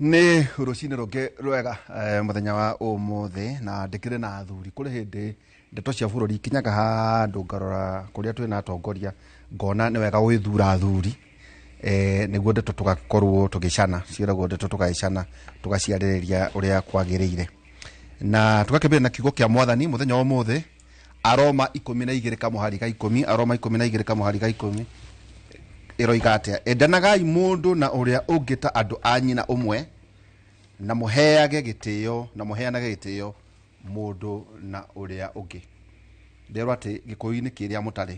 Nĩ rũcinĩ rũngĩ rwega, mũthenya wa ũmũthĩ, na ndĩkĩrĩ na athuri. Kũrĩ hĩndĩ ndeto cia bũrũri ikinyaga handũ ngarora kũrĩa twĩna atongoria, ngona nĩ wega gwĩthura athuri, nĩguo ndeto tũgakorwo tũgĩcana, ciĩragwo ndeto tũgagĩcana, tũgaciarĩrĩria ũrĩa kwagĩrĩire. Na tũgakĩambĩrĩria na kiugo kĩa Mwathani mũthenya wa ũmũthĩ, Aroma 12 kamũhari ga 10, Aroma 12 kamũhari ga 10 ĩroiga atĩa? Endanagai mũndũ na ũrĩa ũngĩ ta andũ a nyina ũmwe, na mũheage gĩtĩo, na mũheanage gĩtĩo mũndũ na ũrĩa ũngĩ. Nderwo atĩ Gĩkũyũ-inĩ kĩrĩa mũtarĩ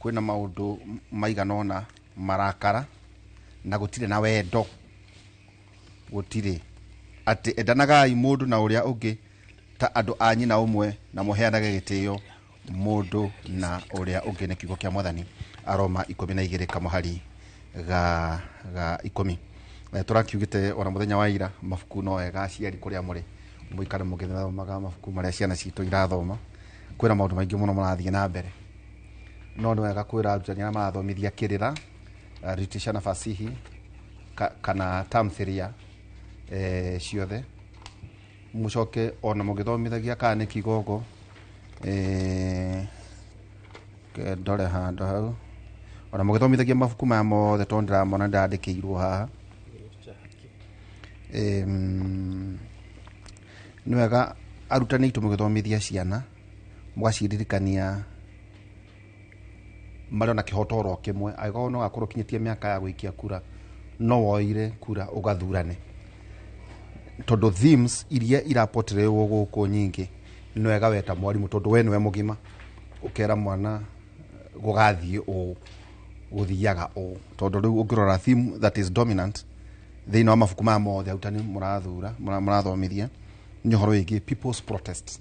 kwĩna maũndũ maigana ũna marakara, na gũtirĩ na wendo, gũtirĩ atĩ endanagai mũndũ na ũrĩa ũngĩ ta andũ a nyina ũmwe, na mũheanage gĩtĩo mũndũ na ũrĩa ũngĩ. Nĩ kiugo kĩa Mwathani, Aroma 12 kamũhari ga 10. Tũrakiugĩte ona mũthenya wa ira, mabuku no wega aciari kũrĩa mũrĩ mũikare mũgĩthomaga mabuku marĩa ciana citũ irathoma. Kwĩna maũndũ maingĩ mũno marathiĩ na mbere, no nĩ wega kwĩra arutani arĩa marathomithia kĩrĩra, literature na fasihi kana tamthilia, ciothe, mũcoke ona mũgĩthomithagia kana nĩ kigogo, ndore handũ hau, ona mũgĩthomithagia mabuku maya mothe, tondũ ndĩramona ndĩrandĩkĩirwo haha, nĩ wega arutani aitũ mũgĩthomithia ciana mũgaciririkania marĩ ona kĩhoto oro kĩmwe. Angĩkorwo no gakorwo ũkinyĩtie mĩaka ya gũikia kura, no woire kura ũgathurane, tondũ themes iria irapotraywo gũkũ nyingĩ, nĩ wega we ta mwarimũ, tondũ we nĩwe mũgima, ũkera mwana gũgathiĩ ũũ, gũthiaga ũũ, tondũ rĩu ũngĩrora theme that is dominant thĩinĩ wa mabuku maya mothe arutani mũrathura, mũrathomithia, nĩ ũhoro wĩgiĩ people's protest,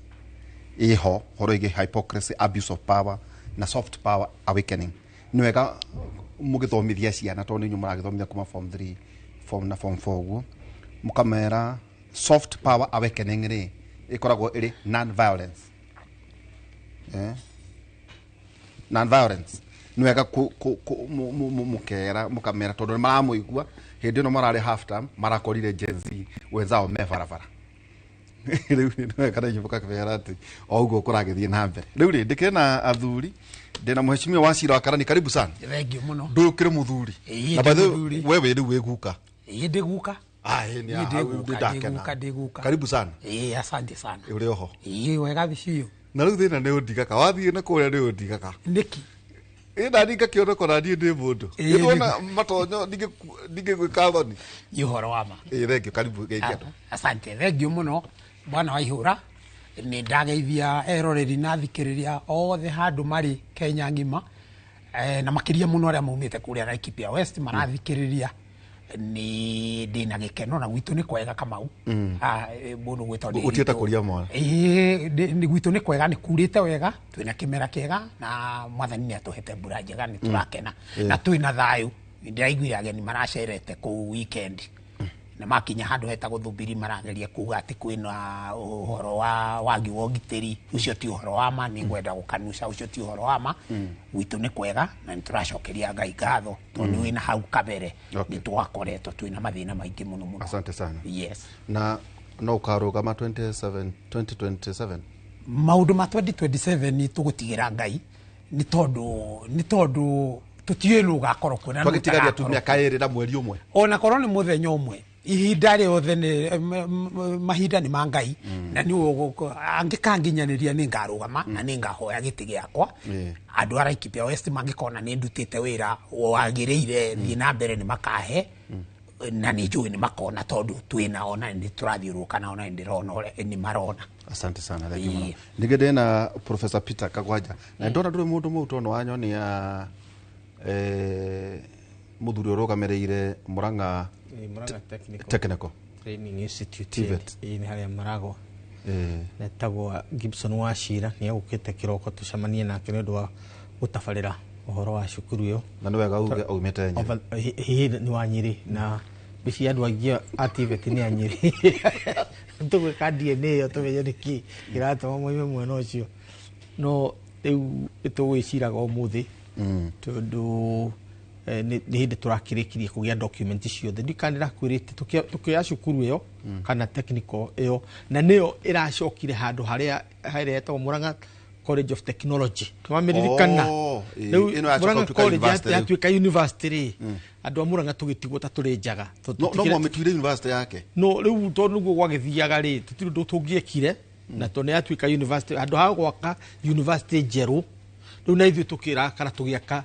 ĩho ũhoro wĩgiĩ hypocrisy, abuse of power na soft power awakening. Nĩ wega mũgĩthomithia ciana, tondũ nĩ inyuĩ mũragĩthomithia kuma form 3, form na form 4 ũguo, mũkamera soft power awakening rĩ ĩkoragwo ĩrĩ non violence, non violence. Nĩ wega mũkera, mũkamera, tondũ nĩ maramũigua. Hĩndĩ ĩno mararĩ half term, marakorire Gen Z wenzao me barabara. Rĩu nĩ wega na inyuĩ mũkakĩmera atĩ o ũguo kũragĩthiĩ na mbere. Rĩu rĩ, ndĩkĩrĩ na athuri, ndĩna mheshimiwa wa Cira wa Karani, karibu sana. Thengiũ mũno. Ndũkĩrĩ mũthuri? Ĩĩ, Na by the ndĩ way, mũthuri. we wĩ rĩu wĩ guka? Ĩĩ, ndĩ guka. Ah, ĩĩ, nĩ Niĩ hau ndĩ guka, ndĩndakena. ndĩ guka, ndĩ guka. Karibu sana. Ĩĩ, asante sana. Ũrĩ oho? Ĩĩ, wega biũ. Na rĩu thĩna nĩ ũndigaka, wathiĩ na kũrĩa nĩ ũndigaka. Nĩkĩ? Ĩ nani ngakĩoneka ona niĩ ndĩ mũndũ. Ĩĩ, Nĩndona matonyo ndingĩgwĩka thoni. Nĩ ũhoro wa ma. Ĩĩ, thengiũ, karibu, geithia andũ. Asante, thengiũ mũno bwana wa ihũra. Nĩ ndageithia eroreri na athikĩrĩria othe handũ marĩ Kenya ng'ima, na makĩria mũno arĩa maumĩte kũrĩa Laikipia West marathikĩrĩria. Nĩ ndĩna gĩkeno na gwitũ nĩ kwega, Kamau. Ah, mũndũ gwĩtwo Ũtiĩte Ndĩritũ. kũria mwana. Ĩĩ, nĩ gwitũ nĩ kwega, nĩ kurĩte wega, twĩna kĩmera kĩega na Mwathani nĩ atũhete mbura njega, nĩ tũrakena na twĩna thayũ. Nĩ ndĩraiguire ageni maracerete kũu weekend na makinya handũ hetagwo Thumbiri, marageria kuga atĩ kwĩna ũhoro wa wagi wa ũgitĩri. Ũcio ti ũhoro wa ma, nĩ ngwenda gũkanuca ũcio ti ũhoro wa ma. Gwitũ nĩ kwega na nĩ tũracokeria Ngai ngatho, tondũ wĩna hau kabere nĩ twakoretwo twĩna mathĩna maingĩ mũno mũno. Asante sana. Yes. Na no ũkarũgama 27, 2027? Maũndũ ma 2027 tũgũtigĩra Ngai, nĩ tondũ tũtiũĩ nũ ũgakorwo kuo na nũ Twagĩtigaria tu ũtagakorwo. mĩaka 2 na mweri 1. Ona korwo nĩ mũthenya ũmwe, ihinda rĩothe nĩ mahinda nĩ ma Ngai, na nĩ angĩkanginyanĩria nĩ ngarũgama na nĩ ngahoya gĩtĩ gĩakwa. Andũ a Laikipia West mangĩkona nĩ ndutĩte wĩra wagĩrĩire thiĩ na mbere, nĩ makahe, na nĩ njũĩ nĩ makona, tondũ twĩnao na nĩ tũrathiũrũrũka nao na nĩ ndĩrona ũrĩa nĩ marona. Asante sana, thank you mũno. Ĩĩ. Ningĩ ndĩna Professor Peter Kagwanja, na ndona ndũrĩ mũndũ mũu, tondũ wanyonia, mũthuri ũrũgamĩrĩire Murang'a Murang'a Technical Technical Training Institute. TVET. Ĩĩ, nĩ harĩa Maragwa. Etagwo Gibson Wachira, nĩ egũkĩte kĩroko tũcemanie nake nĩ ũndũ wa gũtabarĩra ũhoro wa cukuru ĩyo. Na nĩ wega uge aumĩte Nyĩrĩ. Hihi nĩ wa Nyĩrĩ, na mbici andũ aingĩ a TVET nĩ a Nyĩrĩ. Tũgwĩka DNA ĩyo tũmenye nĩkĩ kĩratũma moime mwena ũcio, no rĩu nĩtũgwĩciraga ũmũthĩ, tondũ Nĩ hĩndĩ tũrakĩrĩkirie kũgĩa document ciothe. Ndikana ndĩrakwĩrĩte tũkĩoya cukuru ĩyo kana technical ĩyo, na nĩyo ĩracokire handũ harĩa harĩa ĩtagwo Murang'a College of Technology. Nĩwamĩririkana? Oh, ĩĩ, Rĩu ĩno yacoka Murang'a gũtuĩka College university rĩu. yatuĩka university rĩ, andũ a Murang'a tũgĩtigwo ta tũrĩ njaga. Tondũ No no mwamĩtuire university yake. No rĩu tondũ nĩguo gwagĩthiaga rĩ, tũtirĩ ũndũ tũngĩekire, na tondũ nĩ yatuĩka university, handũ ha gwaka university njerũ, rĩu na ithuĩ tũkĩrakara tũgĩaka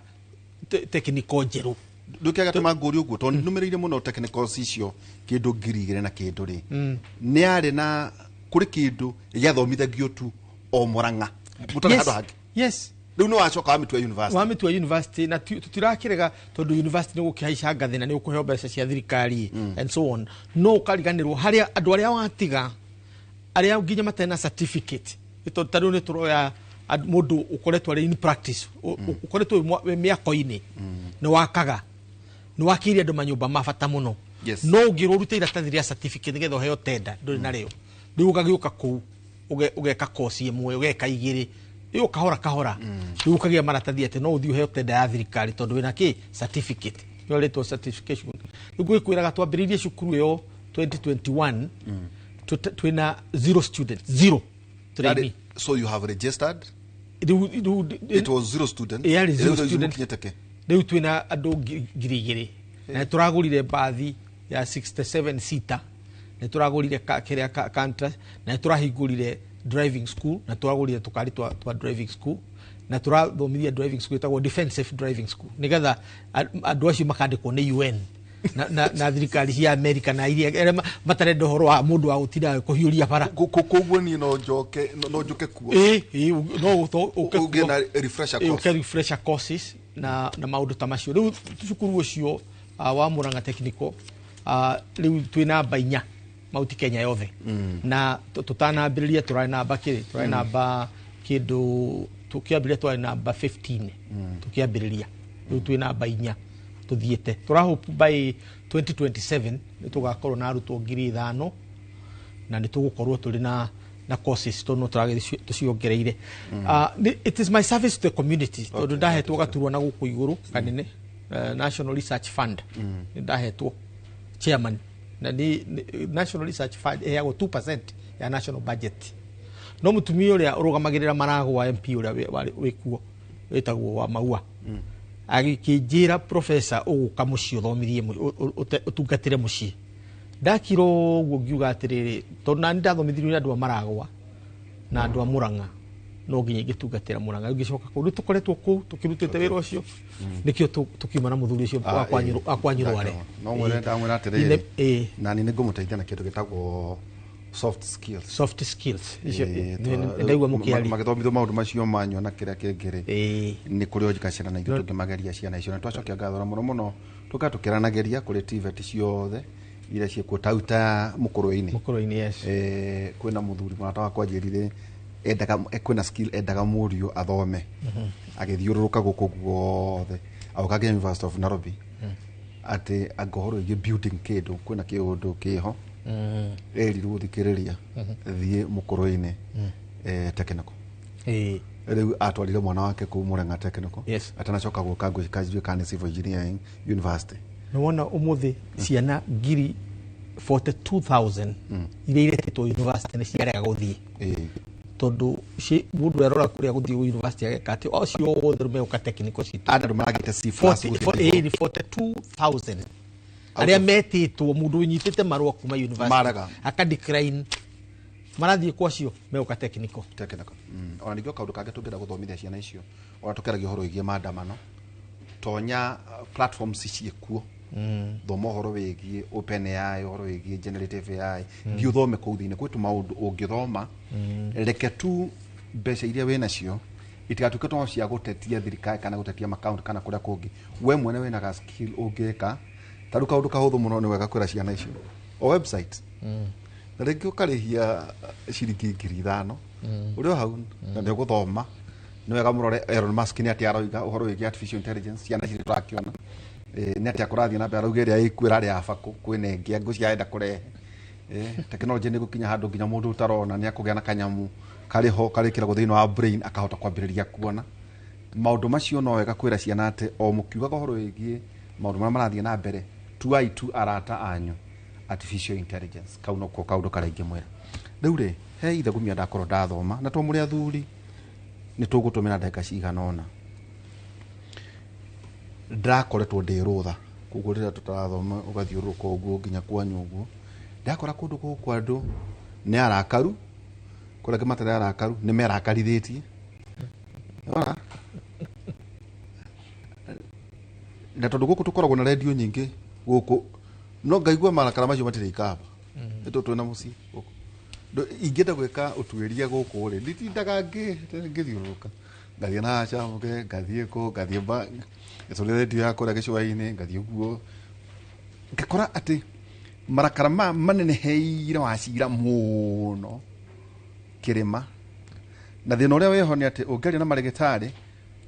technical njerũ. Ndũkĩaga tũma ngũri ũguo tondũ nũmĩrĩire mũno technicals icio kĩndũ 2000 na kĩndũ rĩ, nĩ yarĩ na kũrĩ kĩndũ gĩathomithagio tu o Murang'a mũtarĩ handũ hangĩ. Yes. Rĩu nĩ wacoka wamĩtua university. Wamĩtua university, na tũtirakĩrega tondũ university nĩ gũkĩhaica ngathĩ na nĩ ũkũheo mbeca cia thirikari and so on, no ũkariganĩrwo harĩa andũ arĩa watiga, arĩa nginya matarĩ na certificate. Nĩ tondũ ta rĩu nĩ tũroya mũndũ ũkoretwo arĩ in practice, ũkoretwo wĩ mĩako-inĩ, nĩ wakaga, nĩ wakĩire andũ manyũmba ma bata mũno. No ũngĩrwo ũrute iratathi rĩa certificate nĩgetha ũheo tenda, ndũrĩ narĩo. Rĩu ũgagĩũka kũu ũgeka kosi ĩmwe, ũgeka igĩrĩ, ĩyo kahora kahora, rĩu ũkagĩa maratathi atĩ no ũthiĩ ũheo tenda ya thirikari tondũ wĩna kĩ certificate, nĩyo rĩtwo certification. Rĩu ngwĩkwĩraga twambĩrĩirie cukuru ĩyo 2021, twĩna zero students, zero trainee. So you have registered? Rĩu It was zero student. Yarĩ zero Rĩu student. mũkinyĩte kĩ? Rĩu twĩna andũ 2000, na nĩ tũragũrire mbathi ya 67 seater, nĩ tũragũrire kĩrĩa canter, na nĩ tũrahingũrire driving school, na tũragũrire tũkari twa driving school, na tũrathomithia driving school ĩtagwo defensive driving school, nĩgetha andũ acio makandĩkwo nĩ UN na thirikari cia America na iria arĩa matarenda ũhoro wa mũndũ wa gũtinda kũhiũria bara. Koguo niĩ no njoke, no njũke kuo? Ĩĩ, ĩĩ, no ũke Ũgĩe kuo. na refresher Ĩĩ, course. ũke refresher courses na maũndũ ta macio. Rĩu cukuru ũcio wa Murang'a Technical, rĩu twĩ namba 4 Mount Kenya yothe. Na tũtanambĩrĩria tũrarĩ namba kĩrĩ, tũrarĩ namba kĩndũ, tũkĩambĩrĩria tũrarĩ namba 15. Tũkĩambĩrĩria rĩu twĩ namba 4 tũthiĩte. Tũrahope by 2027 nĩ tũgakorwo na arutwo 5000, na nĩ tũgũkorwo tũrĩ na courses tondũ no tũragĩthiĩ tũciongereire. It is my service to the community, tondũ ndahetwo gaturwa na gũkũ igũrũ kanene, National Research Fund. Nĩ ndahetwo chairman, na nĩ National Research Fund ĩheagwo 2% ya national budget. No mũtumia ũrĩa ũrũgamagĩrĩra maragwa MP ũrĩa wĩkuo wĩtagwo wa Maua agĩkĩnjĩra, professor, ũgũka mũciĩ ũthomithie ũtungatĩre mũciĩ. Ndakira ũguo ngiuga atĩrĩrĩ, tondũ nani ndathomithirio nĩ andũ a Maragwa na andũ a Murang'a, no nginya ingĩtungatĩra Murang'a. Rĩu ngĩcoka kũu, rĩu tũkoretwo kũu tũkĩrutĩte wĩra ũcio, nĩkĩo tũkiuma na mũthuri ũcio wa kwanyu Rware. No mwĩre ndamwĩra atĩrĩrĩ, Ĩĩ. nani nĩ ngũmũteithia na kĩndũ gĩtagwo soft skills. Soft skills icio. Ĩĩ, Ndaigua mũkĩaria. Magĩthomithio maũndũ macio manyua na kĩrĩa kĩngĩ rĩ, Ĩĩ. nĩ kũrĩ o ciana na ithuĩ tũngĩmageria ciana icio, na twacokia ngatho mũno mũno, tũka tũkĩranagĩria kũrĩ TVET ciothe iria ciĩkuo tauta mũkũrwe-inĩ. Mũkũrwe-inĩ, yes. Kwĩna mũthuri mũrata wakwa anjĩrire endaga, kwĩna skill endaga mũriũ athome, agĩthiũrũrũka gũkũ guothe agoka nginya University of Nairobi, atĩ anga ũhoro wĩgiĩ building kĩndũ, kwĩna kĩũndũ kĩho, erirwo thikĩrĩria, thiĩ mũkũrwe-inĩ technical. Rĩu atwarire mwana wake kũu Murang'a Technical. Atanacoka gũka ngwĩka kana civil engineering university. Nĩ wona ũmũthĩ ciana ngiri 42,000 iria iretĩtwo university nĩ ciarega gũthiĩ, tondũ mũndũ arora kũrĩa gũthiĩ university ageka atĩ acio othe rĩu megũka technical citũ. Andũ maragĩte C plus gũthiĩ Ĩĩ, nĩ 42,000 arĩa metĩtwo, mũndũ ũnyitĩte marũa kuma university Marega. aka decline, marathiĩ kwa acio megũka technical. Technical. Ona ningĩ o kaũndũ kangĩ tũngĩenda gũthomithia ciana icio, ona tũkĩaragia ũhoro wĩgiĩ maandamano, tonya platforms ciĩkuo, thoma ũhoro wĩgiĩ open AI, ũhoro wĩgiĩ generative AI, thiĩ ũthome kũu thĩinĩ, kwĩ tũmaũndũ ũngĩthoma. Reke tu mbeca iria wĩ nacio itigatuĩke no cia gũtetia thirikari kana gũtetia makaunti kana kũrĩa kũngĩ. We mwene wĩna ga skill ũngĩka, ta rĩu kaũndũ kahũthũ mũno nĩ wega kwĩra ciana icio o website, na rĩngĩ ũkarĩhia ciringi 5000 ũrĩ o hau na nĩ ũgũthoma. Nĩ wega mũrore Elon Musk nĩ atĩa aroiga ũhoro wĩgiĩ artificial intelligence. Ciana ici nĩ tũrakĩona nĩ atĩa kũrathiĩ na mbere, arauga ĩrĩa ĩkuo ĩrarĩ ya bakũ, kwĩna ĩngĩ ngũcia arenda kũrehe. Technology nĩ gũkinya handũ nginya mũndũ ũtarona nĩ akũgĩa na kanyamu karĩ ho karĩkĩragwo thĩinĩ wa brain, akahota kwambĩrĩria kuona maũndũ macio. No wega kwĩra ciana atĩ o mũkiugaga ũhoro wĩgiĩ Maũndũ marĩa marathiĩ na mbere, tuai tu arata anyu artificial intelligence. Kau noko kaũndũ karĩa ingĩmwĩra. Rĩu rĩ, he ithegumia ndakorwo ndathoma, na to mũrĩ athuri nĩ tũgũtũmĩra ndagĩka cigana ũna. Ndakoretwo ndĩ rũtha, koguo rĩrĩa tũtarathoma ũgathiũrũrũka ũguo nginya kwanyu ũguo, ndakora kũndũ gũkũ andũ nĩ arakaru, kũrĩa angĩ matarĩ arakaru nĩ merakarithĩtie. Ora? Na tondũ gũkũ tũkoragwo na redio nyingĩ gũkũ, no ngaigua marakara macio matirĩ ikamba. Nĩ tondũ twĩna mũciĩ gũkũ. Ingĩenda gwĩka ũtuĩria gũkũ rĩ, nditindaga ngĩthiũrũrũka. Ngathiĩ na Camũke, ngathiĩ kũ, ngathiĩ ngĩcũrĩra redio ya kũrĩa gĩcũa-inĩ, ngathiĩ ũguo. Ngakora atĩ marakara maya maneneheire Wachira mũno kĩrĩma. Na thĩna ũrĩa wĩho nĩ atĩ ũngĩaria na marĩgĩtarĩ,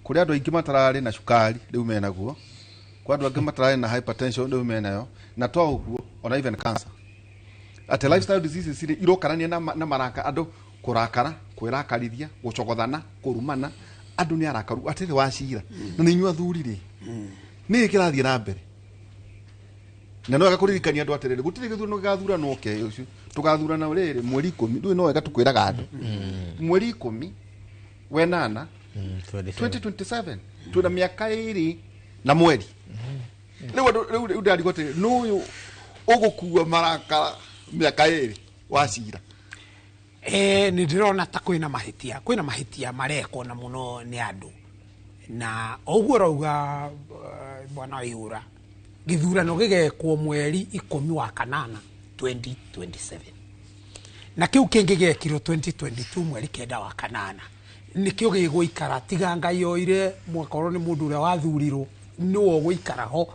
kũrĩ andũ aingĩ matararĩ na cukari rĩu menaguo, kwĩ andũ angĩ matararĩ na hypertension rĩu menayo, na to ũguo ona even cancer. Atĩ lifestyle diseases rĩ irokarania na maraka, andũ kũrakara, kwĩrakarithia, gũcogothana, kũrumana, andũ nĩ arakaru atĩrĩ Wachira. Na nĩ inyuĩ athuri rĩ, nĩ kĩrathiĩ na mbere? Na no wega kũririkania andũ atĩrĩrĩ, gũtirĩ gĩthurano gĩgathuranwo ke ũcio tũgathurana rĩrĩ mweri 10. Ndũĩ no wega tũkwĩraga andũ mweri 10 wenana 2027, twĩna mĩaka 2 na mweri. Rĩu andũ rĩu ndarigwo atĩrĩrĩ, nũ ũyũ ũgũkua marakara mĩaka 2 Wachira? Nĩ ndĩrona ta kwĩna mahĩtia marekwo na mũno nĩ andũ, na o ũguo ũrauga, bwana Waihũra, gĩthurano gĩgekwo mweri 10 wa kanana 2027, na kĩu kĩngĩ gĩekirwo 2022 mweri 9 wa kanana, nĩkĩo gĩgũikara. Tiga Ngai oire mwakorwo nĩ mũndũ ũrĩa wathurirwo nĩwe ũgũikara ho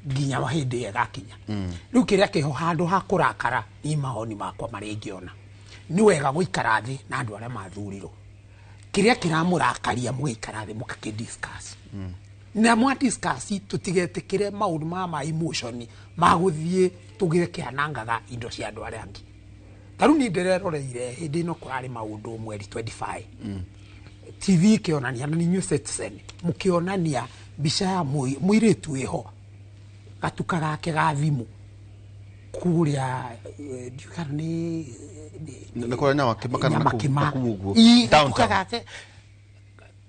nginya hĩndĩ ĩyo ĩgakinya. Rĩu kĩrĩa kĩho, handũ ha kũrakara, ni mawoni makwa marĩa ingĩona nĩ wega gũikara thĩ na andũ arĩa mathurirwo, kĩrĩa kĩramũrakaria mũgaikara thĩ mũgakĩ discuss, na mwa discuss tũtigetĩkĩre maũndũ ma emotion ma gũthiĩ tũgĩre kĩanangaga indo cia andũ arĩa angĩ. Ta rĩu niĩ ndĩreroreire hĩndĩ ĩno kũrarĩ maũndũ mweri 25, TV ĩkĩonania, na nĩ inyuĩ Citizen mũkĩonania mbica ya mũirĩtu wĩho gatuka gake ga thimũ kũrĩa, ndiũĩ kana nĩ Nĩ kũrĩa Nyamakima kana Nyamakima. nakũu ũguo? Ii, Downtown. gatuka gake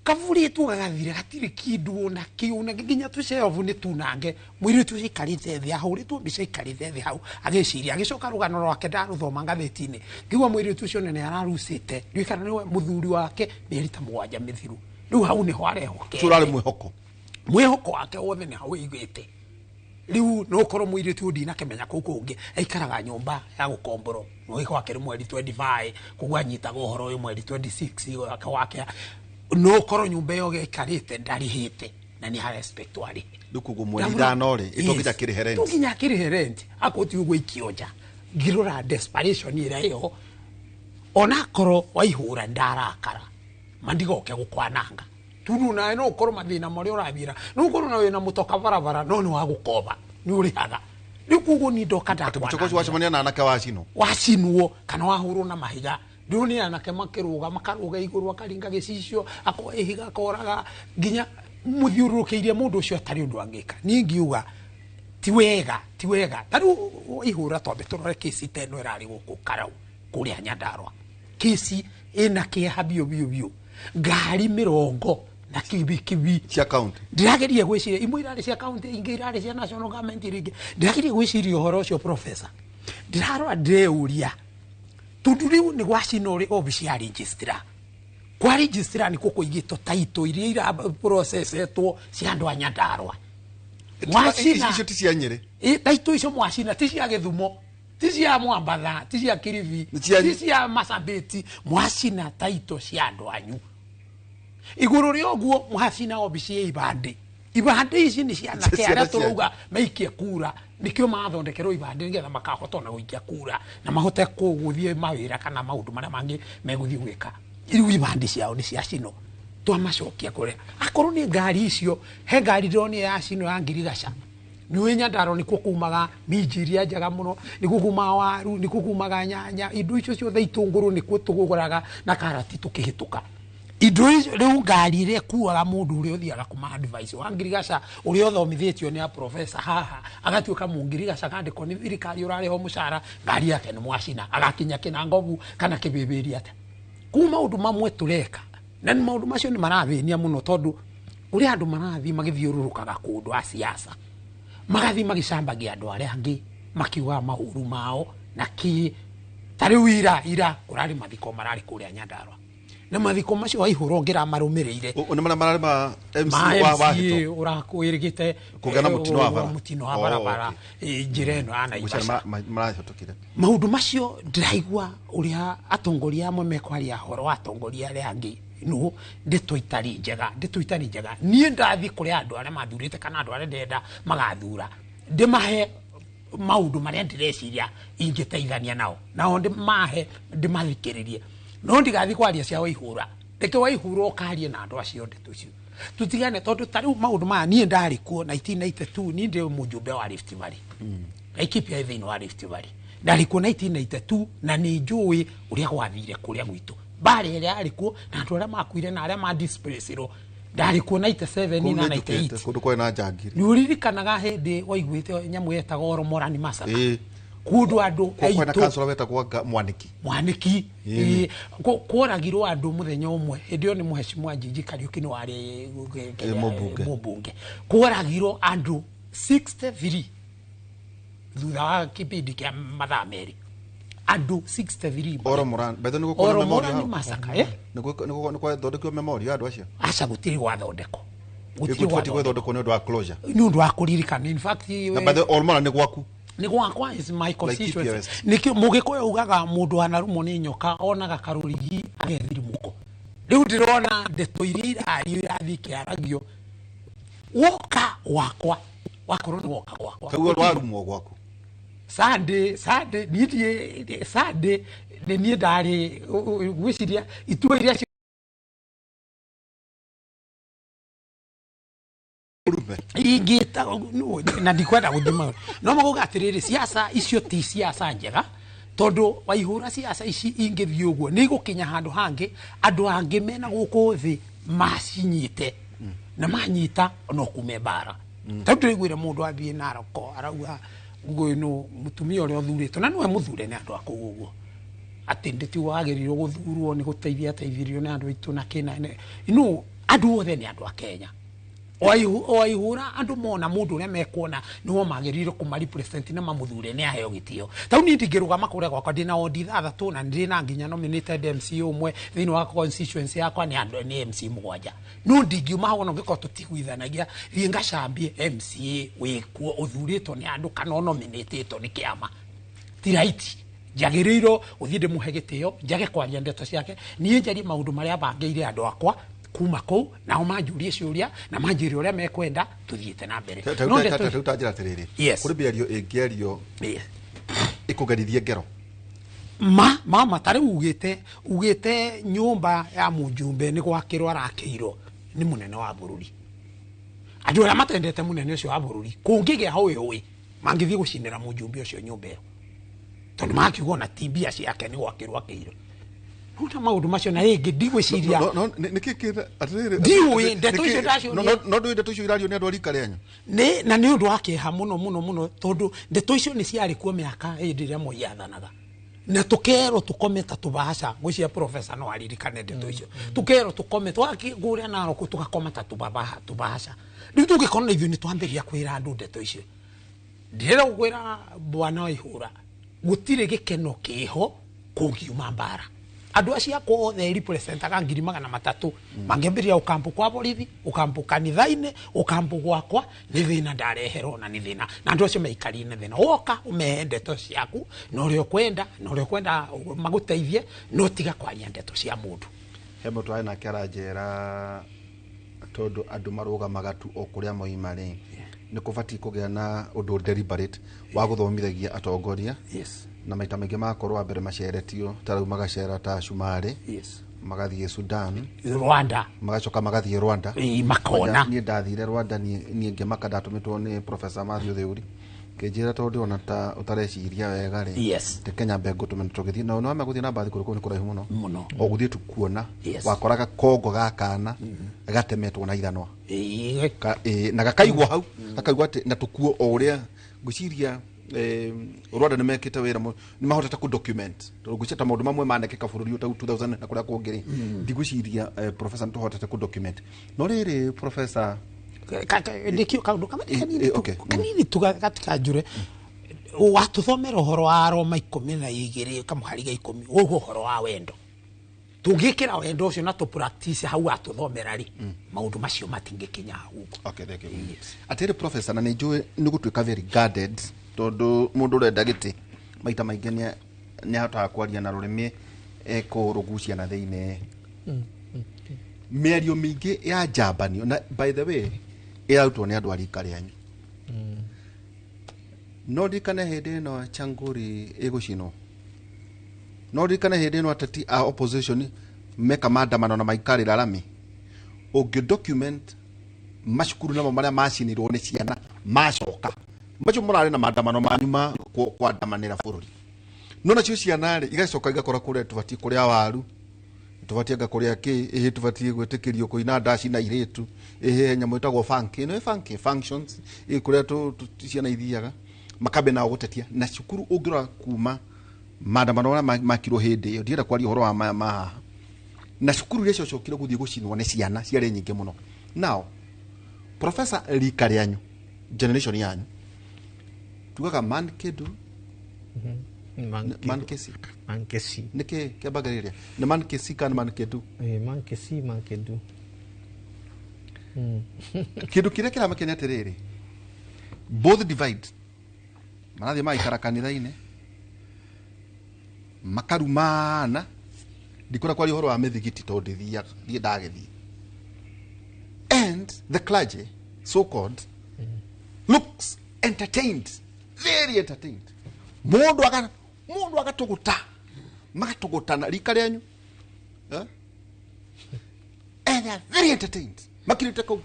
kaburĩtwo gagathira, gatirĩ kĩndũ ona kĩ, ona nginya tũceobu nĩ tunange. Mũirĩtu ũcio aikarĩte thĩ, ahũrĩtwo mbica aikarĩte thĩ hau agĩciria, agĩcoka rũgano rwake ndarũthoma ngathĩti-inĩ, ngĩigua mũirĩtu ũcio nene ararucĩte, ndiũĩ kana nĩwe mũthuri wake, mĩeri ta 7 mĩthiru. Rĩu hau nĩho arehokete. Ũcio ũrarĩ mwĩhoko. Mwĩhoko wake wothe nĩ hau ĩigĩte. Rĩu no ũkorwo mũirĩtu ũyũ ndinakĩmenya kũu kũngĩ aikaraga nyũmba ya gũkomborwo, mwĩhoko wake nĩ mweri 25, koguo anyitaga ũhoro ũyũ mweri 26 wake wake, no ũkorwo nyũmba ĩyo aikarĩte ndarĩhĩte na nĩ ara expect arĩhe. Rĩu koguo mweri 5 rĩ, ĩto nginya akĩrĩhe rent. To nginya akĩrĩhe rent, akorwo ti ũguo aikio nja. Ngĩrora desperation ĩrĩa ĩho, onakorwo waihũra ndarakara mandigoke gũkwananga tundu, nawe no ũkorwo mathĩna marĩa ũrathiĩra, no ũkorwo na wĩna mũtoka barabara, no nĩ wa gũkomba nĩ ũrĩhaga. Rĩu koguo niĩ ndoka Atĩ mũcoko ũcio wacemania na anake wacinwo. Wacinwo kana wahũrwo na mahiga. Rĩu nĩ anake makĩrũga, makarũga igũrũ, akaringa gĩcicio, akoya ihiga akoraga nginya mũthiũrũrũkĩirie mũndũ ũcio atarĩ ũndũ angĩka. Niĩ ngiuga ti wega, ti wega. Ta rĩu ihũra, twambe tũrore kĩci ta ĩno ĩrarĩ gũkũ Karau kũrĩa Nyandarũa, kĩci ĩna kĩeha biũ biũ biũ, ngari mĩrongo na kibi kibi cia county. Ndĩrageria gwĩciria, imwe irarĩ cia county, ingĩ irarĩ cia national government rĩngĩ. Ndĩrageria gwĩciria ũhoro ũcio, professor, ndĩrarora ndĩreuria, tondũ rĩu nĩ gwacina ũrĩ obici ya registrar, kwa registrar nĩkuo kũigĩtwo taito iria ira processetwo cia andũ a Nyandarũa. Mwacina Icio ti cia Nyĩrĩ. Taito icio mwacina ti cia Gĩthumo, ti cia Mwambatha, ti cia Kiribi, Nĩ cia ti cia Masabiti. Mwacina taito cia andũ anyu. Igũrũ rĩa ũguo mwacina obici ya ibandĩ. Ibandĩ ici nĩ cia anake Ciana arĩa cia- tũrauga maikie kura, nĩkĩo mathondekerwo ibandĩ, nĩgetha makahota ona gũikia kura na mahote gũthiĩ mawĩra kana maũndũ marĩa mangĩ megũthiĩ gwĩka. Rĩu ibandĩ ciao nĩ ciacinwo, twamacokia kũrĩa. Akorwo nĩ ngari icio, he ngari ndĩronire yacinwo ya ngirigaca. Nĩũĩ Nyandarũa nĩkuo kumaga minji iria njega mũno, nĩkuo kumaga waru, nĩkuo kumaga nyanya, indo icio ciothe, itũngũrũ nĩkuo tũgũraga na karati tũkĩhĩtũka. Indo icio rĩu ngari ĩrĩa ĩkuaga mũndũ ũrĩa ũthiaga kũma advice wa ngirigaca ũrĩa ũthomithĩtio nĩ a professor haha agatuĩka mũngirigaca akandĩkwo nĩ thirikari ũrarĩhwo mũcara, ngari yake nĩ mwacina agakinya Kĩnangobu kana Kĩbĩbĩri atĩa. Kũu maũndũ mamwe tũreka na nĩ maũndũ macio nĩ marathĩnia mũno tondũ ũrĩa andũ marathiĩ magĩthiũrũrũkaga kũndũ a siasa magathiĩ magĩcambagia andũ arĩa angĩ makiugaga maũru mao na kĩ ta rĩu ira kũrarĩ mathiko mararĩ kũrĩa Nyandarua na mathiko macio Waihũra ũngĩramarũmĩrĩire Nĩ marĩa mararĩ ma MC ma wa MCA Wahĩto ũrakwĩrĩgĩte Kũgĩa na mũtino wa bara. mũtino wa Oh, barabara, njĩra ĩno ya Ngwĩciria Naivasha. marahĩtũkire Maũndũ macio ndĩraigua ũrĩa atongoria amwe mekwaria horo wa atongoria arĩa angĩ no ndeto itarĩ njega, ndeto itarĩ njega. Niĩ ndathiĩ kũrĩ andũ arĩa mathurĩte kana andũ arĩa ndĩrenda magathura ndĩmahe maũndũ marĩa ndĩreciria ingĩteithania nao, nao ndĩmahe ndĩmathikĩrĩrie, no ndigathiĩ kwaria cia Waihũra. Reke Waihũra ũkarie na andũ acio ndeto icio tutigane, tondũ ta rĩu maũndũ maya niĩ ndarĩ kuo 1992, niĩ ndĩ mũjumbe wa Rift Valley, Laikipia thĩinĩ wa Rift Valley, ndarĩ kuo 1992 na nĩ njũĩ ũrĩa gwathire kũrĩa gwitũ, mbara ĩrĩa yarĩ kuo na andũ arĩa makuire na arĩa madisplacirwo. Ndarĩ kuo 97 Kũu na nĩ njũkĩte, 98. kũndũ kwarĩ na njangiri. Nĩ ũririkanaga hĩndĩ waiguĩte nyamũ yetagwo Oromorani Massacre? Ĩĩ. Kũndũ andũ Kwarĩ na aitũ kansũra wetagwo Mwaniki. Mwaniki. Ĩĩ. Ĩĩ. Kworagirwo andũ mũthenya ũmwe hĩndĩ ĩyo nĩ mũhecimwa Njinji Kariũki nĩ warĩ Ĩĩ, mũmbunge. mũmbunge. Kworagirwo andũ 63 thutha wa kĩbindi kĩa mathaa merĩ, andũ 63. Oromoran bethe nĩ gũkorwo na memorial Oromorani hau? Massacre, eh? Nĩ gwathondekirwo memorial ya andũ acio? Aca, gũtirĩ gwathondekwo, gũtirĩ Gũtibatiĩ gwathondekwo. gwĩthondekwo nĩ ũndũ wa closure. Nĩ ũndũ wa kũririkana, in fact. Na by the way, Oromoran nĩ gwaku? Nĩ gwakwa, is my constituency. West. Nĩkĩo mũgĩkũyũ ugaga mũndũ anarũmwo nĩ nyoka onaga karũrigi agethirimũko. Rĩu ndĩrona ndeto iria irario irathiĩ ikĩaragio woka gwakwa, wakorwo nĩ woka gwakwa. Kaguo warumwo gwaku. Sunday, Sunday niĩ ndiĩ Sunday nĩ niĩ ndarĩ gwĩciria itua iria Ũrume. Ingĩta na ndikwenda gũthima no maguga atĩrĩrĩ, siasa icio ti siasa njega tondũ Waihũra siasa ici ingĩthiĩ ũguo nĩ igũkinya handũ hangĩ andũ angĩ mena gũkũ thĩ macinyite na manyita no kume mbara. Tondũ ndĩraiguire mũndũ athiĩ Naroko arauga ngwĩno mũtumia ũrĩa ũthurĩtwo na nĩwe mũthure nĩ andũ a kũu ũguo atĩ ndĩti wagĩrĩirwo gũthurwo nĩ gũteithia ateithirio nĩ andũ aitũ na kĩna no andũ othe nĩ andũ a Kenya. Waihũra andũ mona mũndũ ũrĩa mekuona nĩwo magĩrĩire kũma represent na mamũthure nĩ aheo gĩtĩo. Tau niĩ ndingĩrũgama kũrĩa gwakwa ndĩna wondi ithathatũ na ndĩ na nginya nominated MC ũmwe thĩinĩ wa constituency yakwa, nĩ andũ nĩ MC mũgwanja, no ndingiuma hau ona ũngĩkorwo tũtiguithanagia thiĩ ngacambie MCA wĩkuo ũthurĩtwo nĩ andũ kana ũnominĩtĩtwo nĩ kĩama. Ti right. Njagĩrĩirwo gũthiĩ ndĩmũhe gĩtĩo, njage kwaria ndeto ciake, niĩ njarie maũndũ marĩa bangĩire andũ akwa kuma kũu, nao manjũrie ciũria na manjĩre ũrĩa mekwenda tũthiĩte na mbere. No ndeto Rĩu ta njĩra atĩrĩrĩ, Yes. kũrĩ mĩario ĩngĩario Yes. ĩkũgerithie ngero. Ma mama ta rĩu ugĩte nyũmba ya mũjumbe nĩ gwakĩrwo arakĩirwo nĩ mũnene wa bũrũri. Andũ arĩa matendete mũnene ũcio wa bũrũri kũngĩgĩa hũĩ mangĩthiĩ gũcinĩra mũjumbe ũcio nyũmba ĩyo tondũ makiuga ona ti mbia ciake nĩ gwakĩrwo akĩirwo. Nona maũndũ macio na rĩngĩ ndigwĩciria. No, nĩkĩ atĩrĩrĩ Ndiũĩ, ndeto nĩkĩ- icio ndaciũria. No ndũĩ ndeto icio irario nĩ andũ a rika rĩanyu. Nĩ na nĩ ũndũ wa kĩeha mũno mũno mũno tondũ ndeto icio nĩ ciarĩ kuo mĩaka hĩndĩ ĩrĩa Moi athanaga na tũkerwo tũkome ta tũbahaca. Ngwĩciria professor no aririkane ndeto icio. Tũkerwo tũkome twakĩgũrĩa Narok tũgakoma ta tũbahaca. Rĩu tũngĩkorwo na ithuĩ nĩ twambĩrĩria kwĩra andũ ndeto icio, ndĩrenda gũkwĩra bwana Waihũra gũtirĩ gĩkeno kĩho kũngiuma mbara. Andũ acio akwa othe representaga 300,000 mangĩambĩrĩria ũkambu kwa borithi, ũkambu kanitha-inĩ, ũkambu gwakwa, nĩ thĩna ndareherwo na nĩ thĩna na andũ acio maikarire na thĩna. Woka ũmehe ndeto ciaku na ũrĩa ũkwenda na ũrĩa ũkwenda magũteithie, no tiga kwaria ndeto cia mũndũ. He mũndũ arĩ nake aranjĩra tondũ andũ marũgamaga tu o kũrĩa moima rĩ, nĩ kũbatiĩ kũgĩa na ũndũ deliberate wa gũthomithagia atongoria. Na maita maingĩ magakorwo wa mbere maceretio ta rĩu magacera ta Cumarĩ, magathiĩ Sudan, Rwanda, magacoka magathiĩ Rwanda. Ĩĩ, makona. Niĩ ndathire Rwanda, niĩ ngĩmaka, ndatũmĩtwo nĩ Professor Matthew Theuri Kĩnjĩra tondũ ndĩrona ta ũtareciria wega rĩ. Yes. Reke nyambe ngũtũme tũgĩthiĩ na no gũthiĩ na mbathi kũrĩ kũu nĩ kũraihu mũno. Mũno. O gũthiĩ tu kuona. Yes. Wakoraga kongo ga kana gatemetwo na ithanwa. Ĩĩ, Na gakaigwo hau, gakaigwo atĩ na tũkuo o ũrĩa ngwĩciria Rwanda nĩ mekĩte wĩra nĩ mahotete ku document tondũ ngwĩciria ta maũndũ mamwe manekĩka bũrũri ũyũ ta 2000 na kũrĩa kũngĩ rĩ, ndigwĩciria professor nĩ tũhotete ku document. No rĩrĩ professor, ndĩkio kaũndũ kamwe kanini tu, okay. kanini tu gatikanjure. Watũthomera ũhoro wa Roma 12 kamũhari ga 10, ũguo ũhoro wa wendo. Tũngĩkĩra wendo ũcio na tũ practice hau watũthomera rĩ, maũndũ macio matingĩkinya hau ũguo. Okay, thank you. Atĩrĩ professor, na nĩ njũĩ nĩ gũtuĩka very guarded tondũ mũndũ ũrenda gĩtĩ maita maingĩ nĩ ahotaga kwaria na rũrĩmĩ ekũrũgucia na thĩinĩ. Mĩario mĩingĩ ya njambanio na by the way ĩrarutwo nĩ andũ a rika rĩanyu. No ndirikane hĩndĩ ĩno Changuri ĩgũcinwo, no ndirikane hĩndĩ ĩno ateti a opposition meka maandamano na maikarĩra rami, ũngĩ document macukuru namo marĩa macinirwo nĩ ciana macoka macio mũrarĩ na maandamano manyu ma kwandamanĩra bũrũri, no nacio ciana rĩ igacoka igakora kũrĩa tũbatiĩ kũrĩa waru, tũbatiĩ anga kũrĩa kĩ, ĩhĩ tũbatiĩ gwĩtĩkĩrio kũina ndaci na irĩtu, ĩhĩ nyamũ ĩtagwo funky, ĩno ĩ funky functions ĩ kũrĩa ciana ithiaga makambe nao gũtetia. Na cukuru ũngĩrora kuma maandamano marĩa makirwo hĩndĩ ĩyo, ndienda kwaria ũhoro wa maya ma haha, na cukuru iria ciacokire gũthiĩ gũcinwo nĩ ciana ciarĩ nyingĩ mũno. Now professor, rika rĩanyu, generation yanyu, tugaga man kedu man kesi Mankesi. nĩkĩ kĩambagĩrĩria nĩ man kesi kana man kedu? Mankesi, mankedu. Kĩndũ kĩrĩa kĩramakenia atĩrĩrĩ, both divide marathiĩ magaikara kanitha-inĩ makarumana. Ndikwenda kwaria ũhoro wa mĩthigiti tondũ ndithiaga, ndiĩ ndagĩthiĩ. And the clergy so called looks entertained, very entertained. Mũndũ aga mũndũ agatũgũta, magatũgũtana rika rĩanyu, eh? And they are very entertained makirĩte kũu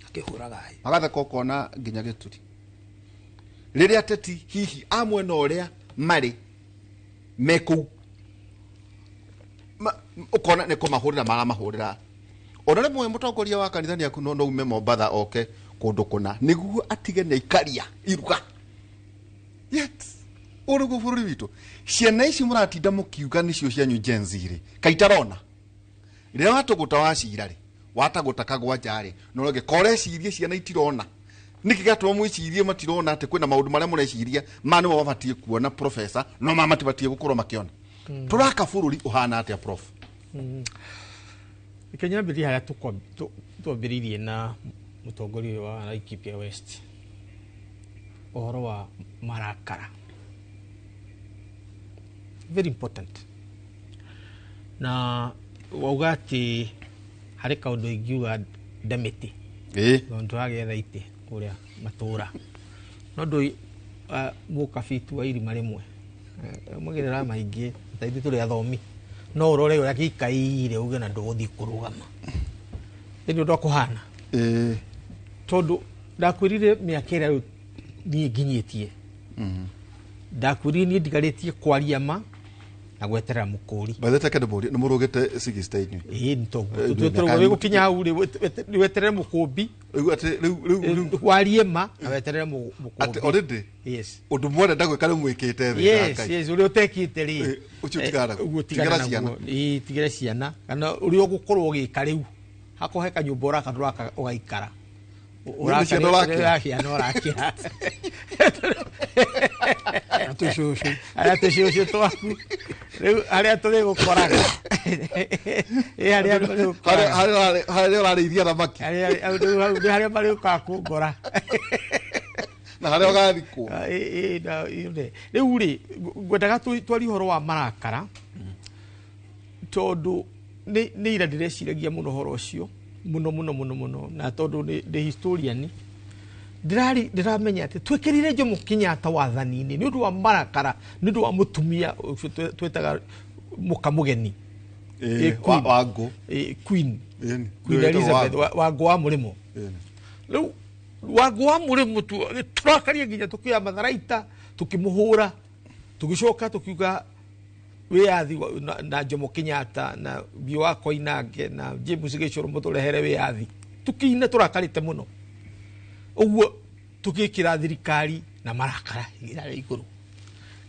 Akĩhũraga hĩ. magatheka ũkona nginya gĩturi. Rĩrĩa ateti hihi a mwena ũrĩa marĩ me kũu, ũkona nĩ kũmahũrĩra maramahũrĩra. Ona rĩmwe mũtongoria wa kanitha nĩ aku no ume Mombatha oke kũndũ kũna nĩguo atige nĩ aikaria iruga. Yet ũũ nĩguo bũrũri witũ, ciana ici mũratinda mũkiuga nĩcio cianyu Gen Z rĩ, kaitarona rĩrĩa watũgũta wacira rĩ, watagũta kagwanja rĩ, no rĩngĩ korecirie ciana itirona nĩkĩ gĩatũma mwĩcirie matirona atĩ kwĩna maũndũ marĩa mũreciria ma nĩmo mabatiĩ kuona professor, no ma matibatiĩ gũkorwo makĩona. Tũraka bũrũri ũhana atĩa prof? Reke nyambĩrĩrie harĩa twambĩrĩirie na mũtongoria ũyũ wa Laikipia West, ũhoro wa marakara, very important. Na wauga atĩ harĩ kaũndũ ingiuga ndemĩtĩ tondũ tũragetha itĩ kũrĩa matũra, no ndũ mũkabitu wa irima rĩmwe magerera maingĩ ta ithuĩ tũrĩ athomi, no ũrore ũrĩa gĩikaire uge na ndũgũthiĩ kũrũgama ĩndĩ ũndũ kũhana. Tondũ ndakwĩrire mĩaka ĩrĩa rĩu niĩ nginyĩtie, ndakwĩrire niĩ ndigarĩtie kwaria ma na gweterera mũkũri. By the way, ndĩmũrie, nĩ mũrũgĩte 60 inyuĩ? Ĩĩ, nĩ toguo. Mĩaka Gũkinya hau rĩ, weterere mũkũmbi. Rĩu atĩ rĩu Warie ma na weterere mũkũmbi. Atĩ already Yes. ũndũ mwarenda gwĩka nĩ mwĩkĩte thĩ. Yes, yes, ũrĩa ũtekĩte rĩ. Ũcio tigana naguo. Ũguo tigana Tigĩra ciana. naguo. Ĩĩ, tigĩra ciana kana ũrĩa ũgũkorwo ũgĩka rĩu hakohe kanyũmba ũraka ndũraka ũgaikara. Nĩ ciana ũrakĩra. Ciana ũrakĩra. Tũcũcũ. Harĩa tũcũcũ twaku rĩu harĩa tũrĩgũkoraga. Ĩ, harĩa tũrĩgũkoraga. Harĩa ũrarĩithia thamaki. Harĩa hau rĩu hau nĩ harĩa marĩũkaga kũngora. Na harĩa ũgathikwo. Ĩ, na, ĩ, rĩu rĩ ngwendaga twarie ũhoro wa marakara tondũ nĩ ira ndĩreciragia mũno ũhoro ũcio mũno mũno mũno mũno, na tondũ ndĩ historian ndĩramenya atĩ twĩkĩrire Jomo Kenyatta wathani-inĩ nĩ ũndũ wa marakara, nĩ ũndũ wa mũtumia ũcio twĩtaga mũka mũgeni. Queen. Wa ngũ. Queen. Ĩni. Queen Nĩwe wĩtagwo Elizabeth Wangũ. wa ngũ wa mũrĩmo. Ĩni. Rĩu Wangu wa Mũrĩmo tũrakaria nginya tũkĩoya matharaita tũkĩmũhũra, tũgĩcoka tũkiuga wĩyathi na Jomo Kenyatta na Biũ wa Koinange na James Gĩchũrũ mũtũrehere wĩyathi. Tũkĩina tũrakarĩte mũno ũguo, tũgĩkĩra thirikari na marakara ĩrarĩ igũrũ.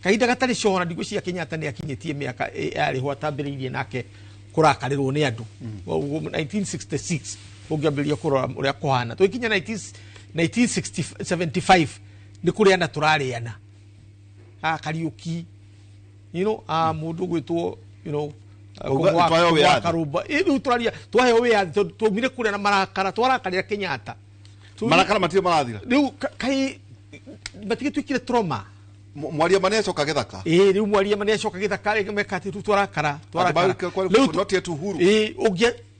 Kahinda gatarĩ cora, ndigwĩciria Kenyatta nĩ akinyĩtie mĩaka yarĩ ho atambĩrĩirie nake kũrakarĩrwo nĩ andũ. Ũguo 1966 ũngĩambĩrĩria kũrora ũrĩa kũhana, tũgĩkinya 1975 nĩ kũrĩana tũrarĩana. Ah, Kariũki, ah, mũndũ ũgwĩtwo Uga- twaheo wĩyathi. Karũmba. Rĩu tũraria twaheo wĩyathi tondũ twaumire kũrĩa na marakara, twarakarĩra Kenyatta. Marakara matirĩ marathira. Rĩu kaĩ matigĩtuĩkire trauma. Mwaria ma nĩacoka gĩthaka. Ĩĩ, rĩu mwaria ma nĩacoka gĩthaka rĩngĩ, meka atĩ rĩu twarakara twarakara. Andũ Rĩu not yet uhuru. Ĩĩ,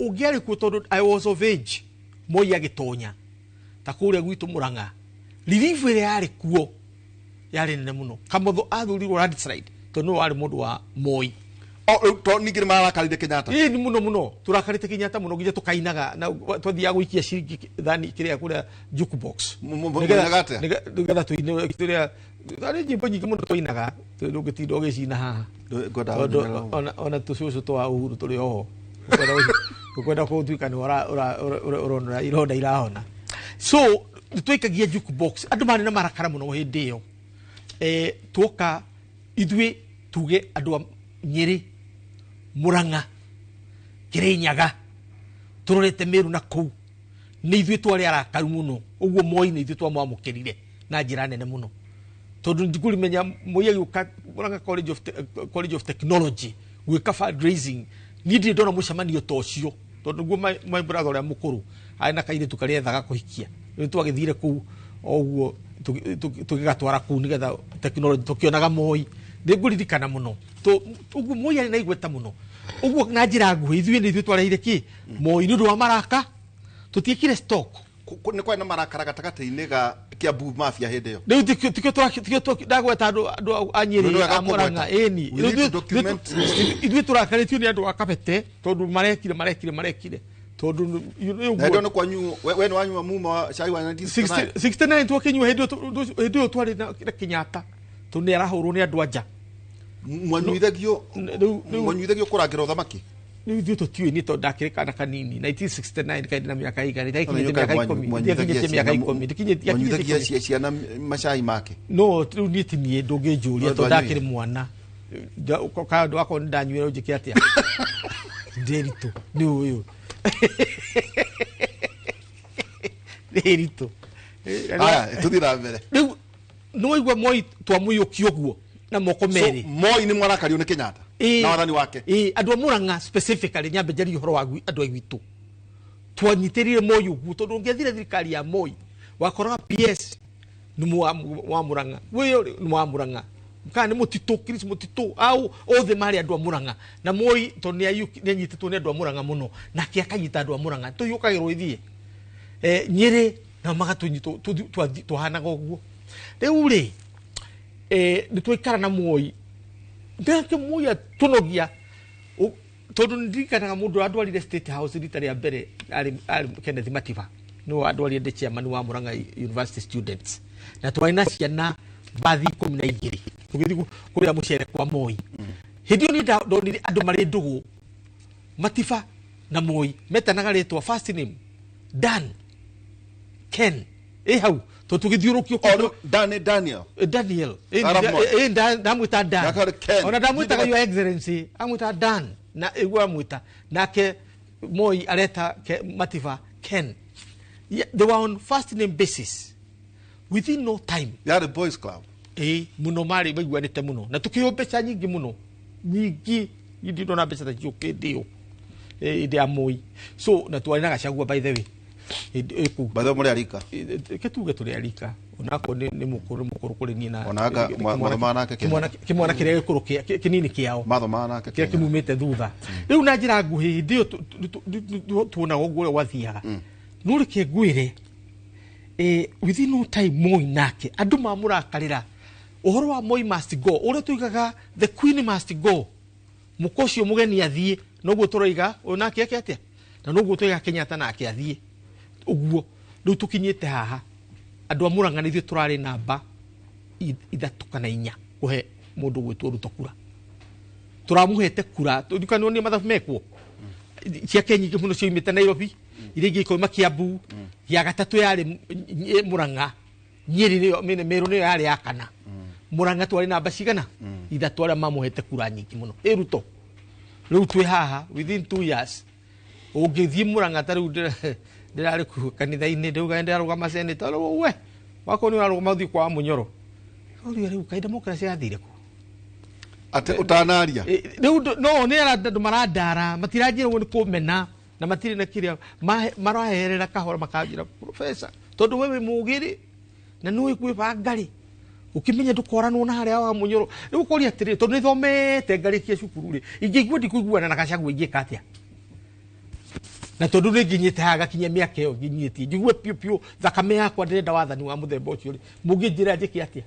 ũngĩarĩ kuo, tondũ I was of age Moi agĩtonya ta kũrĩa gwitũ Mũrang'a, relief ĩrĩa yarĩ kuo yarĩ nene mũno. Kamotho athurirwo landslide tondũ nĩwe warĩ mũndũ wa Moi. O rĩu to ningĩ nĩ marakarire Kenyatta. Ĩĩ, nĩ mũno mũno tũrakarĩte Kenyatta mũno nginya tũkainaga na twathiaga gũikia ciringi thani kĩrĩa kũrĩa jukebox. Mũinaga atĩa? Nĩgetha tũine tũrĩa harĩ nyĩmbo nyingĩ mũno twainaga, ndũngĩtinda ũgĩcina haha. Ngwendaga tondũ kũmenyera ũguo. Ona tũcũcũ twa Uhuru tũrĩ oho, ũkwenda gũtuĩka nĩ ũrona ironda irahona. So nĩtwaikagia jukebox, andũ marĩ na marakara mũno hĩndĩ ĩyo. Tuoka ithuĩ tuge andũ a Nyĩrĩ, Mũrang'a, Kĩrĩnyaga, tũrorete Mĩrũ na kũu, nĩ ithuĩ twarĩ arakaru mũno ũguo. Moi nĩ ithuĩ twamwamũkĩrire na njĩra nene mũno, tondũ ndikũrimenya Moi agĩũka Mũrang'a College of Technology gwĩka fundraising, niĩ ndirĩ ndona mũcemanio ta ũcio, tondũ nĩguo my brother ũrĩa mũkũrũ arĩ na kairĩtu karĩa ethaga kũhikia. Rĩu twagĩthire kũu o ũguo tũgĩgatwara kũu nĩgetha technology tũkĩonaga Moi. Nĩ ngũririkana mũno ũguo Moi arĩ na igweta mũno ũguo. Na njĩra nguhĩ, ithuĩ nĩ ithuĩ twarehire kĩ Moi nĩ ũndũ wa maraka, tũtiĩkire stock. Nĩ kwarĩ na marakara gatagatĩ-inĩ ga Kiambu Mafia hĩndĩ ĩyo. Rĩu tikio ndagweta andũ a Nĩ Nyĩrĩ, wega a Mũrang'a. kũgweta. Ĩni. We need to document. Ithuĩ tũrakarĩtio nĩ andũ a Kabete tondũ marekire marekire marekire tondũ Na hĩndĩ ĩyo nĩ kwanyu we nĩ wanyua muma wa cai wa 1969? 69 twakĩnyua hĩndĩ ĩyo hĩndĩ ĩyo twarĩ na Kenyatta tondũ nĩ arahũrwo nĩ andũ anja. Mwanyuithagio mwanyuithagio kũrangĩra ũthamaki. Rĩu ithuĩ tũtiũĩ, niĩ tondũ ndakĩrĩ kana kanini 1969, kaĩ na mĩaka ĩigana, ndakinyĩtie mĩaka 10, ndiakinyĩtie mĩaka 10, ndikinyĩtie Mwanyuithagia 10. Ciana macai make. No rĩu niĩ ti niĩ, ndũngĩnjũria No tondũ ndwanyuire? ndakĩrĩ mwana. Kaũndũ akorwo nĩ ndanyuire, ũnjĩke atĩa? Ndĩritũ nĩ ũyũ ndĩritũ. Aya, tũthiĩ na mbere. Rĩu nĩwaigua Moi twamũiyũkia ũguo na moko So, merĩ. Moi nĩ mwarakario nĩ Kenyatta na wathani wake. Ĩĩ, andũ a Mũrang'a specifically, nyambe njarie ũhoro wa andũ a gwitũ twanyitĩrire Moi ũguo, tondũ ũngĩathire thirikari ya Moi wakoraga PS nĩ wa Mũrang'a, wĩyo nĩ wa Mũrang'a, kana nĩ Mũtitũ, Chris Mũtitũ, au othe marĩ andũ a Mũrang'a. Na Moi tondũ nĩ anyitĩtwo nĩ andũ a Mũrang'a mũno, nake akanyita andũ a Mũrang'a, tũiyũkagĩrwo ithiĩ Nyĩrĩ na magatũnyitwo twahanaga ũguo. Rĩu rĩ, nĩ twaikara na Moi, nake Moi atũnogia tondũ nĩ ndirikanaga mũndũ ũrĩa andwarire State House rita rĩa mbere arĩ Kenneth Matiba, nĩwe wandwarire ndĩ chairman wa Murang'a University Students, na twarĩ na ciana bathi 12 tũgĩthiĩ kũrĩa mũcere kwa Moi. Hĩndĩ ĩyo niĩ ndonire andũ marĩ ndũgũ, Matiba na Moi metanaga rĩtwa, first name, Dan, Ken, ĩ hau tondũ tũgĩthiũrũkio. O rĩu Dan Daniel. Daniel. Arap Moi. Ndamwĩta Dan. Ndakari Ken. Ona ndamwĩtaga Your Excellency, amwĩta Dan na ĩguo amwĩta nake Moi areta Matiba Ken. Yeah, they were on first name basis. Within no time, Yarĩ boys club. Ĩ mũno, marĩ maiguanĩte mũno na tũkĩheo mbeca nyingĩ mũno, nyingĩ. Niĩ ndirĩ ndona mbeca ta icio hĩndĩ ĩyo, hĩndĩ ya Moi. So na twarĩ na Gachagua, by the way, hĩndĩ ĩ kũu. By the way, mũrĩ arika. Reke tuge tũrĩ arika, onakorwo nĩ mũkũrũ kũrĩ niĩ na Ona anga mwathomaga nake Kenya. Kĩmwana kĩrĩa gĩkũrũ kĩnini kĩao Mathomaga nake kĩrĩa Kenya. kĩmumĩte thutha. Rĩu na njĩra nguhĩ, hĩndĩ ĩyo tuonaga ũguo ũrĩa gwathiaga. No reke ngwĩre, within no time Moi nake andũ mamũrakarĩra ũhoro wa Moi must go, ũrĩa tuigaga the queen must go, mũka ũcio mũgeni athiĩ, noguo tũroiga ũyũ nake eke atĩa, na noguo tũiga Kenyatta nake athiĩ ũguo. Rĩu tũkinyĩte haha. Andũ a Murang'a nĩ ithuĩ tũrarĩ namba 3 kana 4 kũhe mũndũ gwĩtwo Ruto kura. Tũramũhete kura, tũrikano nĩ mathabu mekwo. Ciake nyingĩ mũno cioimĩte Nairobi, iria ingĩ ikoima Kiambu, ya gatatũ yarĩ Murang'a, Nyeri nĩyo, Meru nĩyo yarĩ ya kana. Murang'a twarĩ namba cigana? 3 arĩa mamũhete kura nyingĩ mũno. Ĩ Ruto, rĩu twĩ haha within 2 years ũngĩthiĩ Murang'a ta rĩu ndĩrarĩ kũ kanitha-inĩ, ndĩrauga ndĩrarũgama senator, rĩu we wakorwo nĩ ũrarũgama ũthiĩ kwa Munyoro. Ũria rĩu kaĩ democracy yathire kũ? Atĩ ũtanaria? Rĩu no, nĩ andũ marandara, matiranjĩra ũguo nĩ kũmena, na matirĩ na kĩrĩa, maraherera kahora makanjĩra, Professor, tondũ we wĩ mũũgĩ-rĩ, na nĩũĩ kwĩbanga rĩ, ũkĩmenya ndũkoranwo na harĩa wa Munyoro. Rĩu ũkoria atĩrĩrĩ, tondũ nĩthomete ngarĩkia cukuru rĩ, ingĩigua ndikũiguana na Gachagua ingĩka atĩa? Na tondũ nĩ nginyĩte haha ngakinyia mĩaka ĩyo nginyĩtie, njigue piũ piũ thakame yakwa ndĩrenda wathani wa mũthemba ũcio rĩ, mũngĩnjĩra njĩke atĩa?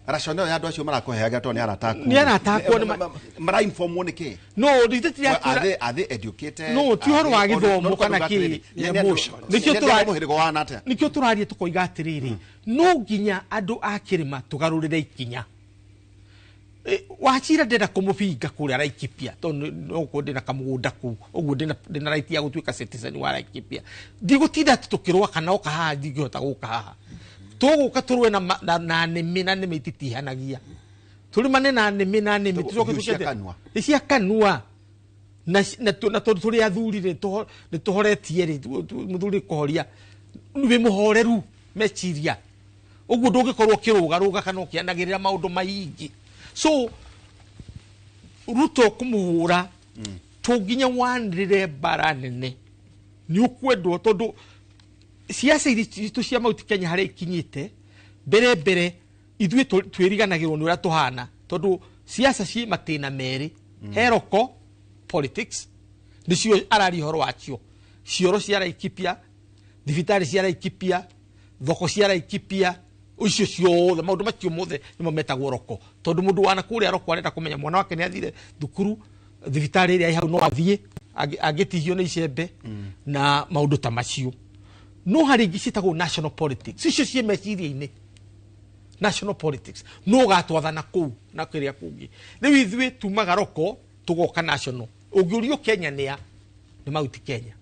Rationale ya andũ acio marakũheaga tondũ nĩ arata aku. Nĩ arata akwa, nĩ Mara-informwo nĩ kĩ? No, ithe ti Well, atĩ are they educated? No, ti ũhoro wa Are they gĩthomo no, no, kana no, kĩ? nĩ andũ- Emotion. Nĩkĩo nĩ andũ mũhĩrĩga wa atĩa? Nĩkĩo tũraria tũkoiga atĩrĩrĩ, no nginya andũ a kĩrĩma tũgarũrĩre ikinya. Wachira ndĩrenda kũmũbinga kũrĩa Laikipia, tondũ no gũkorwo ndĩna kamũgũnda kũu, ũguo ndĩna right ya gũtuĩka citizen wa Laikipia. Ndigũtinda atĩ tũkĩrũa kana oka haha, ndingĩhota gũka haha. Tũgũka tũrũe na nĩmĩ, na nĩmĩ ititihanagia. Tũrĩmane na nĩmĩ, na nĩmĩ, Tũgũ- tũcoke hiũ cia tũcoke atĩ- kanua. Nĩ cia kanua. Na na tondũ tũrĩ athuri rĩ, nĩ tũhoretie rĩ, mũthuri kũhoria. Wĩ mũhoreru meciria. Ũguo ndũngĩkorwo ũkĩrũgarũga kana ũkĩanagĩrĩra maũndũ maingĩ. So, Ruto kũmũhũra, to nginya wanĩrĩre mbara nene. Nĩ ũkwendwo tondũ siasa iria citũ cia Mount Kenya harĩa ikinyĩte, mbere mbere ithuĩ twĩriganagĩrwo nĩ ũrĩa tũhana, tondũ siasa ciĩ matĩna merĩ. He local politics, nĩcio araria ũhoro wacio. Cioro cia Laikipia, thibitarĩ cia Laikipia, thoko cia Laikipia, icio ciothe, maũndũ macio mothe nĩmo metagwo roko. Tondũ mũndũ wana kũrĩa roko arenda kũmenya mwana wake nĩ athire thukuru, thibitarĩ ĩrĩa ĩ hau no athiĩ, angĩtihio nĩ icembe, na maũndũ ta macio. No harĩ ingĩ ciĩtagwo national politics, icio ciĩ meciria-inĩ. National politics, no ũgatwathana kũu na kĩrĩa kũngĩ. Rĩu ithuĩ tumaga roko tũgoka national. Ũngĩũrio Kenya nĩ a? Nĩ Mount Kenya.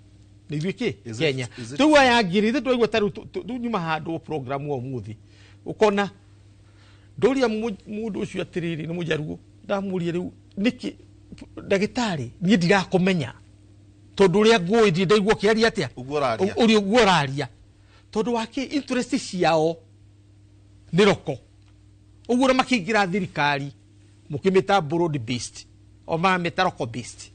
Nĩ ithuĩ kĩ? Is Kenya. it Rĩu aya angĩ rĩ, ithuĩ twaigua ta rĩu nyuma handũ program wa ũmũthĩ. Ũkona ndoria mũndũ ũcio atĩrĩrĩ, nĩ mũjaruo, ndamũria rĩu nĩkĩ ndagĩtarĩ niĩ ndirakũmenya tondũ ũrĩa ngũĩ ndirĩ ndaigua ũkĩaria atĩa? Ũguo ũraria. Ũrĩa ũguo ũraria. Tondũ wa kĩ interest ciao nĩ roko. Ũguo na makĩingĩra thirikari mũkĩmĩta broad based, o maramĩta roko based,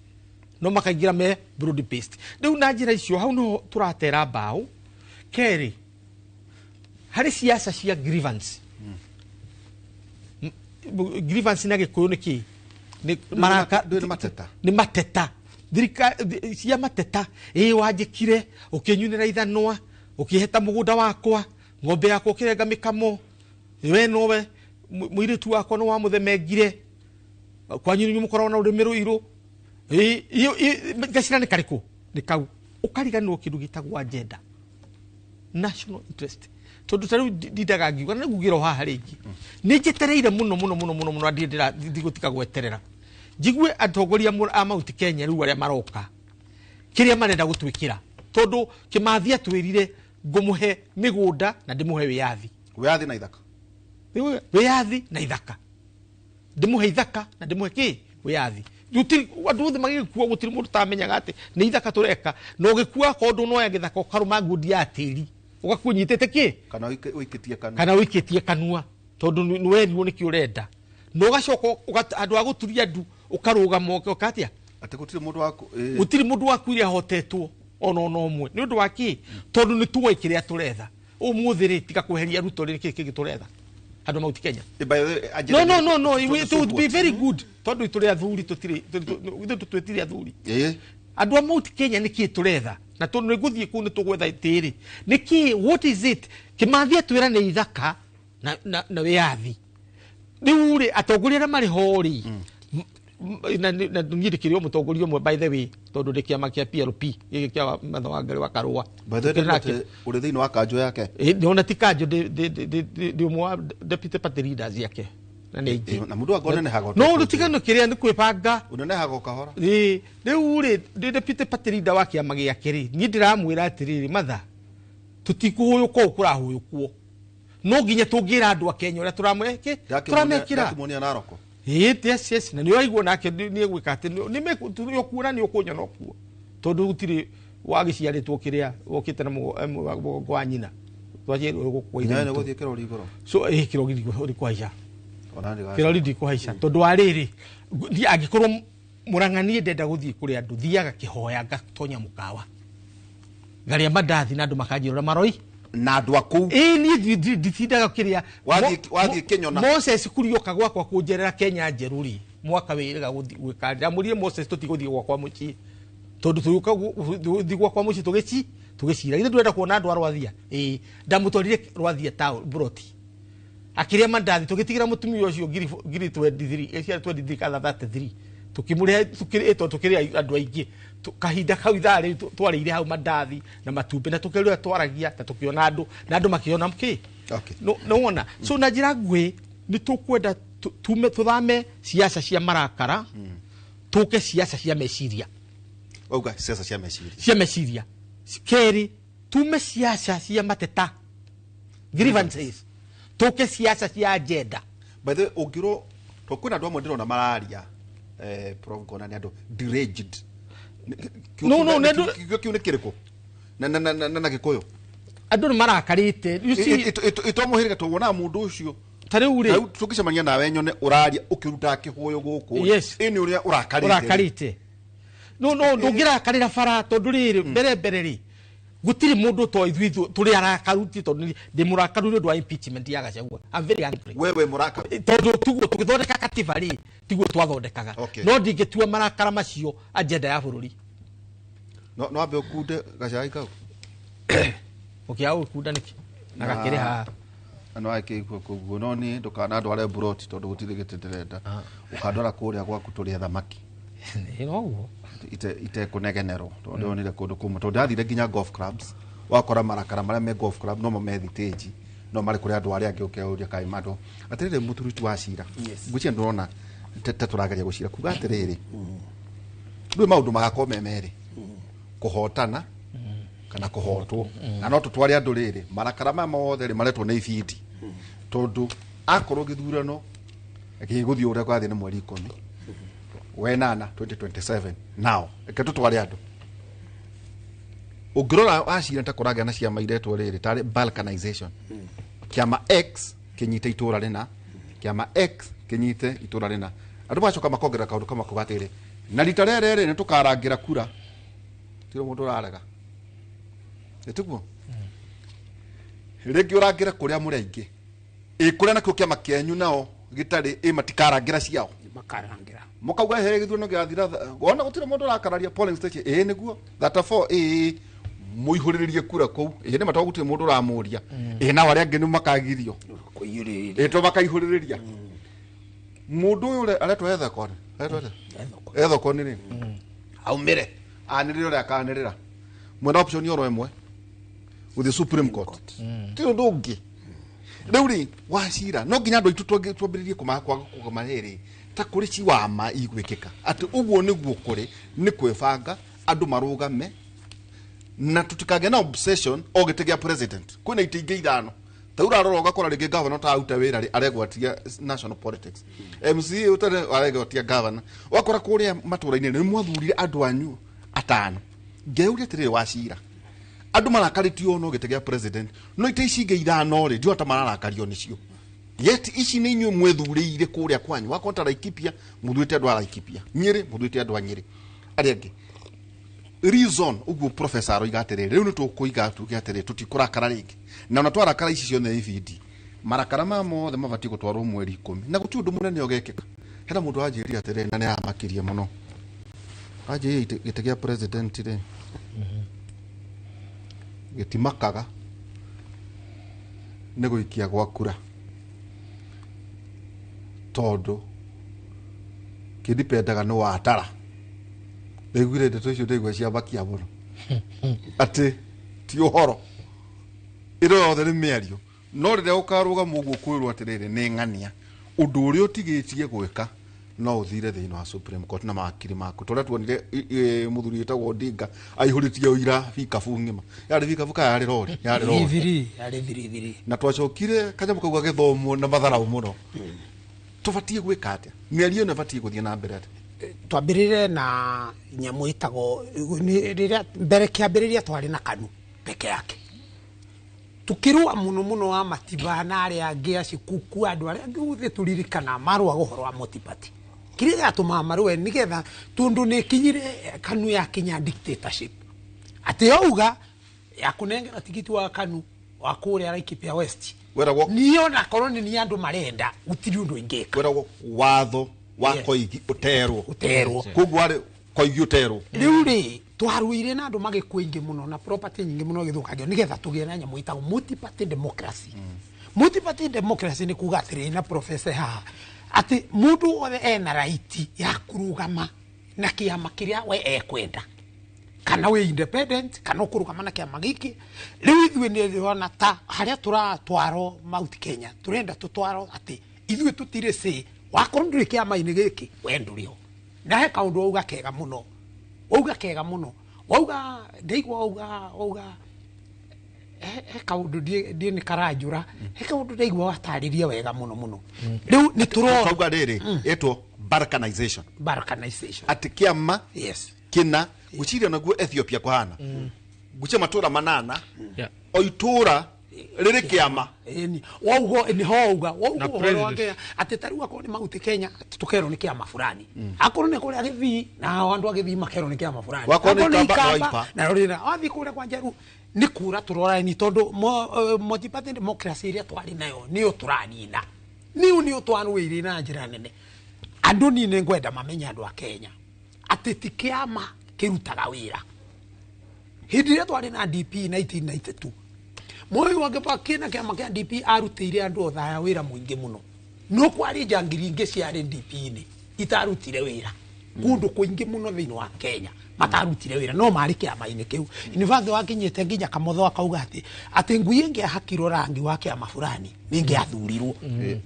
no makaingĩra me broad based. Rĩu na njĩra icio hau no tũratera mbaũ. Kerĩ, harĩ siasa cia grievance. Grievance na Gĩkũyũ nĩ kĩ? Nĩ maraka- Ndũĩ nĩ mateta. Nĩ mateta. Cia mateta. Ĩ, wanjĩkire, ũkĩnyunĩra ithanwa, ũkĩheta mũgũnda wakwa, ng'ombe yakwa ũkĩrenga mĩkamo. We nowe, mũirĩtu wakwa nĩ wamũthemengire. Kwanyu nĩ mũkoragwo na rũrĩmĩ rũirũ. Ĩ, ĩ, ĩ, gacira nĩ karĩkũ? Nĩ kau. Ũkariganĩrwo kĩndũ gĩtagwo agenda. National interest. Tondũ ta rĩu ndindaga ngiuga, na nĩngugĩra o haha rĩngĩ. Nĩ njetereire mũno, mũno, mũno, mũno, mũno, ndirĩ ndigũtiga gweterera. Njigue atongoria a Mount Kenya rĩu arĩa maroka, kĩrĩa marenda gũtwĩkĩra. Tondũ Kĩmathi atwĩrire ngũmũhe mĩgũnda na ndĩmũhe wĩyathi. Wĩyathi na ithaka. Wĩyathi na ithaka. Ndĩmũhe ithaka na ndĩmũhe kĩ? Wĩyathi. Gũtirĩ, andũ othe magĩgĩkua gũtirĩ mũndũ ũtamenyaga atĩ nĩ ithaka tũreka. Na ũgĩkua akorwo ndũnoya gĩthaka ũkarũma ngundi ya tĩri. Ũgakua ũnyitĩte kĩ? Kana ũikĩtie kanua. Kana ũikĩtie kanua. Tondũ nĩ werirwo nĩkĩ ũrenda. Na ũgacoka handũ ha gũturia ndu, ũkarũgama ũka atĩa? Atĩ gũtirĩ mũndũ waku, ĩ. Gũtirĩ mũndũ wakuire ahotetwo ona ũmwe. Nĩ ũndũ wa kĩ? Tondũ nĩ tuoĩ kĩrĩa tũretha. Ũmũthĩ rĩ, tiga kweheria Ruto rĩ, nĩkĩ kĩngĩ tũretha? Andũ Mount Kenya. By the way, agenda No, no, no, no, nĩ it would be support. very good. Tondũ tũrĩ athuri, tũtirĩ, ithuĩ tũtwĩtire athuri. Andũ a Mount Kenya nĩkĩ tũretha? Na tondũ nĩ ngũthiĩ kũu nĩ tũgwetha tĩri. Nĩkĩ, what is it? Kĩmathi atwĩra nĩ ithaka na wĩyathi. Rĩu rĩ, atongoria arĩa marĩ ho rĩ, na niĩ ndĩkĩrĩ o mũtongoria ũmwe by the way, Tondu ndi kiama kia PLP giki kia Matho wa Ngarĩ wa Karũa. By the way, Tũkĩrĩ nake. ũrĩ thĩinĩ wa kanjũ yake? Ona ti kanjũ, ndĩ ũmwe wa deputy party leaders yake na nĩ aingĩ. Na mũndũ anga ũnenehaga. No rũtigano kĩrĩa nĩ kwĩbanga. Ũnenehaga o kahora. Ĩĩ, rĩu rĩ, ndĩ deputy party leader wa kĩama gĩake rĩ, niĩ ndĩramwĩra atĩrĩrĩ, Matha, tũtikũhũyũka ũũ kũrahũyũkwo, no nginya tũngĩra andũ a Kenya ũrĩa tũramekĩra. Ndakĩmuonia Naroko. Ĩĩ, yes, na nĩ ũraigua nake nĩ egwĩka atĩ nĩ ũkuona nĩ ũkũnyona ũkuo, tondũ gũtirĩ wagĩciarĩtwo kĩrĩa wokĩte na mũgongo wa nyina, twaciarirwo gũkũ Nginya ithe nĩ witũ. gũthiĩ kĩrori igũrũ. So kĩrori ndikũhaica. Ona ndĩgacoka. Kĩrori ndikũhaica tondũ wa rĩrĩ, niĩ angĩkorwo Mũrang'a niĩ ndenda gũthiĩ kũrĩ andũ, thiaga kĩhoya, ngatonya mũkawa, ngarĩa mandathi na andũ makanjĩra ũrĩa maroi. Na andũ a kũu. Ĩĩ, niĩ nditindaga kĩrĩa. Wathiĩ Kĩnyona. Moses kurioka gwakwa kũnjerera Kenya njerũ rĩ, mwaka wĩrĩga gũthiĩ gwĩka, ndamũrire Moses, tũtigũthiĩ gwakwa mũciĩ tondũ tũgĩũka gũthiĩ gwakwa mũciĩ tũgĩcira ithe ndũrenda kuona andũ a Rwathia. Ĩĩ, ndamũtwarire Rwathia town broti, akĩrĩa mandathi, tũgĩtigĩra mũtumia ũcio ngiri 23, cia 23 kana 33, tukĩmũrĩha tũkĩrĩ tũkĩrĩa andũ aingĩ. Kahinda kau ithaa rĩu twarĩire hau mandathi na matumbĩ na tũkĩrĩa twaragia na tũkĩona andũ na andũ makĩona kĩ. No wona, so na njĩra nguhĩ nĩ tũkwenda tume tũthame siasa cia marakara, tũke siasa cia meciria. Wauga siasa cia meciria. Cia meciria. Kerĩ, tume siasa cia mateta, grievances, tũke siasa cia agenda. By the way, ũngĩrwo to kwĩna andũ amwe ndĩrona mararia, prof, ngona nĩ andũ deranged. No, nĩ Kiugo kĩu nĩ kĩrĩkũ na Gĩkũyũ? Andũ nĩ marakarĩte. You see, Ito mũhĩrĩga tũwonaga mũndũ ũcio. Ta rĩu rĩ, Rĩu tũngĩcemania nawe nyone ũraria ũkĩrutaga kĩhũyũ gũkũ. Ĩ nĩ ũrĩa ũrakarĩte. Ũrakarĩte, no ndũngĩrakarĩra bara, tondũ rĩrĩ, mbere rĩ, gũtirĩ mũndũ to ithuĩ tũrĩ arakaru, ti tondũ ndĩ mũrakaru nĩ ũndũ wa impeachment ya Gachagua. I'm very angry. Wewe mũrakaru. Tondũ tiguo tũgĩthondeka katiba rĩ, tiguo twathondekaga. No ndingĩtua marakara macio agenda ya bũrũri. No ambe ũkunde gacai kau. Ũkĩaga gũkunda nĩkĩ na gakĩrĩ haha? Na no akĩigua koguo, no niĩ ndũkanandware buroti tondũ gũtirĩ gĩtĩ ndĩrenda. Ũkandwara kũrĩa gwaku tũrĩe thamaki. Ĩ, noguo. Itekũnegenerwo, tondũ ndĩronire kũndũ kũmwe, tondũ ndathire nginya golf clubs, wakora marakara marĩa me golf club nomo me thitĩnji, no marĩ kũrĩ andũ arĩa angĩ, ũkeuria kaĩ mandũ atĩrĩrĩ mũturuti wa cira. Ngwĩciria ndĩrona ta tũrageria gũcira kuga atĩrĩrĩ, rĩu maũndũ magakorwo me merĩ, kũhotana kana kũhotwo, na no tũtware andũ rĩrĩ marakara maya mothe rĩ maretwo nĩ ibindi, tondũ akorwo gĩthurano gĩgũthiĩ ũrĩa kwathiĩ nĩ mweri 10 wenana 2027, now reke tũtware andũ. Ũngĩrora wacira ta kũragĩa na ciama iretwo rĩrĩ tarĩ balkanization, kĩama X kĩnyite itũra rĩna, kĩama X kĩnyite itũra rĩna, andũ magacoka makongerera kaũndũ kamwe kuga atĩrĩ, na rita rĩrĩ rĩ nĩ tũkarangĩra kura, tirĩ mũndũ ũrarega, ĩtiguo rĩngĩ ũrangĩre kũrĩa mũrĩ aingĩ, ĩ kũrĩa nakĩo kĩama kĩanyu nao gĩtarĩ ĩ matikarangĩra ciao? Makarangĩra. Mukauga he gĩthurano gĩathira, wona gũtirĩ mũndũ ũrakararia polling station, ĩ nĩguo 34, ĩ mũihũrĩrĩrie kura kũu, ĩ nĩ matoo gũtirĩ mũndũ ũramũria, ĩ nao arĩa angĩ nĩ makagirio. Kũiyũrĩrĩria. Ĩ to makaihũrĩrĩria mũndũ ũyũ aretwo ethekoni, aretwo atĩa? Ethekoni rĩ, aumĩre anĩrĩre ũrĩa akanĩrĩra, mwena option oro ĩmwe, gũthiĩ Supreme Court, ti ũndũ ũngĩ. Rĩu rĩ, wacira no nginya andũ aitũ twambĩrĩrie kwaga kũmarĩrĩ ta kũrĩ ciwama igwĩkĩka atĩ ũguo nĩguo kũrĩ nĩ kwĩbanga andũ marũgame na tũtikagĩa na obsession o gĩtĩ gĩa president. Kwĩna itĩ ingĩ ithano ta ũrarora ũgakora rĩngĩ governor ta wĩra rĩ aregwatia national politics, MCA ũtarĩ aregwatia governor, ũgakora kũrĩa matũra-inĩ nĩ mwathurire andũ anyu atano. Ngeyũria atĩrĩrĩ, wacira, andũ marakarĩtio no gĩtĩ gĩa president, no itĩ ici ingĩ ithano rĩ, ndiona ta mararakario nĩcio, yet ici nĩ inyuĩ mwethurĩire kũrĩa kwanyu. Wakona ta Laikipia mũthurĩte andũ a Laikipia, Nyĩrĩ mũthurĩte andũ a Nyĩrĩ, arĩa angĩ reason ũguo. Professor aroiga atĩrĩrĩ, rĩu nĩ tũkũiga tuge atĩrĩrĩ, tũtikũrakara rĩngĩ, na ona twarakara ici ciothe ibindi, marakara maya mothe mabatiĩ gũtwarwo mweri 10 na gũtirĩ ũndũ mũnene ũgekĩka. Hena mũndũ wanjĩrire atĩrĩrĩ, na nĩ aramakirie mũno, anjĩrire gĩtĩ gĩa president rĩ gĩtimakaga nĩ gũikia gwa kura, tondũ kĩdipendaga nĩ watara. Ndaiguire ndeto icio, ndaigua ciamakia mũno atĩ ti ũhoro ĩno yothe nĩ mĩario, no rĩrĩa ũkarũgama ũguo kwĩrwo atĩrĩrĩ nĩ ng'ania ũndũ ũrĩa ũtigĩtie gwĩka no ũthire thĩinĩ wa Supreme Court na mawakiri maku tũrĩa tuonire mũthuri wĩtagwo Odinga aihũrĩtie ũira bikabu ng'ima, yarĩ bikabu kana yarĩ rori? Yarĩ rori. Thiri yarĩ thiri thiri. Na twacokire kanyamũ kau gagĩthomwo na matharaũ mũno. Tũbatiĩ gwĩka atĩa? Mĩario ĩno ĩbatiĩ gũthiĩ na mbere atĩa? Twambĩrĩre na nyamũ ĩtagwo rĩrĩa mbere kĩambĩrĩria twarĩ na KANU peke yake, tukĩrũa mũno mũno wa Matiba na arĩa angĩ acikuku, andũ arĩa angĩ othe tũririkana marũaga ũhoro wa multiparty. Kĩrĩa gĩatũmaga marũe nĩgetha tondũ nĩ ĩkinyire KANU yakinya dictatorship atĩ yauga ya kũnengera tigiti wa KANU wa kũrĩa Laikipia West. Wĩragwo niĩ onakorwo nĩ niĩ andũ marenda, gũtirĩ ũndũ ingĩka. Wĩragwo watho wa Koigi ũterwo. Ũterwo. Koguo warĩ Koigi ũterwo. Rĩu rĩ twarũire na andũ magĩkua aingĩ mũno na property nyingĩ mũno gĩthũkangio nĩgetha tũgĩe na nyamũ ĩtagwo multi-party democracy. Multi-party democracy nĩ kuga atĩrĩrĩ, na professor haha, atĩ mũndũ wothe ena right ya kũrũgama na kĩama kĩrĩa we ekwenda, kana wĩ independent kana ũkũrũgama na kĩama gĩkĩ. Rĩu ithuĩ nĩ ndĩrona ta harĩa tũratwarwo Mount Kenya, tũrenda tũtwarwo atĩ ithuĩ tũtirĩ say, wakorwo ndũrĩ kĩama-inĩ gĩkĩ we ndũrĩ ho. Na he kaũndũ wauga kega mũno, wauga kega mũno, wauga ndaigua wauga he kaũndũ ndiĩ nĩ karanjũra, he kaũndũ ndaigua watarĩria wega mũno mũno. Rĩu nĩ tũrona Kauga rĩrĩ ĩtwo balkanization. Balkanization. Atĩ kĩama kĩna gwĩciria naguo Ethiopia kũhana gwĩciria matũra manana, o itũra rĩrĩ kĩama. Ĩni wauga nĩho wauga wauga Na ũhoro wa president. Kenya atĩ ta rĩu akorwo nĩ Mount Kenya tũkerwo nĩ kĩama fulani, akorwo nĩ kũrĩa Gĩthii na andũ a Gĩthii makerwo nĩ kĩama fulani. Wakorwo nĩ Akorwo nĩ Ikamba, Ikamba, Wiper. na rĩrĩa wathiĩ kũrĩa kwa Njeru nĩ kũra tũrorani tondũ multi-party democracy ĩrĩa twarĩ nayo nĩyo tũranina, nĩyo nĩyo twarũĩire na njĩra nene. Andũ niĩ nĩ ngwenda mamenye andũ a Kenya atĩ ti kĩama kĩrutaga wĩra. Hĩndĩ ĩrĩa twarĩ na DP 1992, Moi wa Kibaki na kĩama kĩa DP arutĩire andũ othe aya wĩra mũingĩ mũno, no kwarĩ njangiri ingĩ ciarĩ DP-inĩ itarutire wĩra kũndũ kũingĩ mũno thĩinĩ wa Kenya, matarutire wĩra no marĩ kĩama-inĩ kĩu. In fact wakinyĩte nginya Kamotho akauga atĩ ngui ĩngĩahakirwo rangi wa kĩama fulani nĩ ĩngĩathurirwo.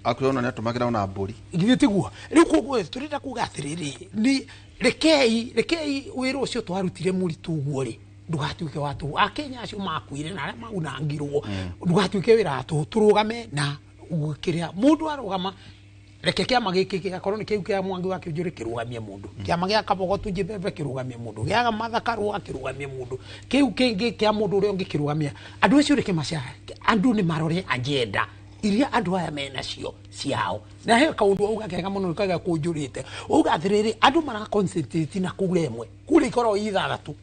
Akuona nĩ atũmagĩra ona mbũri. Githĩ tiguo? Rĩu koguo tũrenda kuga atĩrĩrĩ, nĩ rekei wĩra ũcio twarutire mũritũ ũguo rĩ ndũgatuĩke wa tũhũ. Akenya acio makuire na arĩa maunangirwo ndũgatuĩke wĩra wa tũhũ, tũrũgame na kĩrĩa mũndũ arũgama. Reke kĩama gĩkĩ gĩgakorwo nĩ kĩu kĩa Mwangi wa Kĩũnjũrĩ kĩrũgamie mũndũ, kĩama gĩa Kabogo Tujibembe kĩrũgamie mũndũ, gĩa Martha Karua kĩrũgamie mũndũ, kĩu kĩngĩ kĩa mũndũ ũrĩa ũngĩ kĩrũgamie andũ acio. Reke maca andũ nĩ marore agenda iria andũ aya menacio ciao. Na he kaũndũ wauga kega mũno kaga kũnjũrĩte, wauga atĩrĩrĩ, andũ mara concentrate na kura ĩmwe, kura ikoragwo ithathatũ,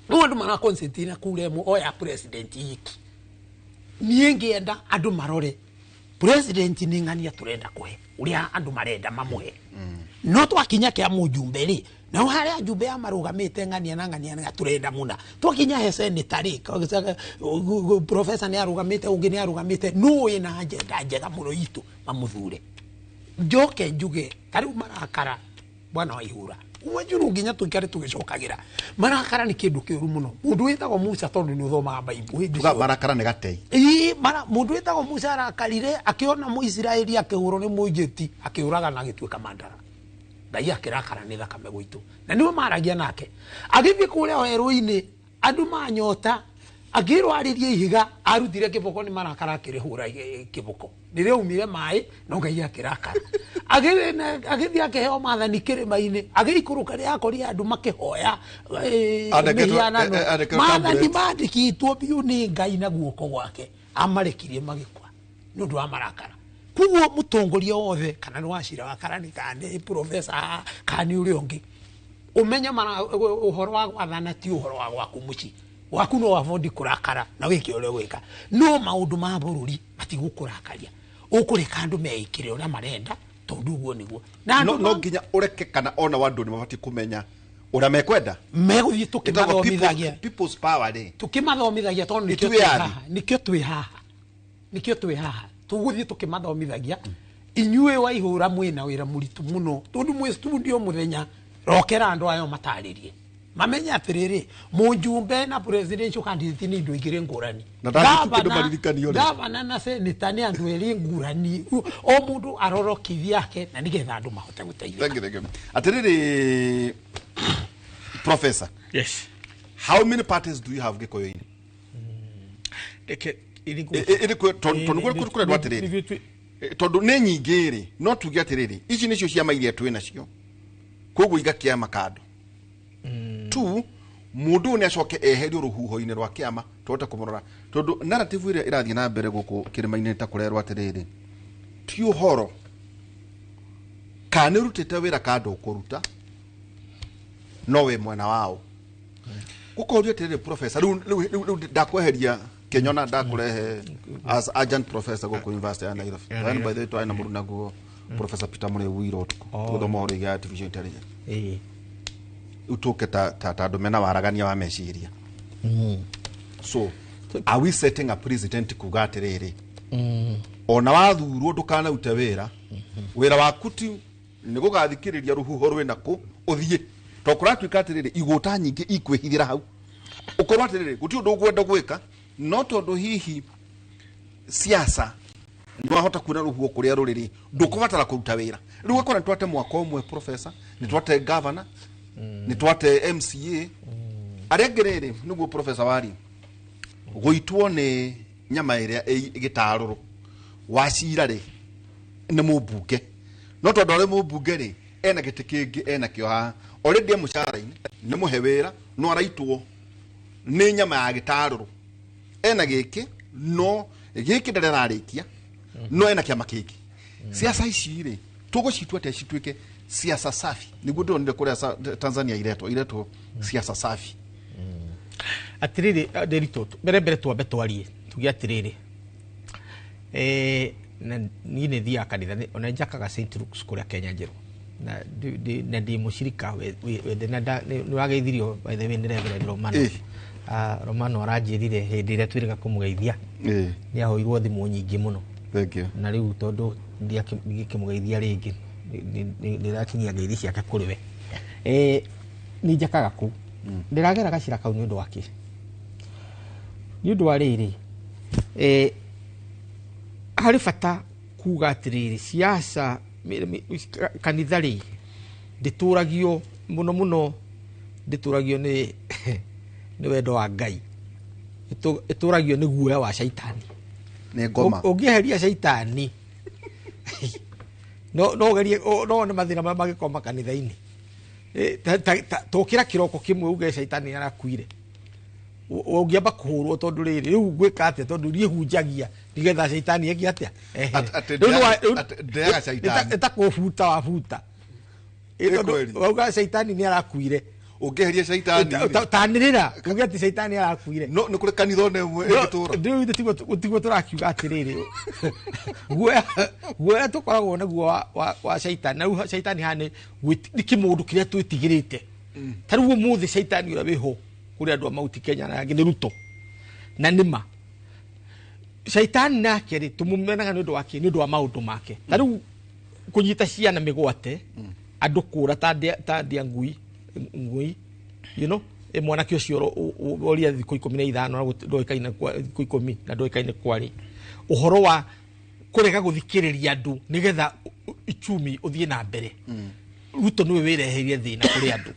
no andũ mara concentrate na kura ĩmwe o ya president iki. Niĩ ngĩenda andũ marore president nĩ ng'ania tũrenda kũhe ũrĩa andũ marenda mamũhe, no twakinya kĩa mũjumbe rĩ, nao harĩa njumbe ya marũgamĩte ng'ania na ng'ania na tũrenda mũna, twakinya he senator rĩ, professor nĩ arũgamĩte, ũngĩ nĩ arũgamĩte, no wĩna agenda njega mũno itũ mamũthure. Njoke njuge ta rĩu marakara bwana wa ihura umajuru nginya tuikare tugicokagĩra marakara nĩ kĩndũ kĩũru mũno. Mũndũ wĩtagwo Musa, tondũ nĩ ũthomaga Bible hĩndĩ tuga ciothe. Marakara nĩ gatei. Ĩĩ, mara mũndũ wĩtagwo Musa arakarire akĩona Mũisiraeli akĩhũrwo nĩ mũijĩti akĩũraga na agĩtuĩka mandara. Ngai akĩrakara nĩ thakame gũitũ na nĩwe maragia nake agĩthiĩ kũrĩa werũ-inĩ andũ manyota akĩrwo arĩrie ihiga arutire kĩboko nĩ marakara akĩrĩhũra kĩboko nĩrĩaumire maĩ no Ngai akĩrakara. Agĩthiĩ akĩheo maathani kĩrĩma-inĩ, agĩikũrũka rĩ akorire andũ makĩhoya mĩhianano. Andĩkĩtwo Maathani tablet. mandĩkĩtwo biũ nĩ Ngai na guoko gwake, amarekirie magĩkua nĩ ũndũ wa marakara. Koguo mũtongoria wothe kana nĩ wacira wa karani kana nĩ professor kana nĩ ũrĩa ũngĩ, ũmenye mara ũhoro wa gwathana ti ũhoro wa gwaku mũciĩ waku, no avoid kũrakara na wĩke ũrĩa ũgwĩka, no maũndũ ma bũrũri matigũkũrakaria, ũkũreka andũ meĩkĩre ũrĩa marenda tondũ ũguo nĩguo na no andũ no nginya ũreke kana ona andũ nĩ mabatiĩ kũmenya ũrĩa mekwenda. Megũthiĩ Ĩtagwo tũkĩmathomithagia. People's power rĩ. Tũkĩmathomithagia tondũ nĩkĩo Ithuĩ twĩ athi. haha, nĩkĩo twĩ haha, nĩkĩo twĩ haha tũgũthiĩ tũkĩmathomithagia. Inyuĩ waihũra mwĩna wĩra mũritũ mũno tondũ mwĩ studio mũthenya. Rokera andũ ayo matarĩrie mamenye atĩrĩrĩ, mũjumbe na presidential candidate nĩ indo igĩrĩ ngũrani. Na ndangĩtu kĩndũ maririkanio rĩ. Gavana na senator nĩ andũ erĩ ngũrani, o mũndũ arorokithia yake na nĩgetha andũ mahote gũteithĩka. Thank you, thank you. Atiriri, professor, Yes. how many parties do you have Gikuyu-inĩ? Reke Ĩrĩ tondũ kũrendwo atĩrĩrĩ, tondũ nĩ nyingĩ rĩ, no tuge atĩrĩrĩ, ici nĩcio ciama iria twĩ nacio, koguo iga kĩama kando tu mũndũ ũyũ nĩ acoke eherio rũhuho-inĩ rwa kĩama tũhote kũmũrora, tondũ narrative ĩrĩa ĩrathiĩ na mbere gũkũ kĩrĩma-inĩ ta kũrerwo atĩrĩrĩ, ti ũhoro kana nĩ ũrutĩte wĩra kana ndũkũruta, no wĩ mwena wao. Gũkorio atĩrĩrĩ, professor, rĩu ndakweheria Kenyona, ndakũrehe as adjunct professor gũkũ University ya Nairobi. Ya By the way, twarĩ na mũrunaguo Professor Peter Mũrĩu ira ũtukũ tũgĩthoma ũhoro wĩgiĩ artificial intelligence. Rĩu tũke ta andũ mena waragania wa meciria. So are we setting a president kuga atĩrĩrĩ, ona wathurwo ndũkanarute wĩra, wĩra waku ti nĩ gũgathikĩrĩria rũhuho rwĩna kũ ũthiĩ, to kũratuĩka atĩrĩrĩ, igũta nyingĩ ikwĩhithĩra hau, ũkorwo atĩrĩrĩ, gũtirĩ ũndũ ũkwenda gwĩka, no tondũ hihi siasa nĩ wahota kuona rũhuho kũrĩa rũrĩ rĩ, ndũkũbatara kũruta wĩra. Rĩu ũgakora nĩ twate mwaka ũmwe professor, nĩ twate governor, nĩ twate MCA, arĩa angĩ rĩrĩ, nĩguo professor wari gũitwo nĩ nyama ĩrĩa ĩ gĩtarũrũ wacira rĩ, nĩ mũmbunge, no tondũ arĩ mũmbunge rĩ, ena gĩtĩ kĩngĩ ena kĩo haha already e mũcara-inĩ, nĩ mũhe wĩra, no araitwo nĩ nyama ya gĩtarũrũ, ena gĩkĩ no gĩkĩ ndarĩ ararĩkia, no ena kĩama kĩngĩ. Siasa ici rĩ, tũgũcitua atĩa cituĩke siasa safi? Nĩguo ndĩronire kũrĩa Tanzania iretwo siasa safi. Atiriri, Nderitu, mbere twambe twarie tuge atiriri, na niĩ nĩ thiaga kanitha, ona njakaga St Luke's kũrĩa Kenya Njerũ, na ndĩ mũcirika wende na nĩ wageithirio by the way nĩ Reverend Romano. Romano aranjĩrire hĩndĩ ĩrĩa twĩrĩga kũmũgeithia nĩ ahoirwo thimũ nyingĩ mũno. Thank you. Na rĩu tondũ ndingĩkĩmũgeithia rĩngĩ, ndĩrakinyia ngeithi ciake kũrĩ we. Nĩ njakaga kũu, ndĩragera gacĩra kau nĩ ũndũ wa kĩ? Nĩ ũndũ wa rĩrĩ, harĩ bata kuga atĩrĩrĩ, siasa kanitha rĩ, ndĩtũragio mũno mũno, ndĩtũragio nĩ wendo wa Ngai, ĩtũragio nĩ guoya wa caitani. Nĩ ngoma. Ũngĩeheria caitani no ũgerie no wone mathĩna marĩa mangĩkorwo makanitha-inĩ. Tũkĩra kĩroko kĩmwe uge caitani nĩarakuire, ũngĩamba kũhũrwo tondũ rĩrĩ, rĩu ngwĩka atĩa tondũ niĩ hunjagia nĩgetha caitani eke atĩa? Ndĩaga caitani. Ĩta kũbuta wabuta. Nĩ kweli. Wauga caitani nĩarakuire. Ũngĩeheria caitani rĩ. Tanĩrĩra uge atĩ caitani nĩarakuire. No nĩ kũrĩ kanitha ona ĩmwe ĩngĩtũra. Rĩu ithuĩ tiguo tũrakiuga atĩrĩrĩ, guoya tũkoragwo naguo wa caitani, na rĩu caitani haha nĩ kĩmũndũ kĩrĩa twĩtigĩrĩte. Ta rĩu ũmũthĩ caitani ũrĩa wĩho kũrĩ andũ a Mount Kenya na angĩ nĩ Ruto, na nĩma caitani nake rĩ, tũmũmenaga nĩ ũndũ wa kĩ? Nĩ ũndũ wa maũndũ make. Ta rĩu kũnyita ciana mĩgwate, andũ kũra ta ndĩa ngui, ngui, you know, mwanake ũcio woria thikũ 15 na ndoĩkaine kwa thikũ 10 na ndoĩkaine kwarĩ ũhoro wa kũrega gũthikĩrĩria andũ nĩgetha uchumi ũthiĩ na mbere. Ruto nĩwe wĩreheire thĩna kũrĩ andũ,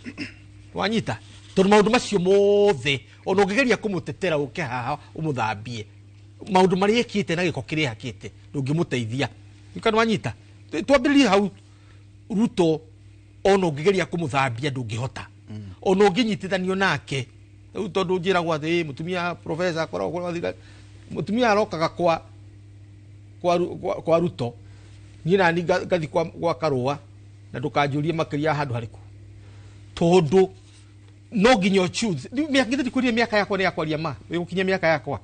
wanyita? Tondũ maũndũ macio mothe ona ũngĩgeria kũmũtetera ũke haha ũmũthambie, maũndũ marĩa ekĩte na gĩko kĩrĩa ehakĩte ndũngĩmũteithia. Kana wanyita? Twambĩrĩrie hau. Ruto ona ũngĩgeria kũmũthambia ndũngĩhota, ona ũngĩnyitithanio nake rĩu, tondũ njĩragwo atĩ mũtumia professor akoragwo kwa thirikari, mũtumia arokaga kwa Ruto, niĩ nani ngathi kwa Karũa, na ndũkanjũrie makĩria handũ harĩkũ, tondũ no nginya choose. Rĩu githĩ ndikwĩrire mĩaka yakwa nĩ ya kwaria ma, wĩgũkinyia mĩaka yakwa,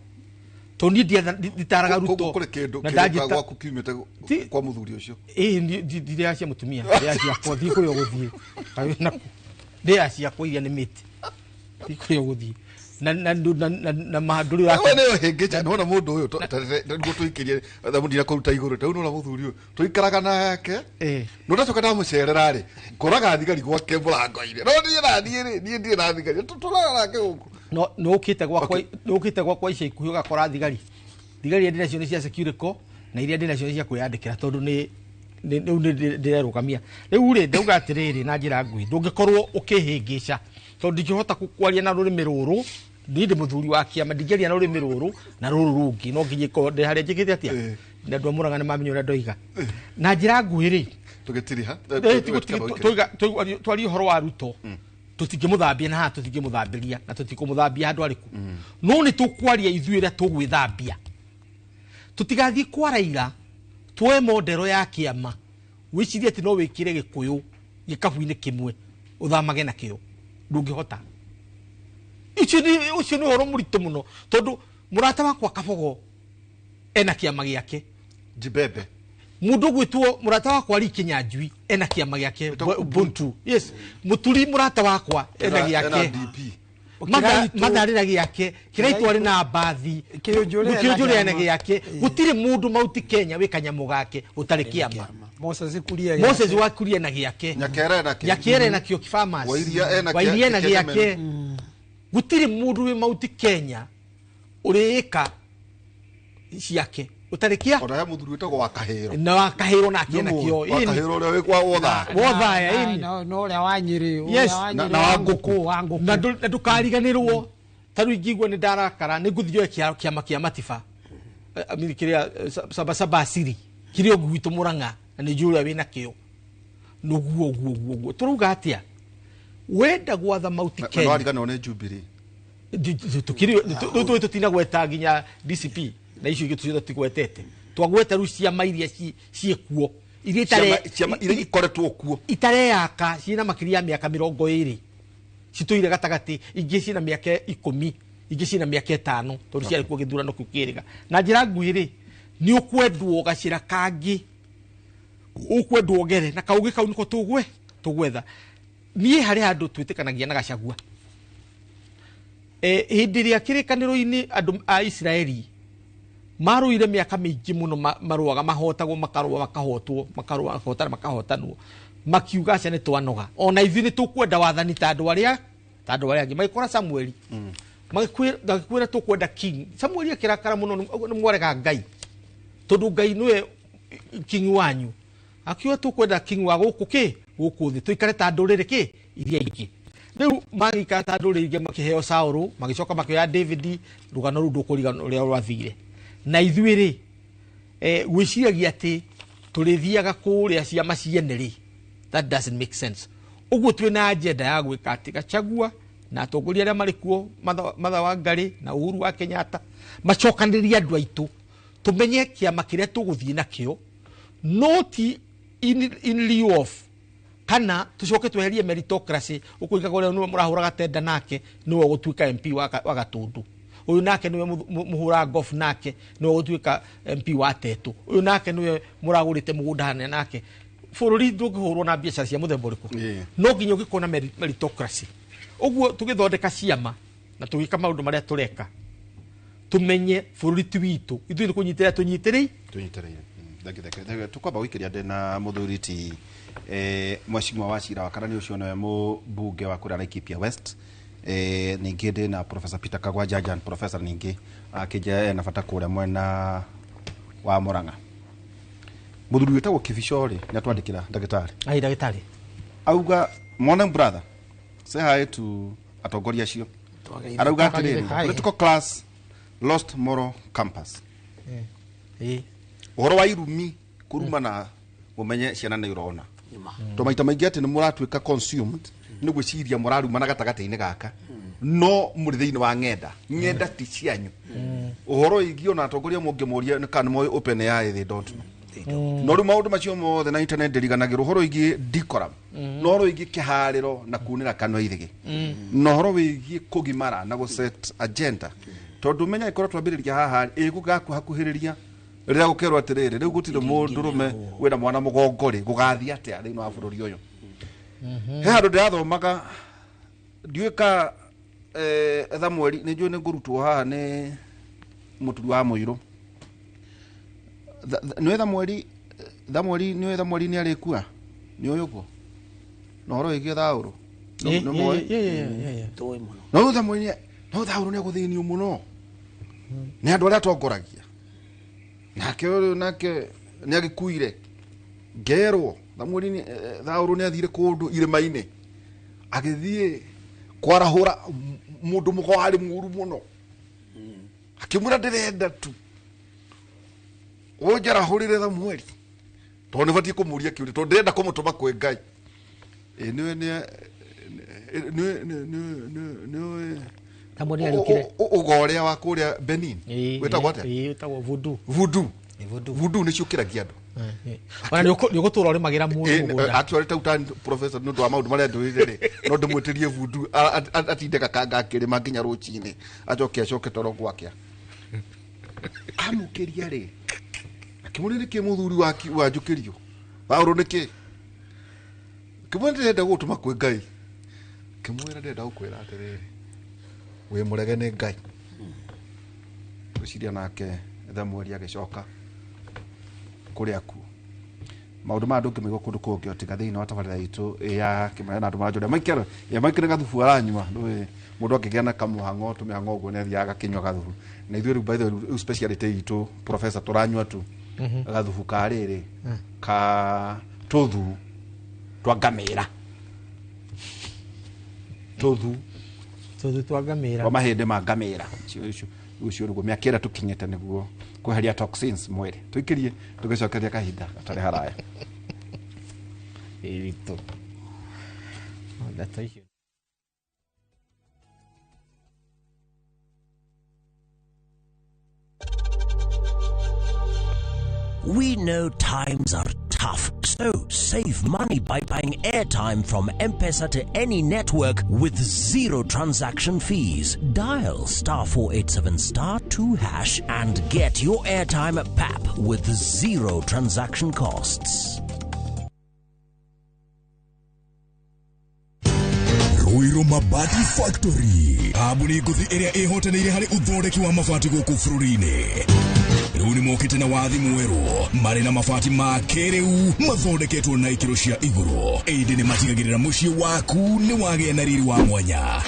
tondũ niĩ nditaraga Ruto. Koguo kũrĩ kĩndũ Na kĩrĩa ndanjĩta- gwaku kiumĩte kwa mũthuri ũcio. Ĩĩ, ndirĩa cia mũtumia, ndĩra ciakwa, thiĩ kũrĩa ũgũthiĩ. Kaĩ naku. Ndĩra ciakwa iria nĩ mĩtĩ. Thiĩ kũrĩa ũgũthiĩ. Na na na na na ma ndũrĩ We ũrake. nĩyo hĩngĩca nĩwona mũndũ ũyũ nĩguo tũikĩrie mũndina kũruta igũrũ rĩu nĩwona mũthuri ũyũ tũikaraga nake. No ndacoka ndamũcerera rĩ, ngoraga thigari gwake mũrango-inĩ, no niĩ na niĩ rĩ, niĩ ndirĩ na thigari, tũtũraga nake gũkũ. No no ũkĩte gwakwa, no ũkĩte gwakwa ica ikuhĩ ũgakora thigari. Thigari iria ndĩ nacio nĩ cia security na iria ndĩ nacio nĩ cia kwĩyandĩkĩra, tondũ nĩ rĩu nĩ ndĩrerũgamia. Rĩu rĩ, ndauga atĩrĩrĩ, na njĩra nguhĩ, ndũngĩkorwo ũkĩhĩngĩca, tondũ ndingĩhota kwaria na rũrĩmĩ rũrũ. Niĩ ndĩ mũthuri wa kĩama, ndingĩaria na rũrĩmĩ rũrũ na rũrũ rũngĩ. No nginya ikorwo ndĩ harĩa njĩkĩte atĩa, na andũ a Mũrang'a nĩ mamenya ũrĩa ndoiga. Na njĩra nguhĩ rĩ, tũgĩtiriha. Twarie ũhoro wa Ruto, tũtingĩmũthambia na haha, tũtingĩmũthambĩria na tũtikũmũthambia handũ arĩkũ, no nĩ tũkwaria ithuĩ ũrĩa tũgwĩthambia. Tũtigathiĩ kwa Raila tuoe modero ya kĩama, wĩcirie atĩ no wĩkĩre Gĩkũyũ gĩkabu-inĩ kĩmwe ũthamage nakĩo. Ndũngĩhota. Ũcio nĩ ũhoro mũritũ mũno, tondũ mũrata wakwa Kabogo ena kĩama gĩake. Jibebe. Mundu gwitwo murata wakwa Lee Kinyanjui ena kiama giake, Ubuntu. Yes, Muturi murata wakwa ena Ena giake. DP. Matharira giake Kiraitũ arĩ na mbathi. Kĩũnjũrĩ ena Kĩũnjũrĩ ena kĩama. giake. Gũtirĩ mũndũ Mauti Kenya wĩ kanyamũ gake ũtarĩ kĩama. Moses Kuria. Moses wa Kuria na giake. Nyakera ena kĩ. Nyakere na kĩo Farmers. Wairia ena Wairia na Kenya. giake. Gũtirĩ mũndũ wĩ Mauti Kenya ũrĩĩka ciake ũtarĩ kĩa. Ona he mũthuri wĩtagwo wa Kahĩro. Na wa Kahĩro nake na kĩo. Wa Kahĩro ũrĩa wĩ kwa wotha. Wothaya, ĩni. No ũrĩa wa Nyĩrĩ. Yes. Ũrĩa wa Na Nyĩrĩ, na wa ngũkũ. Wa ngũkũ. Na ndũkariganĩrwo, ta rĩu ingĩigua nĩ ndarakara, nĩ ngũthiĩ njoe kĩama kĩa Matiba. I mean, kĩrĩa Sabasaba Asiri kĩrĩa ũguo gwitũ Mũrang'a, na nĩ njũĩ ũrĩa wĩna kĩo nũguo ũguo ũguo ũguo. Tũrauga atĩa wenda gwatha Mauti Na Kenya? wariganĩrwo nĩ Jubilee. Rĩu tũtinagweta nginya DCP na icio ingĩ ciothe tũtigwetete. Twagweta rĩu ciama iria ciĩkuo, iria Ciama iria ikoretwo kuo itareyaka, ciĩna makĩria ya mĩaka 20 citũire gatagatĩ, ingĩ ciĩna mĩaka 10, ingĩ ciĩna mĩaka 5, tondũ ciarĩ kuo gĩthurano kĩu kĩrĩga. Na njĩra nguhĩ rĩ, nĩ ũkwendwo gacĩra kangĩ, ũkwendwo ngere na kaũgĩ kau nĩko tũgwetha. Niĩ harĩ handũ twĩtĩkanagia na Gachagua. Hĩndĩ ĩrĩa kĩrĩkanĩro-inĩ andũ a Isiraeli marũire mĩaka mĩingĩ mũno, marũaga, mahotagwo, makarũa, makahotwo, makarũa, makahotana, makahotanwo, makiuga aca, nĩ twanoga, ona ithuĩ nĩ tũkwenda wathani ta andũ arĩa angĩ. Magĩkora Samueli, magĩkwĩra tũkwenda king. Samueli akĩrakara mũno, nĩ mwarega Ngai, tondũ Ngai nĩwe king wanyu. Akiuga tũkwenda king wa gũkũ kĩ gũkũ thĩ, tũikare ta ndũrĩrĩ kĩ iria ingĩ. Rĩu magĩikara ta ndũrĩrĩ ingĩ, makĩheo Saũlũ, magĩcoka makĩoya David. Rũgano rũu ndũkũrigana ũrĩa rwathire. Na ithuĩ rĩ, gwĩciragia atĩ tũrĩthiaga kũrĩa ciama ciene rĩ, that doesn't make sense. Ũguo twĩna agenda ya gwĩka atĩ Gachagua na atongoria arĩa marĩ kuo, Martha Wangari na Uhuru wa Kenyatta, macokanĩrĩrie andũ aitũ, tũmenye kĩama kĩrĩa tũgũthiĩ nakĩo, no ti in lieu of kana tucoke tweherie meritocracy. Ũkũigaga ũrĩa nĩwe mũrahũraga tenda nake nĩwe ũgũtuĩka MP wa Gatũndũ, ũyũ nake nĩwe mũhũraga golf nake nĩwe ũgũtuĩka MP wa Tetũ, ũyũ nake nĩwe mũragũrĩte mũgũnda hana nake. Bũrũri ndũngĩhũrwo na biacara cia mũthemba ũrĩkũ. No nginya ũngĩkorwo na meritocracy. Ũguo tũgĩthondeka ciama na tũgĩka maũndũ marĩa tũreka, tũmenye bũrũri ti witũ, ithuĩ nĩ kũnyitĩrĩra tũnyitĩrĩi. Tũnyitĩrĩire. Thank you, thank you, thank you. Tukwamba gũikĩria ndĩ na mũthuri ti mheshimiwa wa cira wa kana nĩ ũcio nĩwe mũmbunge wa kũrĩa Laikipia West. Ningĩ ndĩ na Professor Peter Kagwa Jajan, professor ningĩ akĩnja ena bata kũrĩa mwena wa Murang'a. Mũthuri wĩtagwo Kibicho rĩ, nĩ atwandĩkĩra, ndagĩtarĩ. Ai, ndagĩtarĩ. Auga, "Morning brother, say hi to atongoria acio." Arauga atĩrĩrĩ, "Political class lost moral compass." Ũhoro wa irumi, kũrumana, mũmenye ciana nĩ irona to maita maingĩ atĩ nĩ mũratuĩka consumed nĩ gwĩciria mũrarumana gatagatĩ-inĩ gaka, no mũrĩ thĩinĩ wa ng'enda, ng'enda ti cianyu. Ũhoro wĩgiĩ ona atongoria mũngĩmũria nĩ kana nĩ moĩ Open AI, they don't know. No rĩu maũndũ macio mothe na internet ndĩriganagĩrwo ũhoro wĩgiĩ decorum, na ũhoro wĩgiĩ kĩharĩro na kunĩra kanua ithĩgĩ, na ũhoro wĩgiĩ kũgimara na gũ set agenda, tondũ menya ĩkorwo twambĩrĩria haha ĩgũgakuhakuhĩrĩria rĩrĩa gũkerwo atĩrĩrĩ, rĩu gũtirĩ mũndũrũme wĩna mwana mũgongo rĩ, gũgathiĩ atĩa thĩinĩ wa bũrũri ũyũ? He handũ ndĩrathomaga, ndiũĩ ka Thamueli nĩ njũĩ nĩ ngũrutwo haha nĩ mũturi wa mũirũ. Nĩũĩ Thamueli, Thamueli nĩũĩ Thamueli nĩ arĩkua, nĩ ũĩ ũguo na ũhoro wĩgiĩ Thaũrũ? Nĩ mũĩ? Tũĩ mũno. No Thamueli, no Thaũrũ nĩ agũthĩnio mũno nĩ andũ arĩa atongoragia, nake ũyũ nake nĩ agĩkuire. Ngerwo Thamueli, Thaũrũ nĩ athire kũndũ irĩma-inĩ, agĩthiĩ kwarahũra mũndũ mũgo warĩ mũru mũno, akĩmwĩra ndĩrenda tu ũnjarahũrĩre Thamueli, tondũ nĩ batiĩ kũmũria kĩũria, tondũ ndĩrenda kũmũtũma kwĩ Ngai. Nĩũĩ nĩũĩ Thamueli nĩariũkire. Ũgo ũrĩa wa kũrĩa Benin wĩtagwo atĩa? Wĩtagwo voodoo. Voodoo. Voodoo nĩ ciũkĩragia andũ. Ona nĩ ũgũtũra ũrĩmagĩra mũndũ mũgũnda. Actually tau tani professor nĩ ũndũ wa maũndũ marĩa ndũrire rĩ, no ndĩmwĩtĩrie voodoo atinde gakanga akĩrĩma nginya rũcinĩ, acoke acoke toro gwakĩa. Amũkĩria rĩ, akĩmũria nĩkĩ mũthuri wanjũkĩrio Paũlũ nĩkĩ? Akĩmwĩra ndĩrenda gũgũtũma kwĩ Ngai. Akĩmwĩra ndĩrenda gũkwĩra atĩrĩrĩ, wĩ mũrege nĩ Ngai. Ngwĩciria nake Thamueli agĩcoka kũrĩa kuo. Maũndũ maya ndũngĩmaigua kũndũ kũngĩ o tiga thĩinĩ wa tabarĩra itũ ya kĩmera na andũ maranjũria Michael, ya Michael nĩ gathubu aranyua. Ndũĩ mũndũ angĩgĩa na kamũhang'o tũmĩhang'o ũguo nĩ athiaga agakĩnyua gathubu. Na ithuĩ rĩu by the way rĩu speciality itũ professor tũranyua tu gathubu ka rĩrĩ ka tũthu twa ngamĩra. Tũthu Tũthu twa ngamĩra. Twa mahĩndĩ ma ngamĩra. Ũcio nĩguo mĩaka ĩrĩa tũkinyĩte nĩguo kweheria toxins mwĩrĩ. Tũikĩrie tũgĩcokeria kahinda gatarĩ haraya. Ĩritũ. Ndeto icio. We know times are tough, so save money by buying airtime from M-Pesa to any network with zero transaction fees. Dial *487*2# and get your airtime at PAP with zero transaction costs. Ruiru Mabati Factory, kambuni ngũthi ĩrĩa ĩhotanĩire harĩ ũthondeki wa mabati gũkũ bũrũri-inĩ. Rĩu nĩ mokĩte na wathi mwerũ, marĩ na mabati ma kĩrĩu mathondeketwo na ikĩro cia igũrũ, ĩndĩ nĩ matigagĩrĩra mũciĩ waku nĩ wagĩa na riri wa mwanya.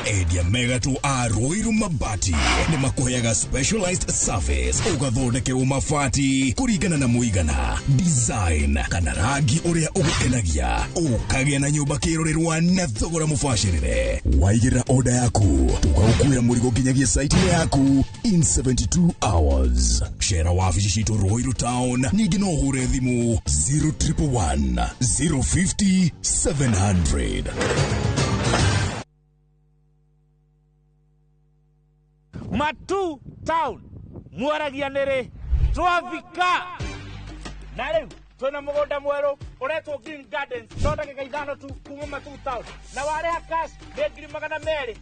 Endia megatũ a Ruiru Mabati nĩ makũheaga specialized service, ũgathondekerwo mabati kũringana na mũigana, design kana rangi ũrĩa ũgũkenagia, ũkagĩa na nyũmba kĩrorerwa na thogora mũbacĩrĩre. Waigĩrĩra order yaku, tũgagũkuĩra mũrigo nginyagia site-inĩ yaku in 72 hours. Cera wabici citũ Ruiru Town, ningĩ no ũhũre thimũ 0111 050 700. Matu Town mwaragia nĩrĩ twafika na rĩu twĩna mũgũnda mwerũ ũretwo Green Gardens, no ndagĩka 5 tu kuma Matu Town, na warĩha cash nĩ 280,000,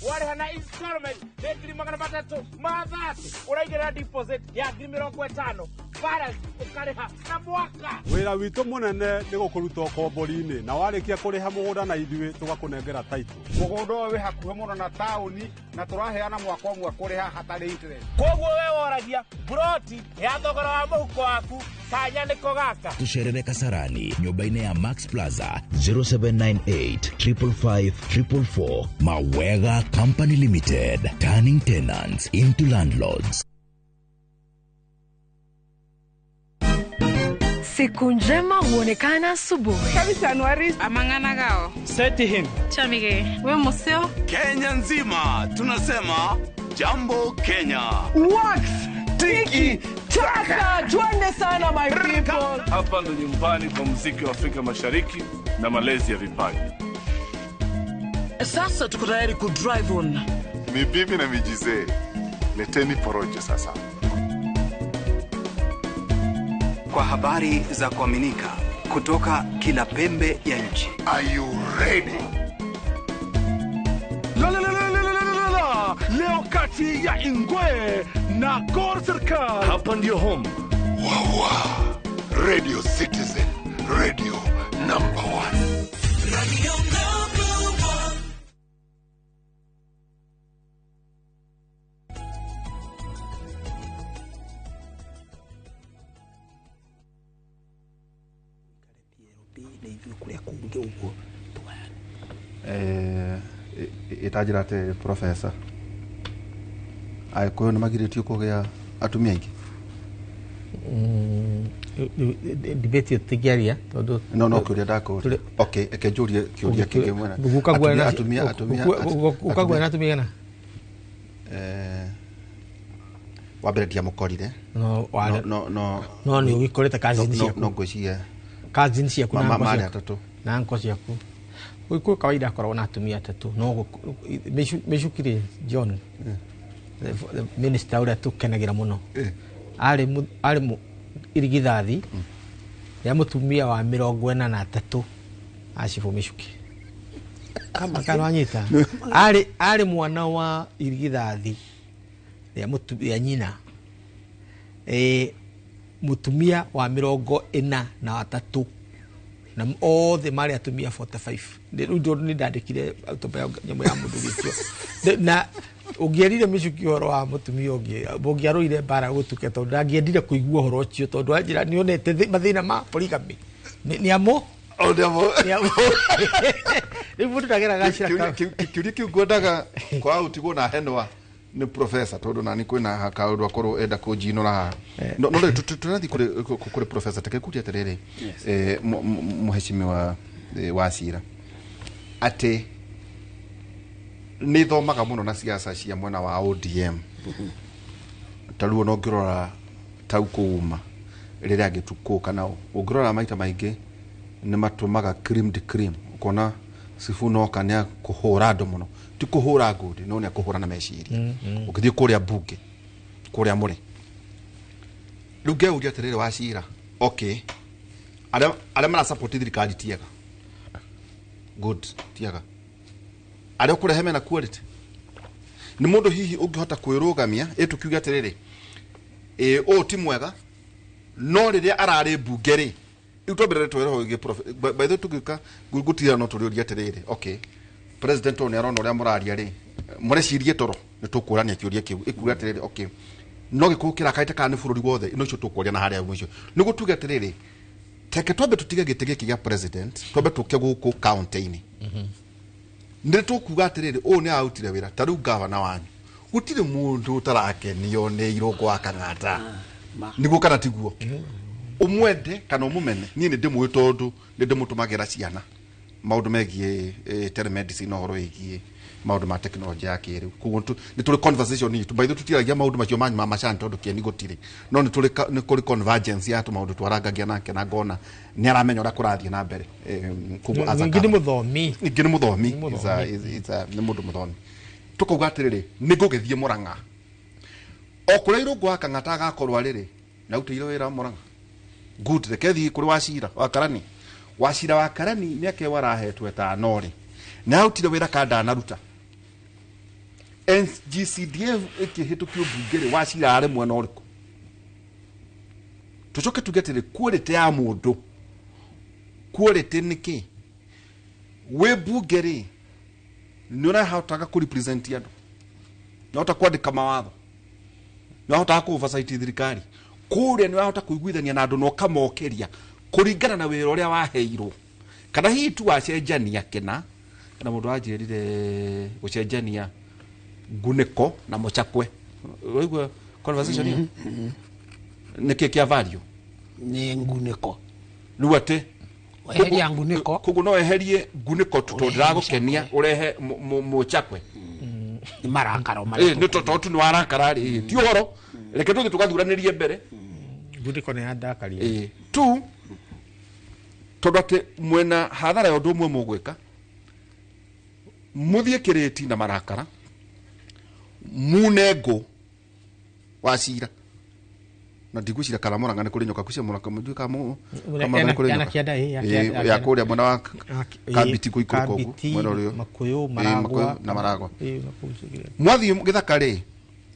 warĩha na installment nĩ 330,000, ũraigĩrĩra deposit ya 50,000, balance ũkarĩha na mwaka. Wĩra witũ mũnene nĩ gũkũruta ũkombori-inĩ, na warĩkia kũrĩha mũgũnda na ithuĩ tũgakũnengera title. Mũgũnda ũyũ wĩ hakuhĩ mũno na taũni na tũraheana mwaka ũmwe kũrĩha hatarĩ interest. Koguo we woragia broti ya thogora wa mũhuko waku kanya nĩko gaka. Tucerere Kasarani nyũmba-inĩ ya Max Plaza 0798 555 444. Mawega Company Limited, turning tenants into landlords. Siku njema huonekana asubuhi. Kabisa Anuari amangana gao. Seti him. Chamige. We museo. Kenya nzima tunasema jambo Kenya. Wax tiki taka. Twende sana my people. Hapa ndo nyumbani kwa muziki wa Afrika Mashariki na malezi ya vipaji. Sasa tuko tayari ku drive on. Mibibi na mijizee, leteni porojo sasa. Kwa habari za kuaminika kutoka kila pembe ya nchi. Are you ready? La la la la la la la. Leo kati ya Ingwe na Gor Serikal. Hapa ndio home. Wawa. Radio Citizen, radio number 1. Radio number 1. Itanjĩra atĩ professor Agĩkũyũ nĩ magirĩtio kũgĩa atumia aingĩ. Debate tũtingĩaria tondũ no kĩũria ndakũria. Okay, reke njũrie kĩũria kĩngĩ mwena. Atumia atumia ukagua na atumia igana. Wa mbere ndiamũkorire. No no nĩ ũgĩkorete cousin ciaku. No ngwĩciria cousin ciaku na marĩ atatũ na uncle ciaku. Gũkũ kawaida akoragwo na atumia atatũ no Mĩcukire John the minister ũrĩa tũkenagira mũno arĩ irigithathi ya mũtumia wa 43 Acibũ Mĩcuki kana wanyita arĩ mwana wa irigithathi ya nyina mũtumia wa 43 na othe marĩ atumia 45. Rĩu nĩ ndandĩkire nyamũ ya mũndũ gĩkio na ũngĩerire Mĩcuki ũhoro wa mũtumia ũngĩ ũngĩarũire mbara gũtuke tondũ ndangĩendire kũigua ũhoro ũcio tondũ anjĩra nĩonete mathĩna ma polygamy nĩ amo rĩu mũndũ ndageraga gacĩra kĩũria kĩu ngwendaga kwaga gũtigwo na henwa nĩ professor tondũ nani kwĩna kaũndũ akorwo enda kũnjinũra haha no rĩu tũrathiĩ kũrĩ professor take kũria atĩrĩrĩ mũheshimiwa wa Wachira atĩ nĩ thomaga mũno na siasa cia mwena wa ODM ta rĩu ona ũngĩrora tau kũuma rĩrĩa angĩtukũ kana ũngĩrora maita maingĩ nĩ matũmaga cream de cream ũkona Sifuna oka nĩ akũhũra andũ mũno ti kũhũra ngundi no nĩ akũhũra na meciria ũkĩthiĩ kũrĩa mbunge kũrĩa mũrĩ rĩu ngeuria atĩrĩrĩ Wachira okay arĩa marasupport thirikari tiega good tiega arĩa ũkũrehe mena quality nĩ mũndũ hihi ũngĩhota kwĩrũgamia ĩtũkiuge atĩrĩrĩ ũũ ti mwega no rĩrĩa ararĩ mbunge rĩ rĩu twambĩrĩre twereho ĩngĩ by the way tũgĩũka ngũtigĩra no tũrĩũria atĩrĩrĩ okay president ũyũ nĩ arona ũrĩa mũraria rĩ mũrecirie toro nĩ tũkũrania kĩũria kĩu ĩkuga atĩrĩrĩ okay no gĩkũyũ kĩrakarĩte kana nĩ bũrũri wothe no icio tũkũria na harĩa mũico nĩguo tuge atĩrĩrĩ teke twambe tũtige gĩtĩ gĩkĩ gĩa president twambe tũke gũkũ county-inĩ nĩ tũkuga atĩrĩrĩ ũũ nĩ arutire wĩra ta rĩu gavana wanyu gũtirĩ mũndũ ũtarakenio nĩ Irũngũ wa Kang'ata nĩguo kana tiguo ũmwende kana ũmũmene niĩ nĩ ndĩmũĩ tondũ nĩ ndĩmũtũmagĩra ciana maũndũ megiĩ telemedicine ũhoro wĩgiĩ maũndũ ma tekinoronjĩ ya kĩrĩu koguo nĩ tũrĩ conversation itũ by the way tũtiaragia maũndũ macio manyu ma macani tondũ kĩeni gũtirĩ no nĩ kũrĩ convergence ya tũmaũndũ twarangagia nake na ngona nĩ aramenya ũrĩa kũrathiĩ na mbere koguo as a ningĩ nĩ mũthomi ningĩ nĩ mũthomi nĩ mũndũ mũthomi tũkauga atĩrĩrĩ nĩ ngũgĩthiĩ Mũrang'a o kũrĩa Irũngũ wa Kang'ata agakorwo arĩrĩ na arutĩire wĩra Mũrang'a good reke thiĩ kũrĩ Wachira wa Karani Wachira wa Karani mĩaka ĩyo arahetwo ĩtano rĩ nĩ arutire wĩra kana ndanaruta NGCDF ĩkĩhĩtũkio mbunge rĩ Wachira arĩ mwena ũrĩkũ tũcoke tuge atĩrĩ quality ya mũndũ quality nĩ kĩ wĩ mbunge rĩ nĩ ũrahotaga kũ represent andũ nĩ ũrahota kwandĩka mawatho nĩ ũrahotaga kũ oversight thirikari kũrĩa nĩ ũrahota kũiguithania na andũ na ũkamokĩria kũringana na wĩra ũrĩa waheirwo kana hihi tu wacenjania kĩna kana mũndũ wanjĩrire gũcenjania ngunĩko na mũcakwe ũraigua conversation ĩyo nĩkĩ kĩa value nĩ ngunĩko rĩu atĩ weheria ngunĩko koguo no weherie ngunĩko tu tondũ ndĩragũkenia ũrehe mũcakwe nĩ marakara marĩa nĩ tondũ tu nĩ warakara rĩ ti ũhoro reke tũthiĩ tũgathuranĩrie mbere ngunĩko nĩ yandakaria tu tondũ atĩ mwena hathara ya ũndũ ũmwe mũgwĩka mũthiĩ kĩrĩti na marakara mune ngũ Wachira na ndigwĩciria kana Mũrang'a nĩ kũrĩ nyoka kucia Mũrang'a mũnjui kana Mũrang'a nĩ kũrĩ nyoka ya kũrĩa mwena wa Kambiti gũikũrũka ũguo mwena ũrĩa Makũyũ Maragwa na Maragwa mwathiĩ gĩthaka rĩ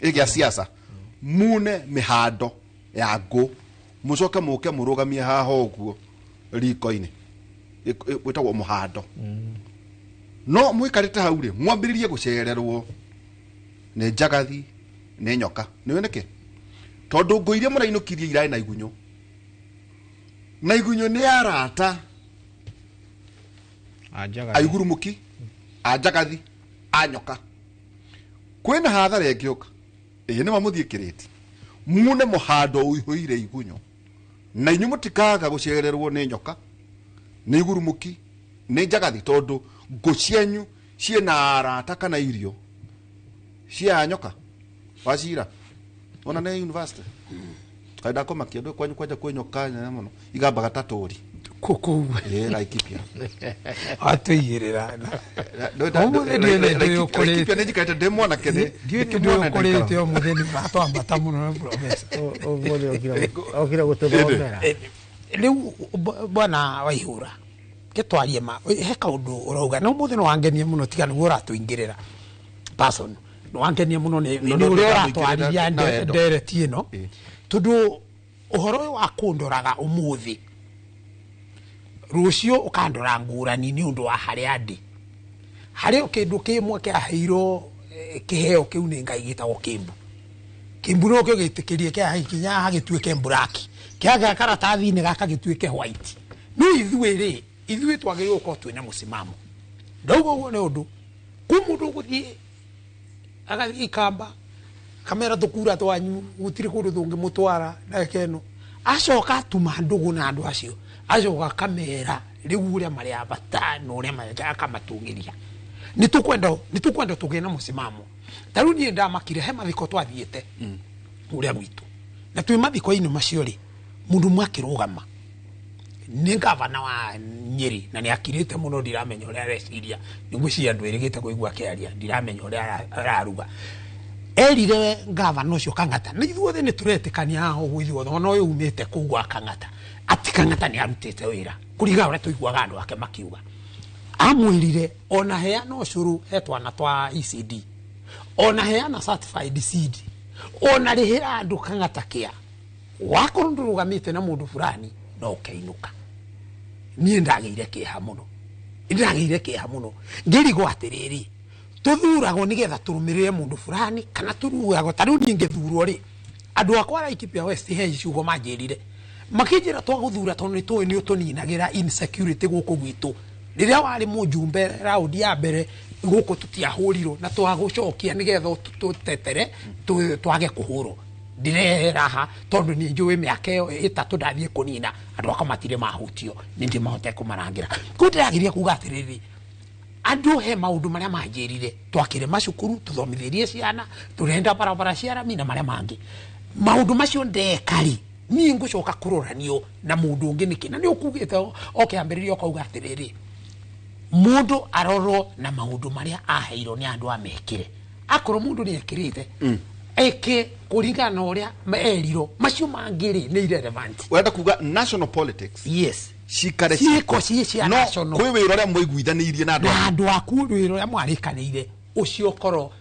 ĩgĩa siasa mune mĩhando ya ngũ mũcoke mũke mũrũgamie haha ũguo riko-inĩ wĩtagwo mũhando no mũikarĩte hau rĩ mwambĩrĩrie gũcererwo nĩ njagathi nĩ nyoka nĩũĩ nĩkĩ tondũ ngũ iria mũrainũkirie irarĩ na igunyũ na igunyũ nĩ arata aigurumuki A njagathi, a nyoka. Kwĩna hathara ĩngĩũka. Ĩĩ nĩ mamũthiĩ kĩrĩti. Mune mũhando ũihũire igunyo. Na inyuĩ mũtikaga gũcererwo nĩ nyoka, nĩ igurumũki, nĩ njagathi tondũ ngũ cianyu ciĩna arata kana irio cia nyoka. Wacira. Ona nĩ university. Kaĩ ndakũmakia ndũ kwanyu kwanja kwĩ nyoka nene mũno igambaga ta tũri. Kũkũ. Ĩĩ Laikipia. Atũigĩrĩra. Ũmũthĩ ndiũĩ nĩ ndũĩ ũkũrĩte. Laikipia nĩ njikarĩte ndĩ mwanake nĩ. Ndiũĩ nĩ ndũĩ ũkũrĩte ũmũthĩ nĩ ũratwambata mũno na professor. Ũmũthĩ okire gũtũthomera. Rĩu bwana Waihura gĩtwarie ma he kaũndũ ũrauga na ũmũthĩ nĩ wangenia mũno tiga nĩguo ũratũingĩrĩra person nĩ wangenia mũno nĩ ũrĩa ũratwarithia ndereti ĩno tondũ ũhoro ũyũ wa kũndoraga ũmũthĩ rũciũ ũkandora ngũrani nĩ ũndũ wa harĩa ndĩ harĩ o kĩndũ kĩmwe kĩaheirwo kĩheo kĩu nĩ Ngai gĩtagwo kĩmbu. Kĩmbu no kĩo gĩtĩkĩrie kĩakinya hagĩtuĩke mburaki kĩaga karatathi-inĩ gaka gĩtuĩke white. No ithuĩ rĩ ithuĩ twagĩrĩirwo gũkorwo twĩna mũsimamo. Ndauga ũguo nĩ ũndũ kwĩ mũndũ ũgũthiĩ agathiĩ ikamba kamera tũkura twanyu gũtirĩ kũndũ tũngĩmũtwara ndagĩka ĩno acoka atuma ndũgũ na andũ acio acoka akamera rĩu ũrĩa marĩ a bata na ũrĩa akamatũgĩria. Nĩ tũkwenda tũgĩe na mũsimamo. Ta rĩu niĩ ndamakire he mathiko twathiĩte ũrĩa gwitũ na twĩ mathiko-inĩ macio rĩ mũndũ ũmwe akĩrũgama nĩ gavana wa Nyeri na nĩ akirĩte mũno ndiramenya ũrĩa areciria nĩ ngwĩciria ndwĩrĩgĩte kũigua akĩaria ndiramenya ũrĩa araruga. Erire gavana ũcio Kang'ata na ithuothe nĩ tũretĩkania haha ũguo ithuothe ona ũyũ umĩte kũu gwa Kang'ata atĩ Kang'ata nĩ arutĩte wĩra kũringana ũrĩa tũiguaga andũ ake makiuga. Amwĩrire ona heana ũcũrũ he twana twa ECD ona heana certified seed ona rĩhĩra andũ Kang'ata kĩa wakorwo ndũrũgamĩte na mũndũ fulani no ũkeinũka. Niĩ ndagĩire kĩeha mũno ngĩrigwo atĩrĩrĩ tũthuragwo nĩgetha tũrũmĩrĩre mũndũ fulani kana tũrugagwo ta rĩu niĩ ngĩthurwo rĩ andũ akwa Laikipia West he ciugo manjĩrire makĩnjĩra twagũthura tondũ nĩ tũĩ nĩ ũtũninagĩra insecurity gũkũ gwitũ rĩrĩa warĩ mũjumbe raundi ya mbere gũkũ tũtiahũrirwo na twagũcokia nĩgetha tũtetere twage kũhũrwo ndirehera tondũ nĩ njũĩ mĩaka ĩyo ĩtatũ ndathiĩ kũnina andũ akwa matirĩ mahutio nĩ ndĩmahote kũmarangĩra. Kũu ndĩrageria kuga atĩrĩrĩ andũ he maũndũ marĩa manjĩrire twakire macukuru tũthomithĩrie ciana tũrenda barabara cia rami na marĩa mangĩ maũndũ macio ndeka rĩ niĩ ngũcoka kũroranio na mũndũ ũngĩ nĩkĩ na nĩ ũkugĩte o kĩambĩrĩria ũkauga atĩrĩrĩ mũndũ arorwo na maũndũ marĩa aheirwo nĩ andũ amekĩre akorwo mũndũ nĩ ekĩrĩte eke kũringana na ũrĩa erirwo macio mangĩ rĩ nĩ irrelevant. Ũrenda kuga national politics yes cikare ciĩko ciĩ cia national kwĩ wĩra ũrĩa mwaiguithanĩirie na andũ aku wĩra ũrĩa mwarĩkanĩire ũcio korwo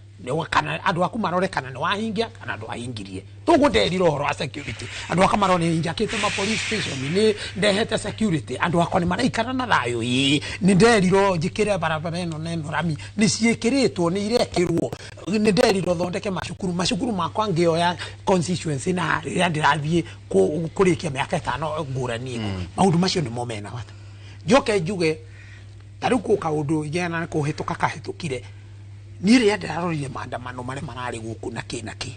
kana andũ aku marore kana nĩ wahingia kana ndwahingirie. Toguo nderirwo ũhoro wa security andũ akwa marore nĩ njakĩte ma police station nĩ ndehete security andũ akwa nĩ maraikara na thayũ ĩĩ nĩ nderirwo njĩkĩre barabara ĩno na ĩno rami nĩ ciĩkĩrĩtwo nĩ irekĩrwo nĩ nderirwo thondeke macukuru makwa ngĩoya constituency na rĩrĩa ndĩrathiĩ kũrĩkia mĩaka ĩtano ngũrani ĩko maũndũ macio nĩmo mena bata. Njoke njuge ta rĩu kwĩ kaũndũ ingĩona kũhĩtũka kahĩtũkire niĩ rĩrĩa ndĩrarorire maandamano marĩa mararĩ gũkũ na kĩ na kĩ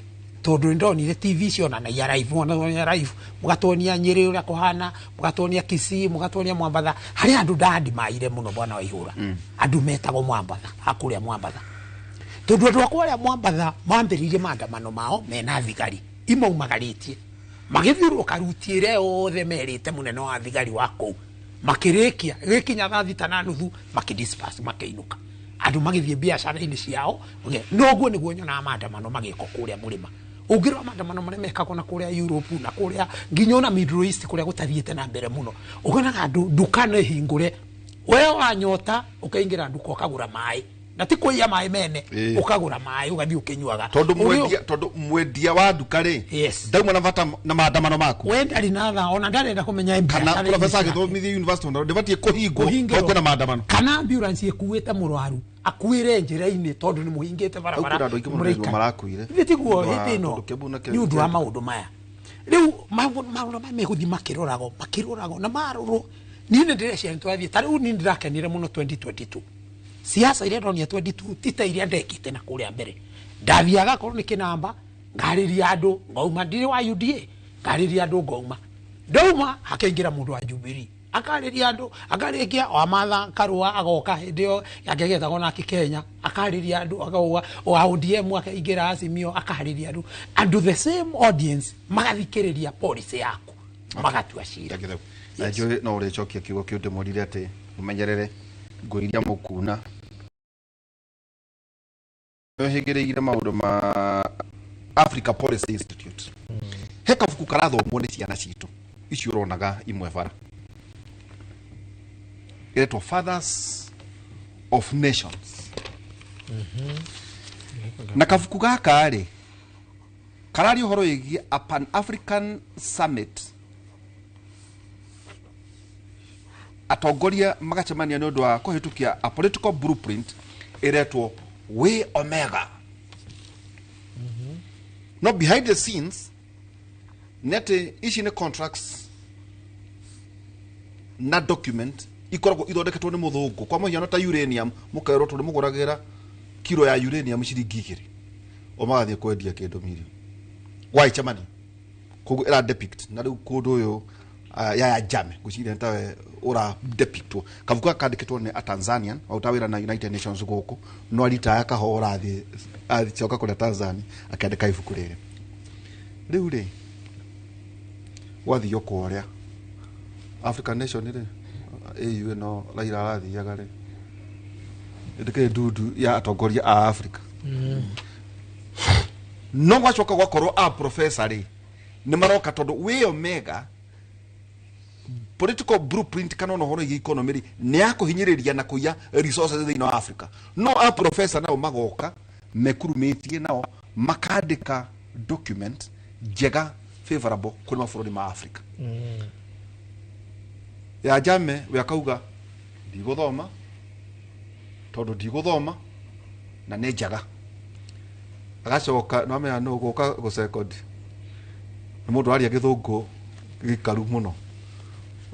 tondũ nĩndonire TV cionanagia live monanagia live mũgatuonia Nyĩrĩ ũrĩa kũhana mũgatuonia Kisii mũgatuonia Mwambatha harĩ andũ ndandimaire mũno bwana Waihura andũ metagwo Mwambatha akũrĩa Mwambatha tondũ andũ akwa arĩa Mwambatha mambĩrĩirie maandamano mao mena thigari imaumagarĩtie magĩthiũrũrũka ruti ĩrĩa yothe merĩte mũnene wa thigari wa kũu makĩrĩkia gĩkinya thaa thita na nuthu makĩdisperse makĩinũka andũ magĩthiĩ biacara-inĩ ciao noguo nĩguo nyonaga maandamano magĩkwo kũrĩa mũrĩma ũngĩrora maandamano marĩa mekagwo na kũrĩa Europe na kũrĩa nginya ona Middle East kũrĩa gũtathiĩte na mbere mũno ũkonaga andũ nduka nĩ hingũre we wanyota ũkaingĩra nduka ũkagũra maĩ na ti kũiya maĩ mene ũkagũra maĩ ũgathiĩ ũkĩnyuaga tondũ mwendia wa nduka rĩ ndauma na bata na maandamano maku we ndarĩ na tha ona ndarenda kũmenya kana professor agĩthomithia university ona ndĩbatiĩ kũhingwo tondũ kwĩna maandamano kana ambulance ĩkuĩte mũrwaru akuĩre njĩra-inĩ tondũ nĩ mũhingĩte barabara marakuire ithuĩ tiguo hĩndĩ ĩno nĩ ũndũ wa maũndũ maya rĩu maũndũ maya megũthiĩ makĩroragwo na marorwo niĩ nĩ ndĩreciria nĩ twathiĩ ta rĩu niĩ ndĩrakenire mũno 2022 Siasa iria ndonire 22 ti ta iria ndekite na kũrĩa mbere. Ndathiaga korwo nĩ kĩnamba ngarĩria andũ ngauma, ndirĩ wa UDA, ngarĩria andũ ngauma. Ndauma hakaingĩra mũndũ wa Jubilee akarĩria andũ, akarĩkia wa Martha Karua agoka hĩndĩ ĩyo yake getagwo nake Kenya, akarĩria andũ akauga wa ODM akaingĩra Azimio akarĩria andũ. Andũ the same audience magathikĩrĩria policy yaku magatua cira. Na njũĩ no ũrĩcokia kiugo kĩu ndĩmũrire atĩ mũmenyerere ngũ iria mũkuna. Hĩngĩrĩire maũndũ ma Africa Policy Institute. He kabuku karathomwo nĩ ciana citũ icio ũronaga imwe bara, ĩretwo Fathers of Nations. Na kabuku gaka rĩ kararia ũhoro wĩgiĩ a Pan African Summit, atongoria magacemania nĩ ũndũ wa kũhĩtũkia a political blueprint ĩretwo Way Omega. No behind the scenes nĩ atĩ ici nĩ contracts na document ikoragwo ithondeketwo nĩ mũthũngũ. Kwa mũhiano ta uranium, mũkerwo tũrĩ mũgũragĩra kiro ya uranium ciringi 2, o magathiĩ kwendia kĩndũ mirioni waicemania. Koguo ĩra depict na rĩu kũndũ ũyũ Yaya Jammeh ngwĩciria nĩ tawe ũra depictwo. Kabuku gaka kandĩkĩtwo nĩ a Tanzanian waruta wĩra na United Nations gũkũ, no aritaya kahora athiĩ acoka kũrĩa Tanzania akĩandĩka ibuku rĩrĩ. Rĩu rĩ gwathio kũrĩa African Nation rĩ, AU ĩno Raila arathiaga rĩ, ndĩkĩrĩ ndundu ya atongoria a Africa. No gwacoka gwakorwo a professor rĩ nĩ maroka tondũ Way Omega political blueprint kana ona ũhoro wĩgiĩ economy rĩ nĩ ya kũhinyĩrĩria na kũiya resources thĩinĩ wa Africa. No a professor nao magoka mekurumĩtie nao makandĩka document njega favorable kũrĩ mabũrũri ma Africa. Ya Jammeh we akauga ndigũthoma tondũ ndigũthoma na nĩ njega. Agacoka no amenya nũ gũka gũcekondi nĩ mũndũ aria gĩthũngũ gĩkaru mũno,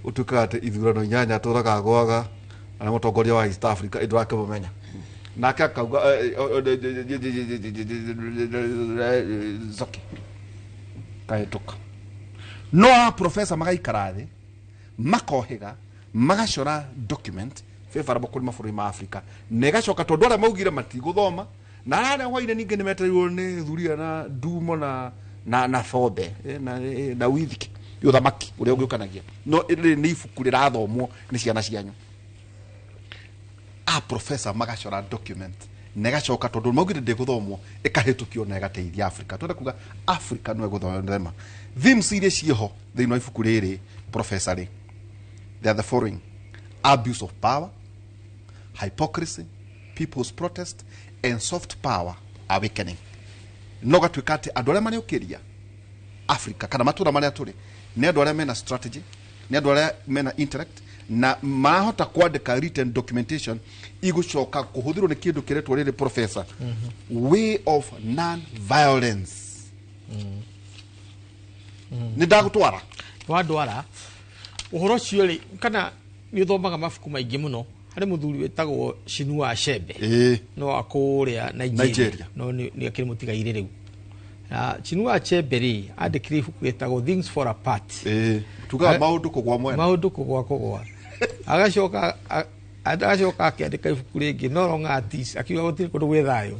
ũtuĩkaga atĩ ithurano 8 atũraga agwaga na mũtongoria wa East Africa ĩndũ akĩmũmenya. Nake akauga Zoki kahĩtũka. No a professor magaikara thĩ makohĩga magacora document favorable kũrĩ mabũrũri ma Africa, na ĩgacoka tondũ arĩa maugire matigũthoma na arĩa hwainĩ ningĩ nĩmetereirwo nĩ thuria na ndumo na na na bombe na na withiki ũthamaki ũrĩa ũngĩũkanagia. No rĩrĩ nĩ ibuku rĩrathomwo nĩ ciana cianyu. A professor magacora document na ĩgacoka tondũ maugire ndĩgũthomwo ĩkahĩtũkio na ĩgateithia Africa. Twenda kuga Africa no ĩgũthoma. Themes iria ciĩho thĩinĩ wa ibuku rĩrĩ professor rĩ, they are the following: abuse of power, hypocrisy, people's protest and soft power awakening. No gatuĩka atĩ andũ arĩa marĩũkĩria Africa kana matũra marĩa tũrĩ nĩ andũ arĩa mena strategy, nĩ andũ arĩa mena intellect na marahota kwandĩka written documentation igũcoka kũhũthĩrwo nĩ kĩndũ kĩretwo rĩrĩ professor way of non violence. Nĩ ndagũtwara wandwara ũhoro ũcio rĩ, kana nĩ ũthomaga mabuku maingĩ mũno. Harĩ mũthuri wĩtagwo Chinua Achebe no wa kũrĩa Nigeria, no nĩ akĩrĩ mũtigairĩ rĩu. Na Chinua Achebe rĩ andĩkire ibuku rĩtagwo Things Fall Apart. Tugaga maũndũ kũgwa mwena, maũndũ kũgwa kũgwa. Agacoka akĩandĩka ibuku rĩngĩ No Longer at Ease, akiuga gũtirĩ kũndũ gwĩ thayũ.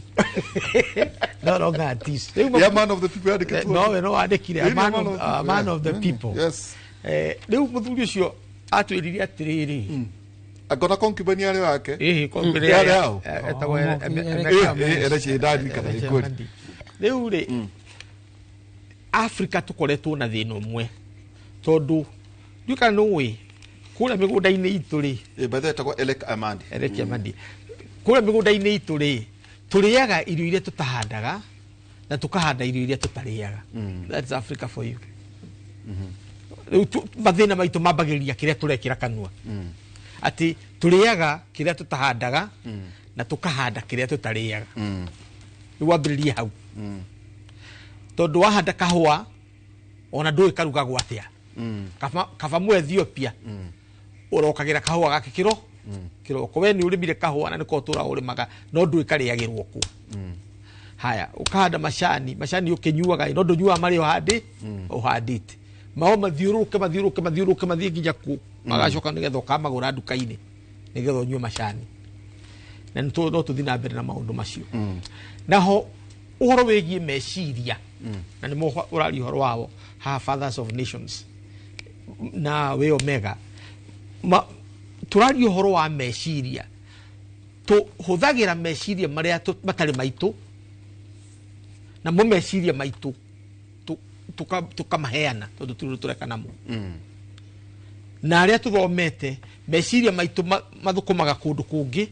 No Longer at Ease. Yeah, man of the people andĩkĩtwo. No we no andĩkire a man of the people. Yes. Rĩu mũthuri ũcio atwĩrire atĩrĩrĩ, angona concubine yarĩ wake. Ĩhĩ, concubine yarĩ hau. Etagwo Rĩu rĩ Africa tũkoretwo na thĩna ũmwe tondũ ndiũĩ kana nĩũĩ kũrĩa mĩgũnda-inĩ itũ rĩ, by the way etagwo Elek Amandi. Elek Amandi. Kũrĩa mĩgũnda-inĩ itũ rĩ tũrĩaga irio iria tũtahandaga na tũkahanda irio iria tũtarĩaga. That's Africa for you. Rĩu mathĩna maitũ mambagĩrĩria kĩrĩa tũrekĩra kanua, atĩ tũrĩaga kĩrĩa tũtahandaga na tũkahanda kĩrĩa tũtarĩaga. Rĩu wambĩrĩrie hau, tondũ wahanda kahũa ona ndũĩ karugagwo atĩa. Kaba mu Ethiopia ũrokagĩra kahũa gake kĩro Kiroko we ni urimire kahua na niko tura urimaga no ndui kariagirwo ku. Haya ukahanda macani macani ukinyuaga no ndunyuaga mari uhandi uhandite mao mathiuruke mathiuruke mathiuruke mathie nginya ku magacoka nigetha ukamagura nduka-ini nigetha unyue macani na no tuthi na mbere na maundu macio. Naho uhoro wigie meciria na nimo uraria uhoro wao ha Fathers of Nations na we Omega turaria uhoro wa meciria tuhuthagira meciria maria matari maitu na mo meciria maitu tukamaheana tondu turi tureka namo. Na aria tuthomete meciria maitu mathukumaga kundu kungi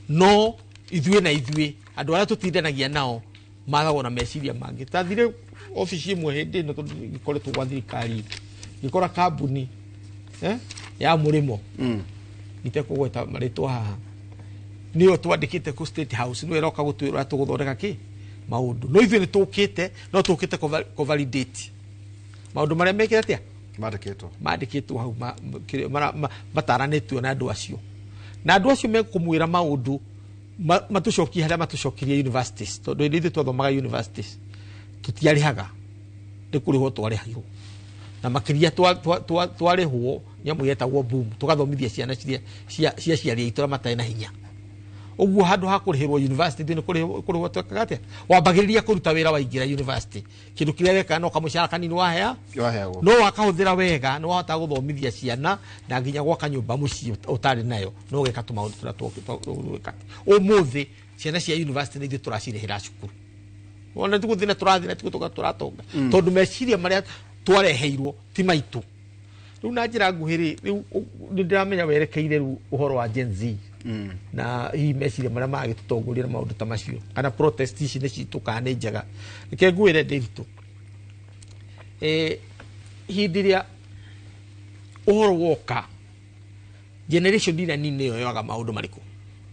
no ithuĩ na ithuĩ andũ arĩa tũtindanagia nao mathagwo na meciria mangĩ. Tathire ofici ĩmwe hĩndĩ ĩno tondũ gĩkoretwo gwa thirikari ngĩkora kambuni ya mũrĩmo itekũgweta marĩtwa haha nĩyo twandĩkĩte kũ State House nĩyo ĩroka gũtwĩra tũgũthondeka kĩ maũndũ no ithuĩ nĩtũkĩte no tũkĩte kũ validate maũndũ marĩa mekĩte atĩa mandĩkĩtwo hau mataranĩtio na andũ acio na andũ acio mekũmwĩra maũndũ matucokie harĩa matucokirie universities tondũ hĩndĩ ithuĩ twathomaga universities tũtiarĩhaga nĩ kũrĩhwo twarĩhagwo na makĩria twarĩhwo nyamũ yetagwo boom tũgathomithia ciana cia ciari aitũ arĩa matarĩ na hinya ũguo handũ ha kũrĩhĩrwo university ithuĩ nĩ kũrĩhwo twekaga atĩa wambagĩrĩria kũruta wĩra waingĩra university kĩndũ kĩrĩa wekaga no kamũcara kanini wahea no wakahũthĩra wega nĩ wahotaga gũthomithia ciana na nginya gwaka nyũmba mũciĩ ũtarĩ nayo no ũgeka tũmaũndũ tũrĩa tweka. Ũmũthĩ ciana cia university nĩ ithuĩ tũracirĩhĩra cukuru ona tũgũthiĩ na tũrathiĩ na tũgũtũka tũratonga tondũ meciria marĩa twareheirwo ti maitũ. Rĩu na njĩra nguhĩ rĩ rĩu nĩ ndĩramenya werekeire rĩu ũhoro wa Gen Z na hihi meciria marĩa magĩtũtongoria na maũndũ ta macio kana protest ici nĩ citũ kana nĩ njega. Reke ngwĩre Ndiritu hĩndĩ ĩrĩa ũhoro woka generation ĩrĩa nini nĩyo yoyaga maũndũ marĩkũ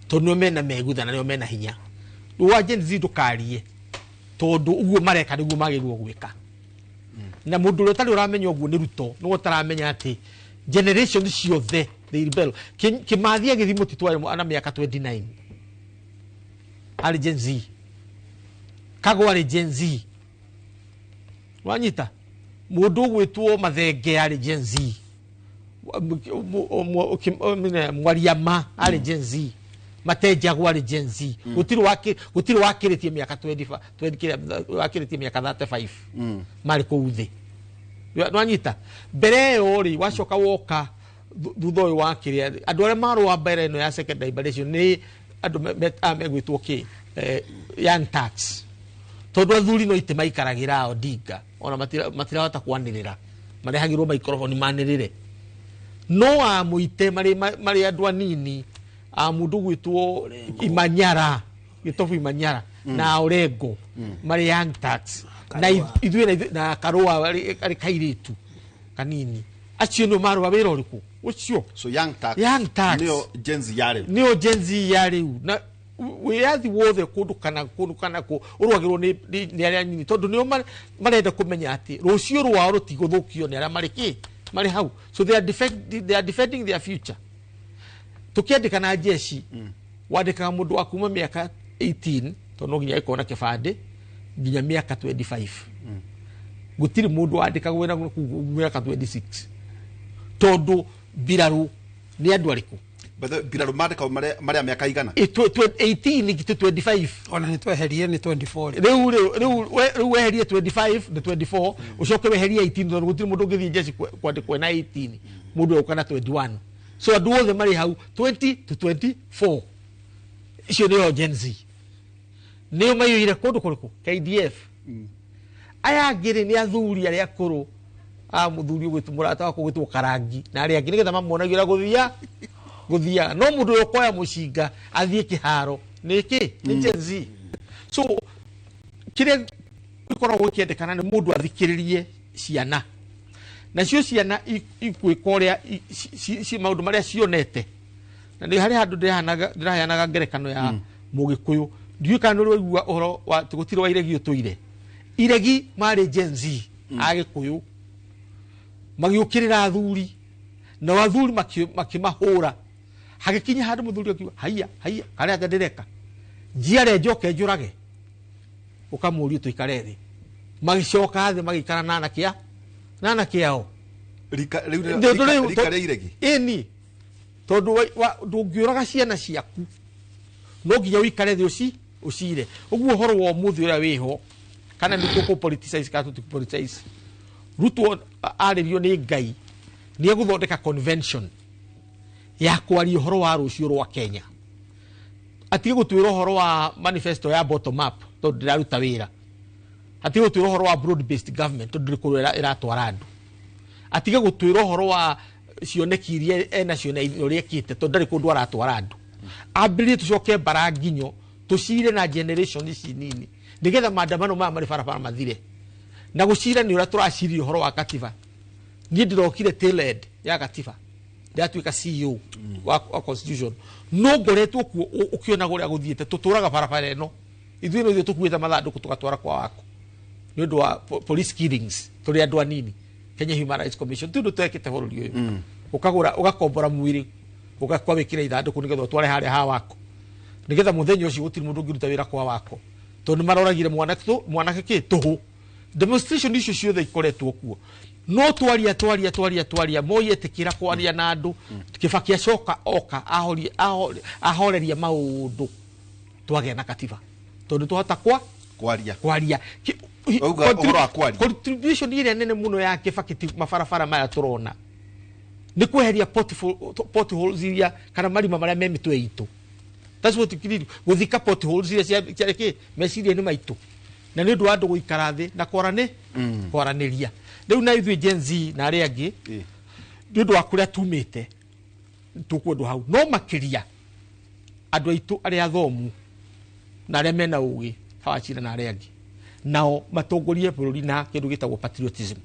tondũ nĩo mena megutha na nĩo mena hinya. Rĩu wa Gen Z ndũkarie tondũ ũguo mareka nĩguo magĩrĩirwo gwĩka na mũndũ ũrĩa ũtarĩ ũramenya ũguo nĩ Ruto nĩwe ũtaramenya atĩ generation ciothe they rebel. Kimathi agĩthiĩ mũtitũ arĩ na mĩaka 29 arĩ Gen Z, Kago arĩ Gen Z, wanyita mũndũ ũgwĩtwo Mathenge arĩ Gen Z, Mwariama arĩ Gen Z, Matenjagwo arĩ Gen Z. Gũtirĩ wakĩrĩtie mĩaka 25 wakĩrĩtie mĩaka 35 marĩ kũu thĩ. Nwanyita mbere ĩyo rĩ wacoka woka thutha ũyũ wa kĩrĩa andũ arĩa marũa mbere ĩno ya second liberation nĩ andũ megwĩtwo kĩ young tax tondũ athuri no itĩ maikaragĩra Odinga ona matirahota kwanĩrĩra marehagĩrwo maikoroboni manĩrĩre no amũite marĩ andũ anini a mũndũ gwĩtwo Imanyara Gĩtobu Imanyara na Orengo marĩ young tax na ithuĩ na Karũa arĩ kairĩtu kanini acio nĩo marũa wĩra ũrĩkũ ũcio. So young tax nĩo Gen Z ya rĩu, nĩo Gen Z ya rĩu na wĩyathi wothe kũndũ kana kũ ũrũagĩrwo nĩ arĩa anini tondũ nĩo marenda kũmenya atĩ rũciũ rwao rũtigũthũkio nĩ arĩa marĩ kĩ marĩ hau. So they are defending their future. Tũkĩandĩka na jeshi wandĩkaga mũndũ wa kuma mĩaka 18 tondũ no nginya ĩkorwo na kĩbandĩ nginya mĩaka 25. Gũtirĩ mũndũ wandĩkagwo wĩra mĩaka 26 tondũ mbirarũ nĩ andũ arĩkũ mbirarũ mandĩkagwo marĩa mĩaka igana 18 to 25 ona nĩ tweherie nĩ 24 rĩu weherie 25 na 24 ũcoke weherie 18 tondũ gũtirĩ mũndũ ũngĩthiĩ jeshi kwandĩkwo na 18 mũndũ egũka na 21. So andũ othe marĩ hau 20 to 24 icio nĩo Gen Z nĩo maiyũire kũndũ kũrĩkũ KDF. Aya angĩ rĩ nĩ athuri arĩa akũrũ a mũthuri ũgwĩtwo mũrata wakwa ũgwĩtwo Karangi na arĩa angĩ nĩgetha mamuonagie ũrĩa gũthiaga no mũndũ ũyũ ũkoya mũcinga athiĩ kĩharo nĩ kĩ nĩ Gen Z. So kĩrĩa gĩkoragwo gĩkĩendekana nĩ mũndũ athikĩrĩrie ciana nacio ciana ikwĩka ũrĩa maũndũ marĩa cionete na nĩ harĩ handũ ndĩraheanaga ngerekano ya Mũgĩkũyũ ndiũĩ kana nĩ ũraigua ũhoro wa gũtirĩ wa iregi ũtũire iregi marĩ Gen Z a Gĩkũyũ magĩũkĩrĩra athuri Na athuri makĩmahũra. Hagĩkinya handũ mũthuri akiuga haiya haiya karĩa atĩa ndĩreka. Njiare njoke njũrage. Ũkamũria tũikare thĩ. Magĩcoka thĩ magĩikara na anake ao. Rika rĩa iregi. Ĩni. Tondũ ndũngĩũraga ciana ciaku no nginya ũikare thĩ ũcire. Ũguo ũhoro wa ũmũthĩ ũrĩa wĩho kana nĩ tũkũ politicize kana tũtikũ politicize. Ruto arĩrio nĩ Ngai nĩ egũthondeka convention ya kwaria ũhoro wa rũciũ rwa Kenya. Atige gũtwĩra ũhoro wa manifesto ya bottom up tondũ ndĩraruta wĩra. Atige gũtwĩra ũhoro wa broad based government tondũ ndĩrĩ kũrĩa ĩratwara andũ. Atige gũtwĩra ũhoro wa cioneki iria enacio na ũrĩa ekĩte tondũ ndarĩ kũndũ aratwara andũ. Ambĩrĩrie tũcoke mbara nginyo tũcire na generation ici nini nĩgetha maandamano maya marĩ barabara mathire. Na gũcira nĩ ũrĩa tũraciria ũhoro wa katiba. Niĩ ndĩrokire tail end ya katiba ndĩratuĩka CEO wa constitution. No ngoretwo kuo ũkĩona ũrĩa gũthiĩte tũtũraga barabara ĩno ithuĩ no ithuĩ tũkuĩte mathandũkũ tũgatwara kwa wako nĩ ũndũ wa police killings tũrĩ andũ anini. Kenya Human Rights Commission ti ũndũ twekĩte bũrũri ũyũ. Ũkagũra ũgakombora mwĩrĩ ũgakwawĩkĩra ithandũkũ nĩgetha ũtware harĩa ha wako nĩgetha mũthenya ũcio gũtirĩ mũndũ ũngĩruta wĩra kwa wako tondũ nĩmaroragire mwanake kĩ tũhũ. Demonstration icio ciothe ikoretwo kuo no twaria twaria twaria twaria Moi etĩkĩra kwaria na andũ. Kibaki acoka oka ahoreria maũndũ twagĩa na katiba tondũ twahota kwaria kwaria. Contribution ĩrĩa nene mũno ya Kibaki ti mabarabara maya tũrona nĩ kweheria potholes iria kana marima marĩa me mĩtwe itũ. That's what you need. Gũthika potholes iria cia kĩ meciria-inĩ maitũ na nĩ ũndũ wa andũ gũikara thĩ na kwaranĩria. Rĩu na ithuĩ Gen Z na arĩa angĩ nĩ ũndũ wa kũrĩa tumĩte tũkwendwo hau no makĩria andũ aitũ arĩa athomu na arĩa mena ũgĩ Wachira na arĩa angĩ nao matongorie bũrũri na kĩndũ gĩtagwo patriotism.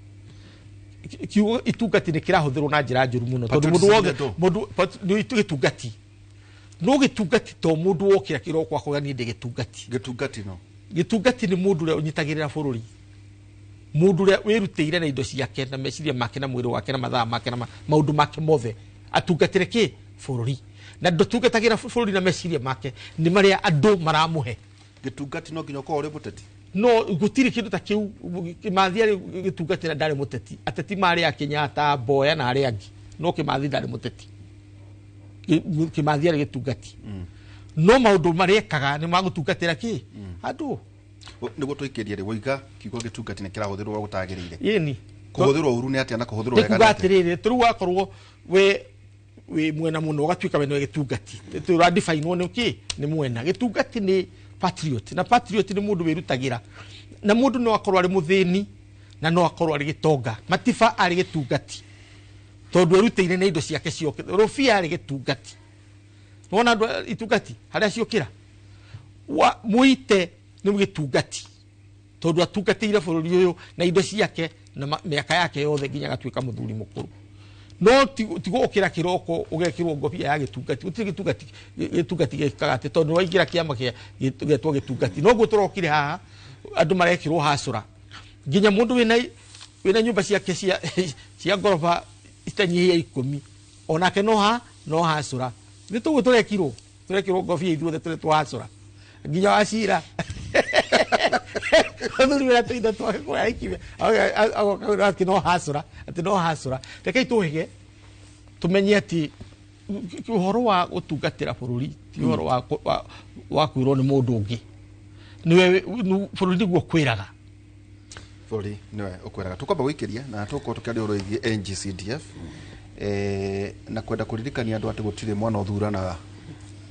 Kiugo itungati nĩ kĩrahũthĩrwo na njĩra njũru mũno tondũ mũndũ wothe mũndũ nĩ gĩtungati no gĩtungati to mũndũ wokĩra kĩroko akoiga niĩ ndĩ gĩtungati. Gĩtungati no gĩtungati nĩ mũndũ ũrĩa ũnyitagĩrĩra bũrũri, mũndũ ũrĩa wĩrutĩire na indo ciake na meciria make na mwĩrĩ wake na mathaa make na maũndũ make mothe atungatĩre kĩ bũrũri. Na ndũtungatagĩra bũrũri na meciria make nĩ marĩa andũ maramũhe. Gĩtungati no nginya ũkorwo ũrĩ mũteti. No gũtirĩ kĩndũ ta kĩu. Kĩmathi arĩ gĩtungati na ndarĩ mũteti. Ateti marĩ a Kenyatta, Mboya na arĩa angĩ no Kĩmathi ndarĩ mũteti. Kĩmathi arĩ gĩtungati no maũndũ marĩa ekaga nĩ magũtungatĩra kĩ andũ. Nĩguo tũikĩrie rĩ woiga kiugo gĩtungati nĩ kĩrahũthĩrwo ũrĩa gũtagĩrĩire. Ĩni kũhũthĩrwo ũru nĩ atĩa na kũhũthĩrwo wega nĩ atĩa? Atĩrĩrĩ tũrĩu wakorwo wĩ mwena mũno ũgatuĩka we nĩwe gĩtungati tũradifainwo nĩ kĩ nĩ mwena. Gĩtungati nĩ patriot na patriot nĩ mũndũ wĩrutagĩra na mũndũ no akorwo arĩ mũthĩni na no akorwo arĩ gĩtonga. Matiba arĩ gĩtungati tondũ erutĩire na indo ciake ciothe. Rũbia arĩ gĩtungati. Wona andũ itungati harĩa ciũkĩra Mũite nĩ gĩtungati tondũ atungatĩire bũrũri ũyũ na indo ciake na mĩaka yake yothe nginya agatuĩka mũthuri mũkũrũ. No tigo ũkĩra kĩroko ũgekĩrwo ngobia ya gĩtungati. Gũtirĩ gĩtungati gĩtungati gĩkaga atĩ tondũ waingĩra kĩama kĩa gĩetwo gĩtungati. Noguo tũrokire haha andũ marekĩrwo hacũra nginya mũndũ wĩna nyũmba ciake cia ngoroba itanyihia 10 onake no hacũra. Nĩ tũguo tũrekĩrwo ngobia ithuothe tũretwo hacũra nginya Wachira athuri wĩra tũindo twake kũrĩa Laikipia agoka atĩ no hacũra atĩ no hacũra. Rekei tũhĩge tũmenye atĩ ũhoro wa gũtungatĩra bũrũri ti ũhoro wa kwĩrwo nĩ mũndũ ũngĩ. Nĩwe bũrũri nĩguo kwĩraga. Bũrũri nĩwe ũkwĩraga. Tũkwamba gũikĩria na tũkorwo tũkĩaria ũhoro wĩgiĩ NGCDF na kwenda kũririkania andũ atĩ gũtirĩ mwana ũthuranaga.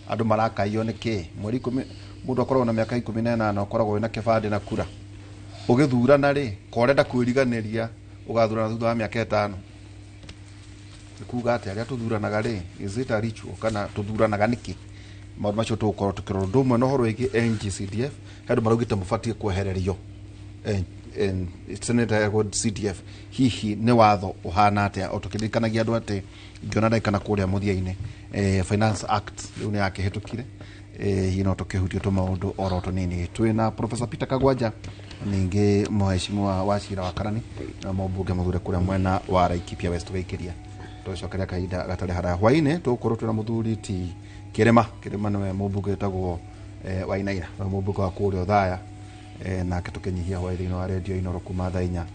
Andũ marakaio nĩ kĩ mweri 10 mũndũ akoragwo na mĩaka 18 ũkoragwo wĩna kĩbandĩ na kura. Ũgĩthurana rĩ ko ũrenda kwĩriganĩria ũgathurana thutha wa mĩaka 5. Nĩ kuga atĩ arĩa tũthuranaga rĩ is it a ritual kana tũthuranaga nĩkĩ? Maũndũ macio tũgũkorwo tũkĩrora. Ũndũ ũmwe na ũhoro wĩgiĩ NGCDF he andũ maraugĩte mũbatiĩ kwehererio Senator Edward CDF hihi nĩ watho ũhana atĩa o tũkĩririkanagia andũ atĩ ngĩona ndagĩka na kũrĩa mũthia-inĩ Finance Act rĩu nĩ yakĩhĩtũkire hihi no tũkĩhutie tũmaũndũ oro tũnini. Twĩna Professor Peter Kagwanja ningĩ mheshimiwa Wachira wa Karani na mũmbunge mũthure kũrĩa mwena wa Laikipia West. Tũgaikĩria Tũcokeria kahinda gatarĩ haraya. Hwaĩ-inĩ tũgũkorwo twĩna mũthuri ti Kĩrĩma. Kĩrĩma nĩwe mũmbunge wĩtagwo Wainaina, nĩwe mũmbunge wa kũrĩa Othaya, nake tũkĩnyihia hwaĩ thĩinĩ wa Radio Inooro kuma thaa 4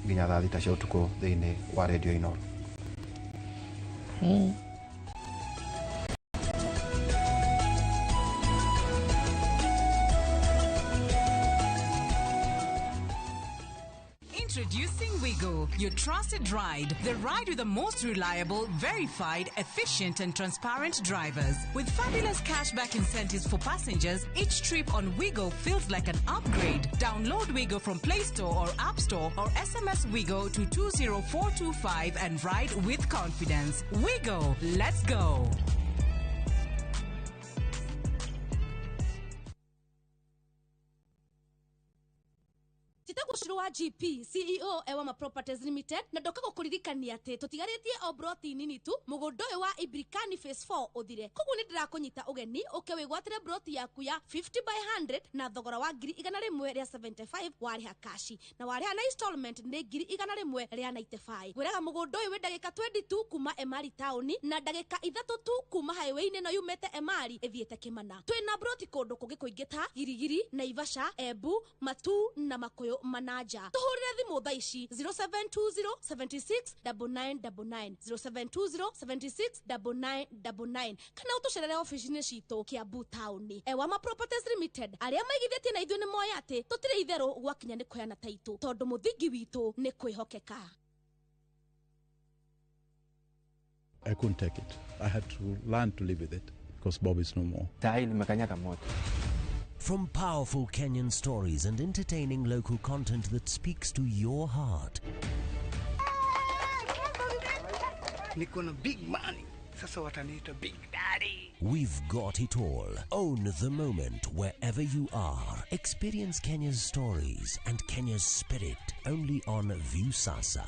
nginya thaa 6 cia ũtukũ thĩinĩ wa Radio Inooro. Introducing Wigo, your trusted ride. The ride with the most reliable, verified, efficient and transparent drivers. With fabulous cashback incentives for passengers, each trip on Wigo feels like an upgrade. Download Wigo from Play Store or App Store or SMS Wigo to 20425 and ride with confidence. Wigo, let's go. Njĩtagwo wa GP CEO Ewama Properties Limited na ndoka gũkũririkania atĩ tũtigarĩtie o broti nini tu mũgũnda ũyũ wa Ibrikani Phase 4 ũthire. Koguo nĩ ndĩrakũnyita ũgeni ũke wĩgwatĩre broti yaku ya 50 by 100 na thogora wa 175,000 warĩha kashi na warĩha na installment nĩ 195,000. Ngwĩraga mũgũnda ũyũ wĩ ndagĩka 20 tu kuma Emari taũni na ndagĩka 3 tu kuma highway-inĩ ĩno yumĩte Emari ĩthiĩte Kĩmana. Twĩna broti kũndũ kũngĩ kũingĩ ta Girigiri, Naivasha, Embu, Matu na Makuyu Manaja. Tuhurire thimu thaa ici 0720 76 9999 0720 76 9999 kana utucerere ofici-inĩ citũ Kiambu taũni. Ewama Properties Limited arĩa maigithĩtie na ithuĩ nĩ moĩ atĩ tũtirĩ itherũ gwakinya nĩ kũheana taitũ tondũ mũthingi witũ nĩ kwĩhokeka. I couldn't take it. I had to learn to live with it because Bob is no more. From powerful Kenyan stories and entertaining local content that speaks to your heart. Niko na big money. Sasa wataniita Big Daddy. We've got it all. Own the moment wherever you are. Experience Kenya's stories and Kenya's spirit only on Viusasa.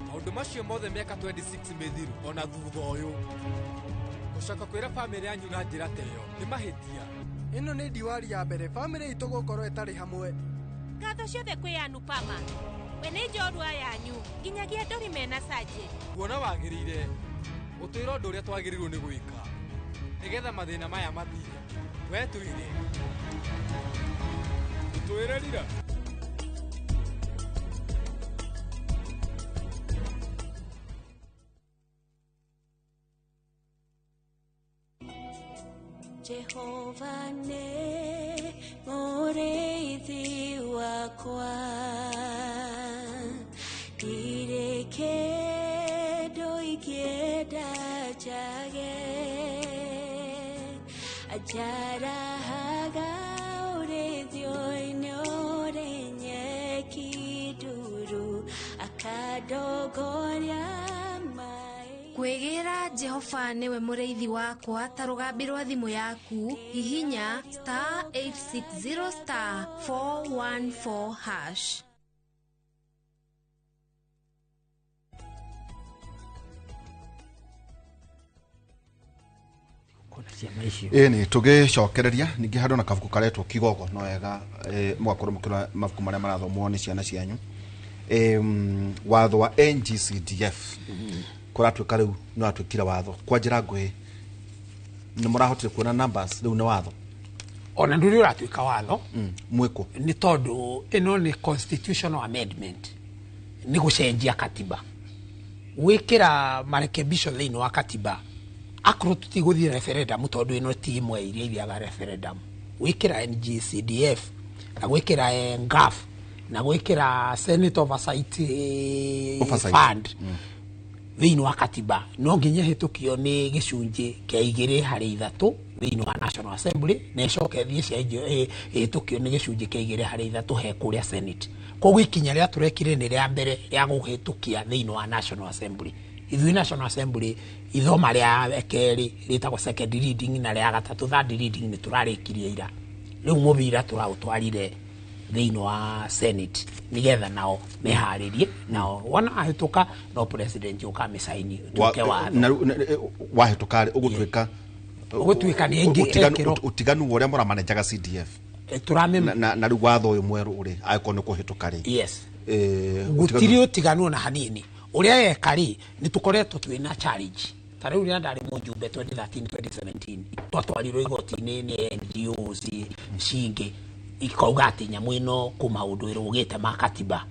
Maũndũ macio mothe mĩaka 26 mĩthiru ona thutha ũyũ gũcoka kwĩra bamĩrĩ yanyu na njĩra ta ĩyo nĩ mahĩtia. Ĩno nĩ diwali ya mbere bamĩrĩ itũ gũkorwo ĩtarĩ hamwe. Ngatho ciothe kwĩ Anupama, we nĩ njorua yanyu nginyagia ndori mena Sajĩ. Kuona wagĩrĩire ũtwĩre ũndũ ũrĩa twagĩrĩirwo nĩ gwĩka nĩgetha mathĩna maya mathire. We twĩre tũtwĩre rira. Jehova ne mũrĩithi wakwa, ndirĩ kĩndũ ingĩenda njage, anjarahaga ũrĩithio-inĩ ũrĩ nyeki nduru, akandongoria. Kwĩgĩra Jehova nĩwe mũrĩithi wakwa ta rũgambi rwa thimũ yaku, hihinya star 860 star 414 hash. Ĩni tũgĩcokereria ningĩ handũ na kabuku karetwo Kigogo no wega mũgakorwo mũkĩrora mabuku marĩa marathomwo nĩ ciana cianyu. Watho wa NGCDF kũratuĩka rĩu nĩ watuĩkire watho kwa njĩra nguhĩ nĩ mũrahotire kuona numbers rĩu nĩ watho ona ndũrĩ ũratuĩka watho mwĩkũ nĩ tondũ ĩno nĩ constitutional amendment, nĩ gũcenjia katiba, gwĩkĩra marekebisho thĩinĩ wa katiba. Akorwo tũtigũthiĩ referendum tondũ ĩno ti ĩmwe iria ithiaga referendum, gwĩkĩra NGCDF na gwĩkĩra NGAF na gwĩkĩra Senate Oversight Fund thĩinĩ wa katiba no nginya ĩhĩtũkio nĩ gĩcunjĩ kĩa 2 harĩ 3 thĩinĩ wa National Assembly na ĩcoke ĩthiĩ cenjio ĩhĩtũkio nĩ gĩcunjĩ kĩa 2 harĩ 3 he kũrĩa Senate. Koguo ikinya rĩa tũrekire nĩ rĩa mbere rĩa gũhĩtũkia thĩinĩ wa National Assembly. Ithuĩ National Assembly ithoma rĩa kerĩ rĩtagwo second reading na rĩa gatatũ third reading nĩ tũrarĩkirie ira. Rĩu mũbira tũraũtwarire thĩinĩ wa Senate nĩgetha nao meharĩrie, nao wona ahĩtũka no president ũkamĩcaini ũtuĩke watho. Wahĩtũka rĩ ũgũtuĩka nĩ ũtiganu wa ũrĩa mũramanejaga CDF. Na rĩu watho ũyũ mwerũ ũrĩ angĩkorwo nĩ kũhĩtũka rĩ. Yes. Gũtirĩ ũtiganu ona hanini. Ũrĩa yeka rĩ, nĩ tũkoretwo twĩna challenge. Ta rĩu rĩrĩa ndarĩ mũjumbe 2013 2017 twatwarirwo igoti-inĩ nĩ NGOs cingĩ ikauga atĩ nyamũ ĩno kũ maũndũ ĩrũgĩte ma katiba.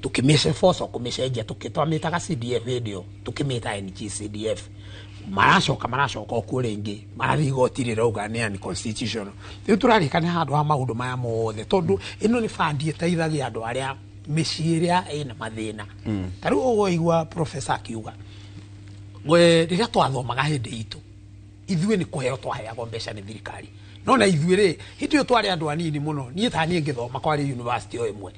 Tukimĩforce kũmĩcenjia, twamĩtaga CDF hĩndĩ ĩyo, tukĩmĩta NG-CDF. Maracoka okuo rĩngĩ, marathiĩ igoti rĩrauga nĩ unconstitutional. Rĩu tũrarĩkana handũ ha maũndũ maya mothe, tondũ ĩno nĩ fund ĩteithagia andũ arĩa mĩciĩ ĩrĩa ĩna mathĩna. Ta rĩu ũguo professor akiuga, rĩrĩa twathomaga hĩndĩ itũ, ithuĩ nĩ kũheo twaheagwo mbeca nĩ thirikari. No na ithuĩ rĩ, hĩndĩ ĩyo twarĩ andũ anini mũno. Niĩ ta niĩ ngĩthoma kwarĩ university o ĩmwe,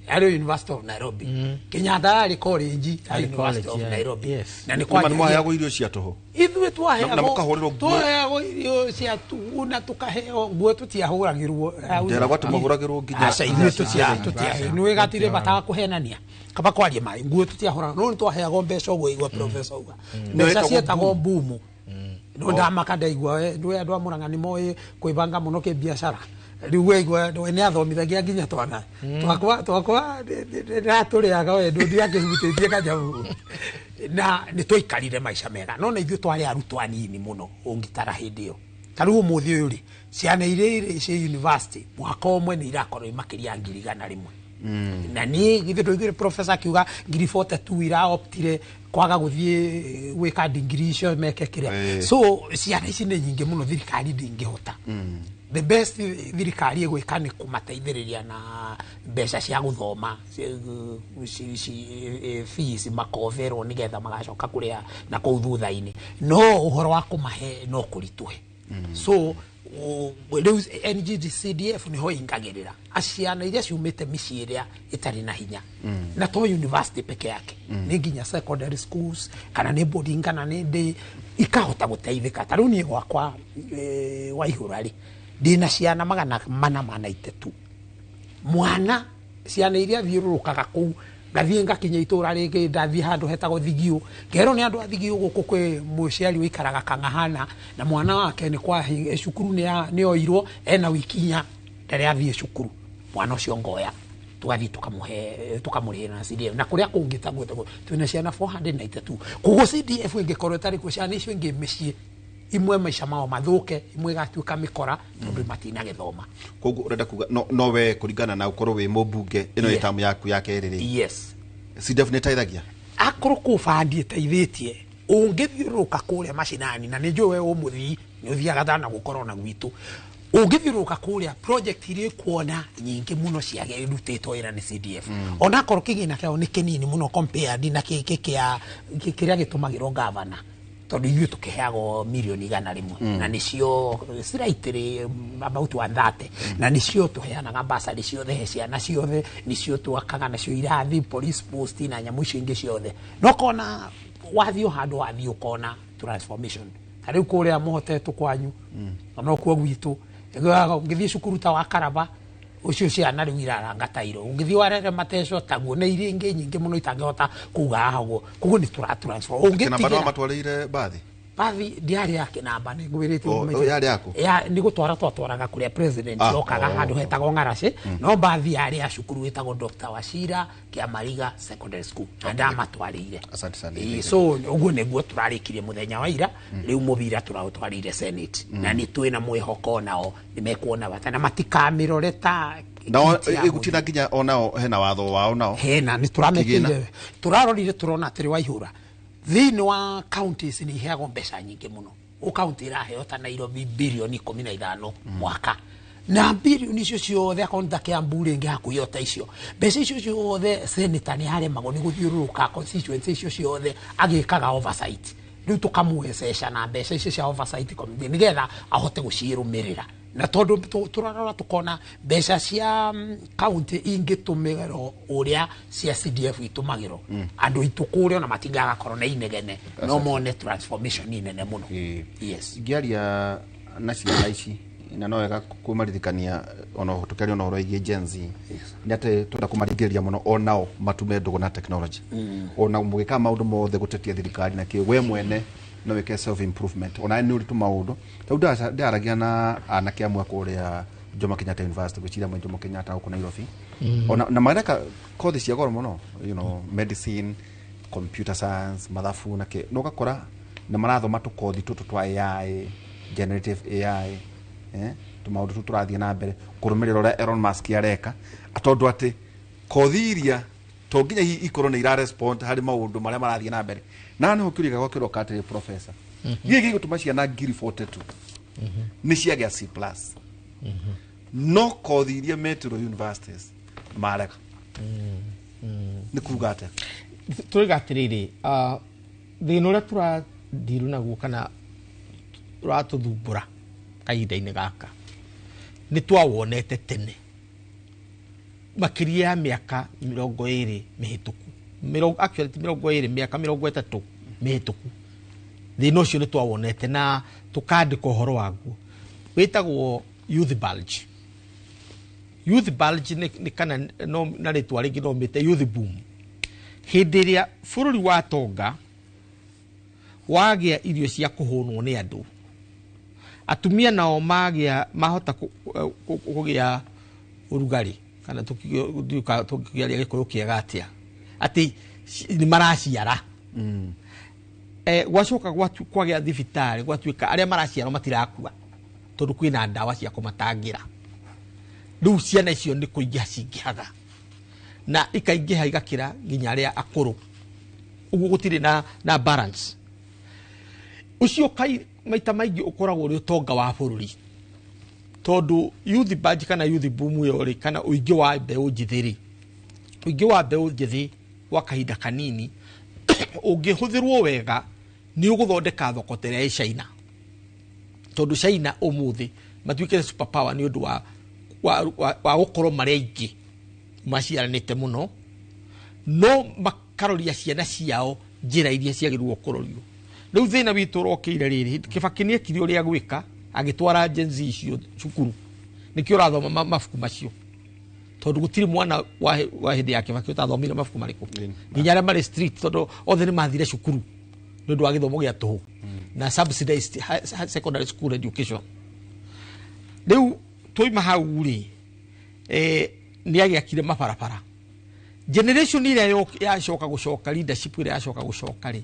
yarĩ University of Nairobi. Kenyatta yarĩ college ya University of Nairobi. Na nĩ kwa mwaheagwo irio cia tũhũ. Ithuĩ twaheagwo irio cia tũhũ na tukaheo nguo, tũtiahũragĩrwo. Ndĩragwa tũmahũragĩrwo nginya. Aca, ithuĩ tũtiahũragĩrwo. Nĩ wĩgatire bataga kũhenania. Kaba kwaria maĩ, nguo tũtiahũragĩrwo. No nĩ twaheagwo mbeca ũguo igua professor uga. Mbeca cietagwo boom. No ndamaka ndaigua ndũ andũ a Murang'a nĩ moĩ kwĩbanga mũno kĩbiacara. Rĩu waigua nĩ athomithagia nginya twana twakwa ndĩratũrĩaga we ndũ ndiakĩhutĩtie kanyamũ. Na nĩ twaikarire maica mega. No na ithuĩ twarĩ arutwo anini mũno ũngĩtara hĩndĩ ĩyo. Ta rĩu ũmũthĩ ũyũ rĩ, ciana iria irĩ cia university mwaka ũmwe nĩ irakorwo i makĩria ya 100,000. Na niĩ githĩ ndũiguire professor akiuga 42,000 iraoptire kwaga gũthiĩ gwĩka degree icio meke kĩrĩa. So ciana ici nĩ nyingĩ mũno, thirikari ndĩngĩhota. The best thirikari ĩgwĩka nĩ kũmateithĩrĩria na mbeca cia gũthoma, fees makoverwo nĩgetha magacoka kũrĩa na kũu thutha-inĩ. No ũhoro wa kũmahe no kũritũhe. So rĩu NGCDF nĩho ingagĩrĩra aciana iria ciumĩte mĩciĩ ĩrĩa ĩtarĩ na hinya. Na to university peke yake, nĩ nginya secondary schools kana nĩ boarding kana nĩ ndĩ ikahota gũteithĩka. Ta rĩu niĩ gwakwa Waihũra rĩ, ndĩna ciana 403. Mwana ciana iria thiũrũrũkaga kũu, ngathiĩ ngakinya itũra rĩngĩ, ndathiĩ handũ hetagwo Thigio, ngerwo nĩ andũ a Thigio gũkũ kwĩ mũciari ũikaraga Kang'ahana na mwana wake nĩ kwa cukuru nĩ oirwo ena wiki inya ndarĩ athiĩ cukuru. Mwana ũcio ngoya tũgathiĩ tũkamũhe tũkamũrĩhĩra na CDF. Na kũrĩa kũngĩ taguo twĩna ciana 492. Koguo CDF ĩngĩkorwo ĩtarĩ kuo, ciana icio ingĩ mĩciĩ imwe maica mao mathũke, imwe igatuĩka mĩkora tondũ matinagĩthoma. Koguo ũrenda kuga no we kũringana na ũkorwo wĩ mũmbunge ĩno ĩ tamu yaku ya kerĩ rĩ. Yes. CDF nĩ ĩteithagia? Akorwo kũ bandi ĩteithĩtie, ũngĩthiũrũrũka kũrĩa macinani, na nĩ njũĩ we ũmũthii nĩ ũthiaga thana gũkorwo na gwitũ. Ũngĩthiũrũrũka kũrĩa project iria ĩkuona nyingĩ mũno ciarutĩtwo wĩra nĩ CDF. Onakorwo kĩgĩna kĩao nĩ kĩnini mũno compared na gĩkĩ kĩa kĩrĩa gĩtũmagĩrwo governor, tondũ ithuĩ tũkĩheagwo mirioni 100 na nĩcio slightly about 130, na nĩcio tũheanaga bursary ciothe he ciana ciothe, nĩcio twakaga nacio irathi, police post na nyamũ icio ingĩ ciothe. No kona wathiĩ handũ wathiĩ ũkona transformation. Ta rĩu kũrĩa mũhotetwo kwanyu, ona kuo gwitũ, ũngĩthiĩ cukuru ta wa Karaba, ũcio ciana rĩu iraranga tairo. Ũngĩthiĩ warere mateco taguo, na iria ingĩ nyingĩ mũno itangĩhota kuga haha ũguo. Koguo nĩ tũra transform. Kĩnamba no matwarĩire bathi? Bathi ndiarĩ ya kĩnamba, nĩ ngwĩrĩte ũguo. Yarĩ yaku? Ya, nĩ gũtwara twatwaraga kũrĩa president okaga handũ hetagwo Ng'aracĩ, no bathi yarĩ ya cukuru ĩtagwo Dr. Wachira Kĩamariga Secondary School, na ndamatwarĩire. Asante sana. So ũguo nĩguo tũrarĩkirie mũthenya wa ira. Rĩu mũbira tũraũtwarĩire Senate, na nĩ twĩna mwĩhoko nao nĩ mekuona bata na matikamĩrore ta nao ĩgũtina nginya onao hena watho wao nao hena nĩ tũramekĩire tũrarorire tũrona atĩrĩ Waihũra thĩinĩ wa counties nĩ iheagwo mbeca nyingĩ mũno. O county ĩraheo ta Nairobi bilioni 15 mwaka, na bilioni icio ciothe akorwo nĩ ta Kiambu rĩngĩ hakuhĩ o ta icio mbeca icio ciothe senator nĩ aremagwo nĩ gũthiũrũrũka constituency icio ciothe agĩkaga oversight. Rĩu tũkamwececa na mbeca icio cia oversight committee nĩgetha ahote gũcirũmĩrĩra. Na tondũ tũrarora tũkona mbeca cia county ingĩtũmĩrwo ũrĩa cia CDF itũmagĩrwo, andũ aitũ kũrĩa ona matingagakorwo na inegene, no mone transformation nene mũno. Yes. Ngĩaria na ciana ici na no wega kũmaririkania ona tũkĩaria ona ũhoro wĩgiĩ Gen Z, nĩ atĩ twenda kũmaringĩrĩria mũno onao matume ndũgũ na technology. Ona mũgĩka maũndũ mothe gũtetia thirikari na kĩ, we mwene no wĩke self improvement. Ona nĩ ũritũ maũndũ. Tondũ ndĩaragia na anake amwe kũrĩa Jomo Kenyatta University, gwĩciria mwe Jomo Kenyatta gũkũ Nairobi. Ona na mareka kothi cia goro mũno, medicine, computer science, mathabu na kĩ, no ũgakora nĩ marathoma tũkothi tũtũ twa AI, generative AI, tũmaũndũ tũtũ tũrathiĩ na mbere kũrũmĩrĩra ũrĩa Elon Musk areka, tondũ atĩ kothi iria to nginya hihi ikorwo nĩ ira respond harĩ maũndũ marĩa marathiĩ na mbere. Na nĩho kĩũria gĩakwa kĩroka atĩrĩ, professor, gĩkĩ gĩgũtũma ciana 42,000 nĩ ciagĩa C plus, no kothi iria metirwo universities marega, nĩ kuga atĩa? Tũrĩga atĩrĩrĩ, thĩna ũrĩa tũradiru naguo kana ũratũthumbũra kahinda-inĩ gaka nĩ twawonete tene makĩria ya mĩaka 20 mĩhĩtũku, actually ti 20, mĩaka 30 mĩhĩtũku. Thĩna ũcio nĩ twawonete na tũkandĩka ũhoro waguo, wĩtagwo youth bulge. Youth bulge nĩ kana no, na rĩtwa rĩngĩ no mĩte youth boom. Hĩndĩ ĩrĩa bũrũri wa tonga wagĩa irio cia kũhũnwo nĩ andũ, atumia nao magĩa mahota kũgĩa ũrugarĩ, kana tũkĩaria Gĩkũyũ kĩega atĩa, atĩ nĩ maraciara. Gwacoka kwagĩa thibitarĩ, gwatuĩka arĩa maraciarwo matirakua tondũ kwĩna ndawa cia kũmatangĩra. Rĩu ciana icio nĩ kũingĩha cingĩhaga na ikaingĩha igakĩra nginya arĩa akũrũ, ũguo gũtirĩ na balance. Ũcio maita maingĩ ũkoragwo ũrĩ ũtonga wa bũrũri, tondũ youth bulge kana youth boom ĩyo rĩ, kana ũingĩ wa mbeũ njĩthĩ rĩ, ũingĩ wa mbeũ njĩthĩ gwa kahinda kanini ũngĩhũthĩrwo wega nĩ ũgũthondeka thoko ta ĩrĩa ĩ China, tondũ China ũmũthĩ matuĩkĩte super power nĩ ũndũ wa gũkorwo marĩ aingĩ maciaranĩte mũno, no makaroria ciana ciao njĩra iria ciagĩrĩirwo kũrorio. Rĩu thĩna witũ ũrokĩire rĩrĩ, Kĩbakĩ nĩ ekire ũrĩa gwĩka, agĩtwara Gen Z icio cukuru, nĩkĩo ũrathoma mabuku macio, tondũ gũtirĩ mwana wa hĩndĩ ya Kĩbakĩ ũtathomire mabuku marĩkũ, nginya arĩa marĩ street, tondũ othe nĩ mathire cukuru nĩ ũndũ wa gĩthomo gĩa tũhũ na subsidized secondary school education. Rĩu twaima hau rĩ, nĩ agĩakire mabarabara. Generation ĩrĩa yacoka gũcoka, leadership ĩrĩa yacoka gũcoka rĩ,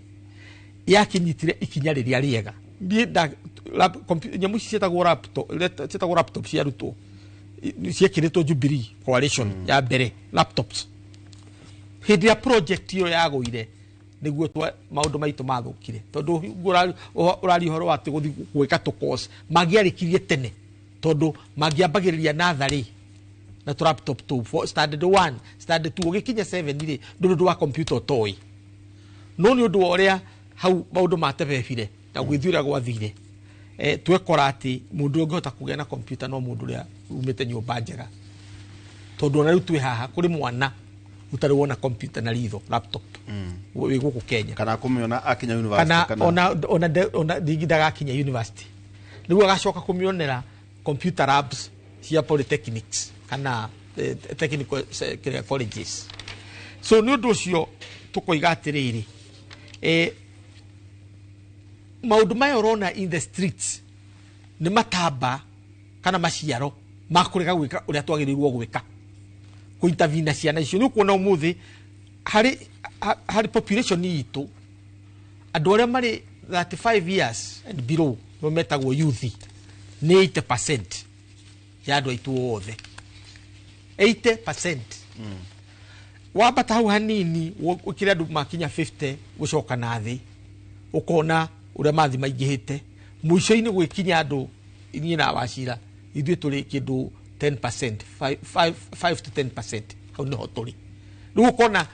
yakinyitire ikinya rĩrĩa rĩega. Niĩ nyamũ ici ciĩtagwo laptop, ciĩtagwo laptop cia arutwo, ciekĩrĩtwo Jubilee Coalition ya mbere, laptops. Hĩndĩ ya project ĩyo yagũire nĩguo maũndũ maitũ mathũkire, tondũ ũraria ũhoro wa atĩ gũthiĩ gwĩka tũ course mangĩarĩkirie tene, tondũ mangĩambagĩrĩria natharĩ na tũ laptop tũu for standard 1, standard 2, ũgĩkinya 7 rĩ, ndũrĩ ũndũ wa computer ũtoĩ. No nĩ ũndũ wa ũrĩa hau maũndũ matebebire na gwĩthiĩ ũrĩa gwathire, twekora atĩ mũndũ ũrĩa ũngĩhota kũgĩa na computer no mũndũ ũrĩa umĩte nyũmba njega, tondũ ona rĩu twĩ haha kũrĩ mwana ũtarĩ wona computer na ritho, laptop, wĩ gũkũ Kenya, kana kũmĩona akinya university, kana ona ndagakinya university, rĩu agacoka kũmĩonera computer labs cia polytechnics kana technical colleges. So nĩ ũndũ ũcio tũkoiga atĩrĩrĩ, maũndũ maya ũrona in the streets nĩ matamba kana maciaro ma kũrega gwĩka ũrĩa twagĩrĩirwo gwĩka, kũintervene ciana icio. Nĩ ũkuona ũmũthĩ harĩ population itũ andũ arĩa marĩ 35 years and below nĩo metagwo youth, nĩ 80% ya andũ aitũ othe, 80%. Wambata hau hanini ũkĩre andũ makinya 50 gũcoka na thĩ, ũkona ũrĩa mathi maingĩhĩte, mũico-inĩ gwĩkinya andũ inyuĩ na Wachira ithuĩ tũrĩ kĩndũ 10%, 5 to 10%, hau nĩho tũrĩ. Rĩu ũkona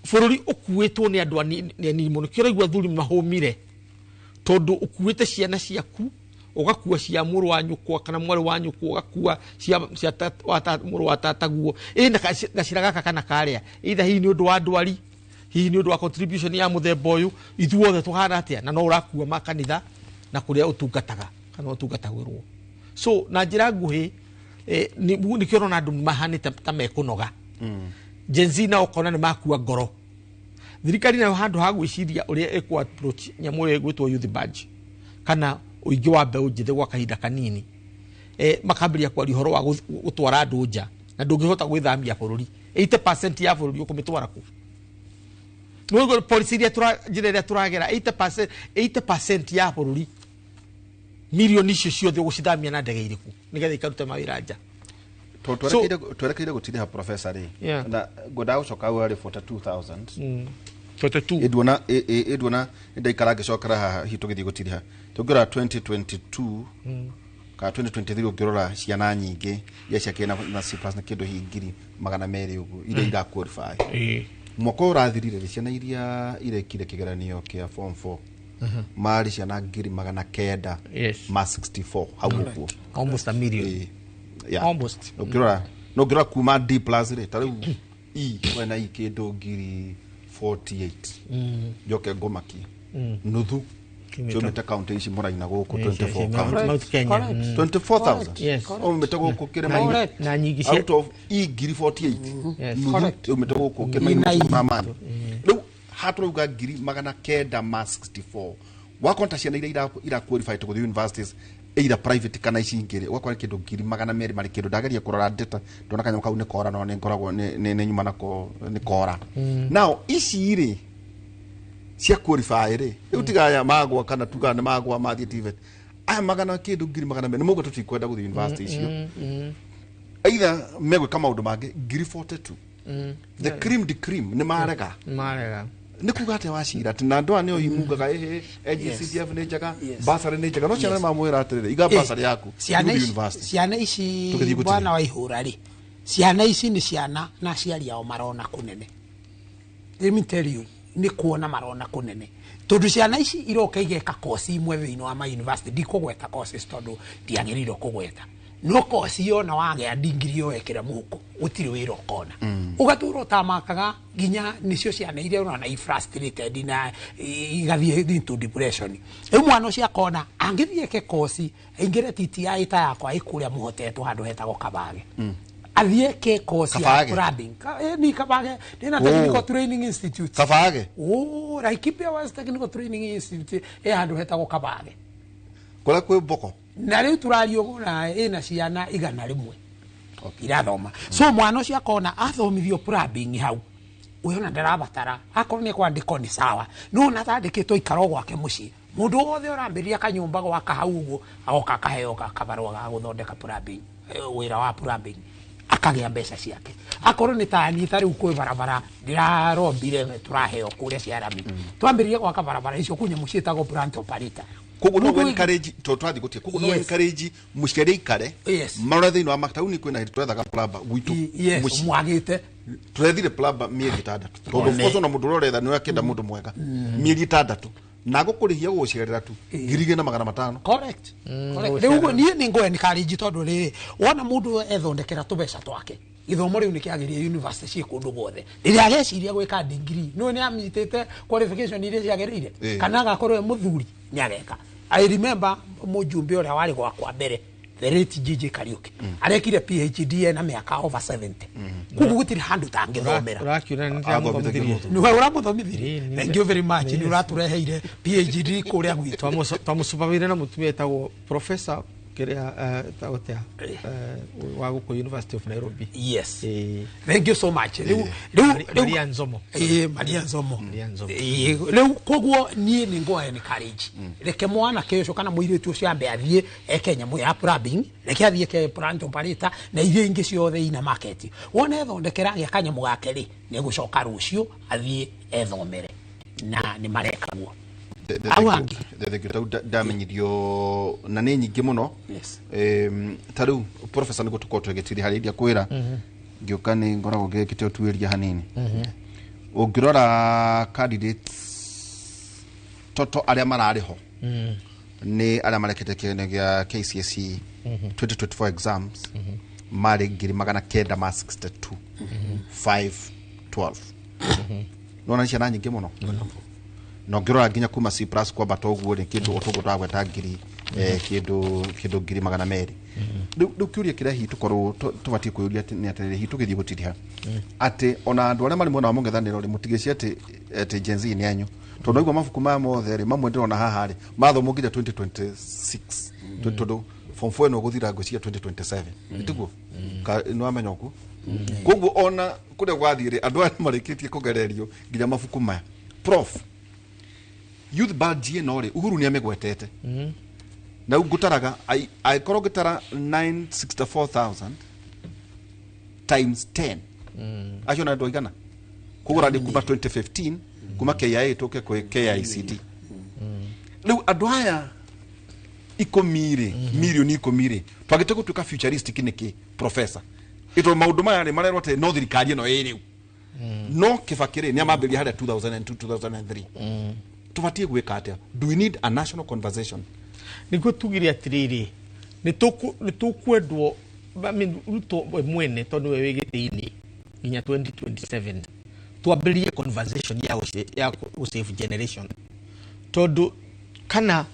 bũrũri ũkuĩtwo nĩ andũ anini mũno. Kĩo ũraigua athuri mahũmire, tondũ ũkuĩte ciana ciaku, ũgakua cia mũrũ wa nyũkwa kana mwarĩ wa nyũkwa, ũgakua cia mũrũ wa tataguo, ĩ na gacĩra gaka kana karĩa, either hihi nĩ ũndũ wa ndwari, hihi nĩ ũndũ wa contribution ya mũthemba ũyũ, ithuothe tũhana atĩa, na no ũrakua makanitha na kũrĩa ũtungataga kana ũtungatagĩrwo. So na njĩra nguhĩ, nĩkĩo ũrona andũ mahanĩte ta mekũnoga. Gen Z nao ũkona nĩ makua ngoro. Thirikari nayo handũ ha gwĩciria ũrĩa ĩkũ approach nyamũ ĩyo ĩgwĩtwo youth badge kana ũingĩ wa mbeũ njĩthĩ gwa kahinda kanini, Makambĩrĩria kwaria ũhoro wa gũtwara andũ nja na ndũngĩhota gwĩthamia bũrũri. 80% ya bũrũri ũkũmĩtwara kũ? Nĩũguo policy iria njĩra ĩrĩa tũragera, 80% ya bũrũri, milioni icio ciothe ũgũcithamia na ndege irĩkũ nĩgetha ikarute mawĩra nja? Twerekeire gũtiriha, professor rĩ, na ngwendaga gũcoka hau harĩ 42,000. 42. Ĩnduona ĩnduona ndaikara ngĩcokera haha hihi tũgĩthiĩ gũtiriha, tũngĩrora 2022 kana 2023, ũngĩrora ciana nyingĩ iria ciakĩrĩ na C+ na kĩndũ hihi 200,000 ũguo iria ira qualify. Mwaka ũyũ ũrathirire rĩ, ciana iria irekire kĩgeranio kĩa form 4 marĩ ciana 964,000 hau ũguo. Almost a million. Yeah. Almost. Ũngĩrora no ũngĩrora kuma D+ rĩ, ta rĩu E kwena E kĩndũ 48,000. Njoke ngũmakie nuthu ciumĩte kaunti ici mũraina gũkũ, 24 county. Mount Kenya. 24,000. Yes. Umĩte gũkũ kĩrĩma-inĩ. Na nyingĩ cia Out of E 48,000, nuthu umĩte gũkũ kĩrĩma-inĩ Na ma mani. Rĩu hatũrauga 964,000 wakonta ciana iria ira qualify to gũthiĩ universities, either private kana ici ingĩ rĩ, ũgakora kĩndũ 200,000 marĩ kĩndũ. Ndageria kũrora data, ndona kanyamũ kau nĩ kora, no nĩ ngoragwo nĩ nyuma nako nĩ kora. Now ici rĩ cia qualify rĩ, rĩu tigaya magwa kana tugaga nĩ magwa mathiĩ TVET, aya magana kĩndũ 200,000 nĩ mũguo tũtikwenda gũthiĩ university icio, either megwĩka maũndũ mangĩ, 42,000, the cream de cream nĩ marega. Marega. Nĩ kuga atĩa wacira atĩ na andũ aya nĩo imugaga ĩhĩ NGCDF nĩ njega, basarĩ nĩ njega, no ciana nĩ mamwĩra atĩrĩrĩ, iga basarĩ yaku ciana ithiĩ ici university. Ciana ici, Tũgĩthiĩ gũtirĩ. Bwana wa ihũra rĩ, ciana ici nĩ ciana na aciari ao marona kũnene. Let me tell you, nĩ kuona marona kũnene, tondũ ciana ici iroka igeka kosi imwe thĩinĩ wa ma university. Ndikũgweta courses tondũ ndiagĩrĩirwo kũgweta, no kosi yona wagĩa ndigiri wekĩra mũhuko, gũtirĩ wĩra ũkona, ũgatũra ũtamakaga. Nginya nĩcio ciana iria ũrona i frustrated na igathiĩ into depression. Rĩu mwana ũcio akona angĩthiĩ eke kosi, aingĩre TTI ta yakwa ĩkũrĩa mũhotetwo handũ hetagwo Kabage, athiĩ eke kosi ya Kabage? plumbing. Ni Kabage ndĩna Oh. Technical Training Institute. Kabage? Oh, Laikipia West Technical Training Institute ĩ handũ hetagwo Kabage. Kũrĩa kwĩ mboko. Na rĩu tũraria ũguo na ĩna ciana 100 irathoma. So mwana ũcio akona athomithio plumbing hau, ũyũ ona ndarabatara, akorwo nĩ kwandĩkwo nĩ sawa, no ona atandĩkĩtwo ikara o gwake mũciĩ. Mũndũ wothe ũrambĩrĩria kanyũmba gwaka hau ũguo agoka akaheo kabarũa ga gũthondeka plumbing, wĩra wa plumbing, akagĩa mbeca ciake. Akorwo nĩ taniĩ, ta rĩu kwĩ barabara ndĩrarombire tũraheo kũrĩa ciarami, twambĩrĩrie gwaka barabara icio kwĩ nyamũ ciĩtagwo plant operator. Koguo no Mũndũ encourage to twathi gutie, koguo no encourage mũciari aikare marore thĩinĩ wa matauni. Kwĩna hĩndĩ twethaga plumber gwitũ mũciĩ. Mwagĩte. Turethire plumber mĩeri 6, tondũ of One. course ona mũndũ ũrĩa ũretha nĩ akĩenda mũndũ mwega. Mĩeri 6 na gũkũrĩhia gũgũcerera tu 2,500. Correct. Correct. Rĩu ũguo niĩ nĩ ngũ encourage, tondũ rĩrĩ wona mũndũ ethondekera tũbeca twake, gĩthomo rĩu nĩ kĩagĩrĩire, university ciĩ kũndũ guothe. Rĩrĩa ageciria gwĩka degree, nĩ nĩ anyitĩte qualification iria ciagĩrĩire, kana agakorwo e mũthuri nĩ ageka. I remember mũjumbe ũrĩa warĩ gwakwa mbere, the late JJ Kariuki, arekire PhD ena mĩaka over 70. Koguo gũtirĩ handũ tangĩthomera. Ũrakiona nĩ ndĩramũthomithirie. Nĩwe ũramũthomithirie. Thank you very much. Nĩ ũratũreheire PhD kũrĩa gwitũ. Twamũcubawire na mũtumia etagwo professor kĩrĩa etagwo atĩa, wa gũkũ University of Nairobi. Yes, thank you so much. Rĩu rĩu rĩu Maria Nzomo. Maria Nzomo. Maria Nzomo. Rĩu koguo niĩ nĩ ngũ encourage, reke mwanake ũcio kana mũirĩtu ũcio ambe athiĩ eke nyamũ ya plumbing, reke athiĩ eke plant operator na iria ingĩ ciothe ina market. Wona ethondekera agĩa kanyamũ gake rĩ, nĩ egũcoka rũciũ athiĩ ethomere, na nĩ mareka guo au angĩ. Thengio tau ndamenyithio na nĩ nyingĩ mũno. Ta rĩu professor, nĩguo tũkorwo twĩgĩtiri harĩa iria kwĩra ngĩũka nĩ ngoragwo ngĩkĩte ũtuĩria hanini. Ũngĩrora candidates toto arĩa mararĩ ho nĩ arĩa marekete kĩgeranio gĩa KCSE 2024 exams marĩ 962,512. Nona nĩ ciana nyingĩ mũno, na ũngĩrora nginya kuma C+ kwambata ũguo rĩ, kĩndũ ũtũguo twagweta ngiri kĩndũ 200,000. Rĩu kĩũria kĩrĩa hihi tũkorwo tũbatiĩ kwĩyũria nĩ atĩrĩrĩ, hihi tũgĩthiĩ gũtiriha atĩ ona andũ arĩa marĩ mwena wa mũng'ethanĩro rĩ, mũtigĩcie atĩ Gen Z nĩ anyu, tondũ naigua mabuku maya mothe rĩ, mamwe ndĩrona haha rĩ, mathomwo nginya 2026, tondũ Form 4 no guthira ngwĩciria 2027 nĩtiguo nĩ wamenya ũguo. Koguo ona kũrĩa gwathiĩ rĩ, andũ aya nĩmarĩkĩtie kũgererio nginya mabuku maya. Prof, youth bulge ĩno rĩ, Uhuru nĩ amĩgwetete na rĩu ngũtaraga angĩkorwo ngĩtara 964,000 times 10, acio na andũ aigana kũgũra nĩ kuma 2015 kuma KIA tũke kwĩ KICD. Rĩu andũ aya 10 rĩ, mirioni 10 rĩ, twagĩte gũtuĩka futuristic nĩkĩ, professor? Ĩtondũ maũndũ maya rĩ, marerwo atĩ no thirikari ĩno ĩ rĩu, no Kĩbakĩ rĩ, nĩ amambĩrĩria harĩa 2002 2003. Tũbatiĩ gwĩka atĩa? Do we need a national conversation? Nĩguo tugire atĩrĩrĩ, nĩ tũkwendwo, I mean, Ruto we mwene tondũ nĩwe wĩ gĩtĩ-inĩ nginya 2027, twambĩrĩrie conversation ya gũ save generation, tondũ kana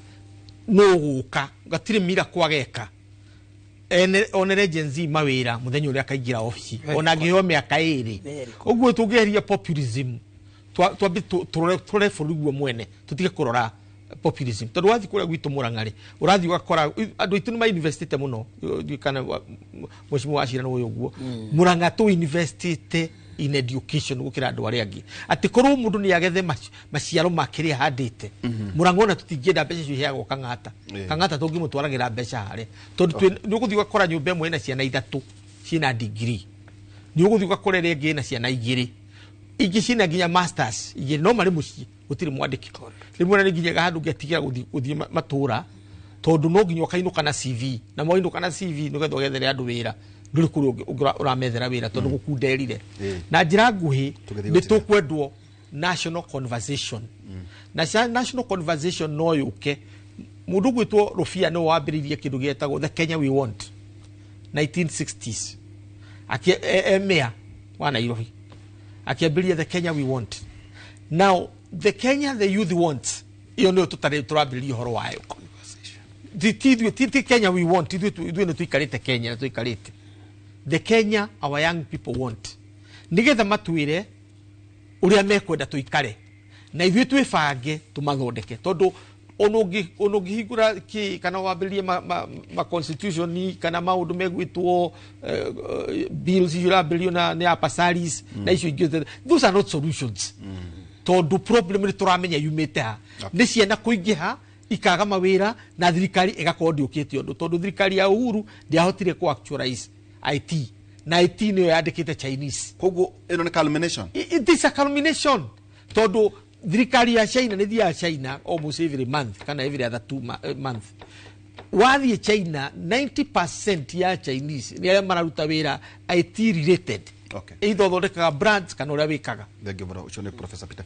no gũka gatirĩ mira kwageka onere Gen Z mawĩra mũthenya ũrĩa akaingĩra obici, ona angĩheo mĩaka 2. Ũguo tũngĩeheria populism, twambe tũrore bũrũri guo mwene, tũtige kũrora populism, tondũ wathiĩ kũrĩa gwitũ Mũrang'a rĩ, ũrathiĩ ũgakora andũ aitũ nĩ mainvestĩte mũno. Ndiũĩ kana mheshimiwa Wachira nĩ ũĩ ũguo. Mũrang'a tũ investĩte in education gũkĩra andũ arĩa angĩ, atĩ korwo mũndũ nĩ agethe maciaro ma kĩrĩa ahandĩte Mũrang'a, ona tũtingĩenda mbeca icio iheagwo Kang'ata. Kang'ata tũngĩmũtwaragĩra mbeca harĩa, tondũ nĩ ũgũthiĩ ũgakora nyũmba ĩmwe ĩna ciana 3 ciĩna degree, nĩ ũgũthiĩ ũgakora ĩrĩa ĩngĩ ĩna ciana 2, ingĩ ciĩna nginya masters 2, no marĩ mũciĩ gũtirĩ mwandĩki. Rĩmwe ona nĩ nginyaga handũ ngetigĩra gũthiĩ matũra, tondũ no nginya ũkainũka na CV, na mwainũka na CV nĩgetha ũgethere andũ wĩra, ndũrĩ kũrĩa ũramethera wĩra tondũ gũkunderire. Na njĩra nguhĩ, Tũgĩthiĩ nĩ gũtira. tũkwendwo national conversation, na national conversation no yũke. Mũndũ ũgwĩtwo Rũbia nĩwe wambĩrĩirie kĩndũ gĩetagwo the Kenya We Want 1960s. E mayor wa Nairobi akĩambĩrĩria the Kenya We Want. Now the Kenya the youth want, ĩyo nĩyo tũtarĩ tũrambĩrĩria ũhoro wayo. Ti Kenya we want, ithuĩ nĩ tũikarĩte Kenya, nĩ tũikarĩte the Kenya our young people want, nĩgetha matwĩre ũrĩa mekwenda tũikare na ithuĩ twĩbange tũmathondeke, tondũ ona ũngĩhingũra kĩ kana wambĩrĩrie ma constitution kana maũndũ megwĩtwo bills icio irambĩrĩrio na nĩ apasaris na icio ingĩ, those are not solutions, tondũ problem nĩ tũramenya yumĩte ha. Nĩ ciana kũingĩha ikaga mawĩra na thirikari ĩgakorwo ndĩũkĩte ũndũ, tondũ thirikari ya Uhuru ndĩahotire kũ actualize IT, na IT nĩyo yandĩkĩte Chinese. Koguo ĩno nĩ culmination. It is a culmination, tondũ thirikari ya China nĩ thiaga China almost every month kana every other 2 month. Wathiĩ China, 90% ya Chinese nĩ arĩa mararuta wĩra IT related, either ũthondekaga brands kana ũrĩa wĩkaga. Thengiũ mũno. Ũcio nĩ Professor Peter.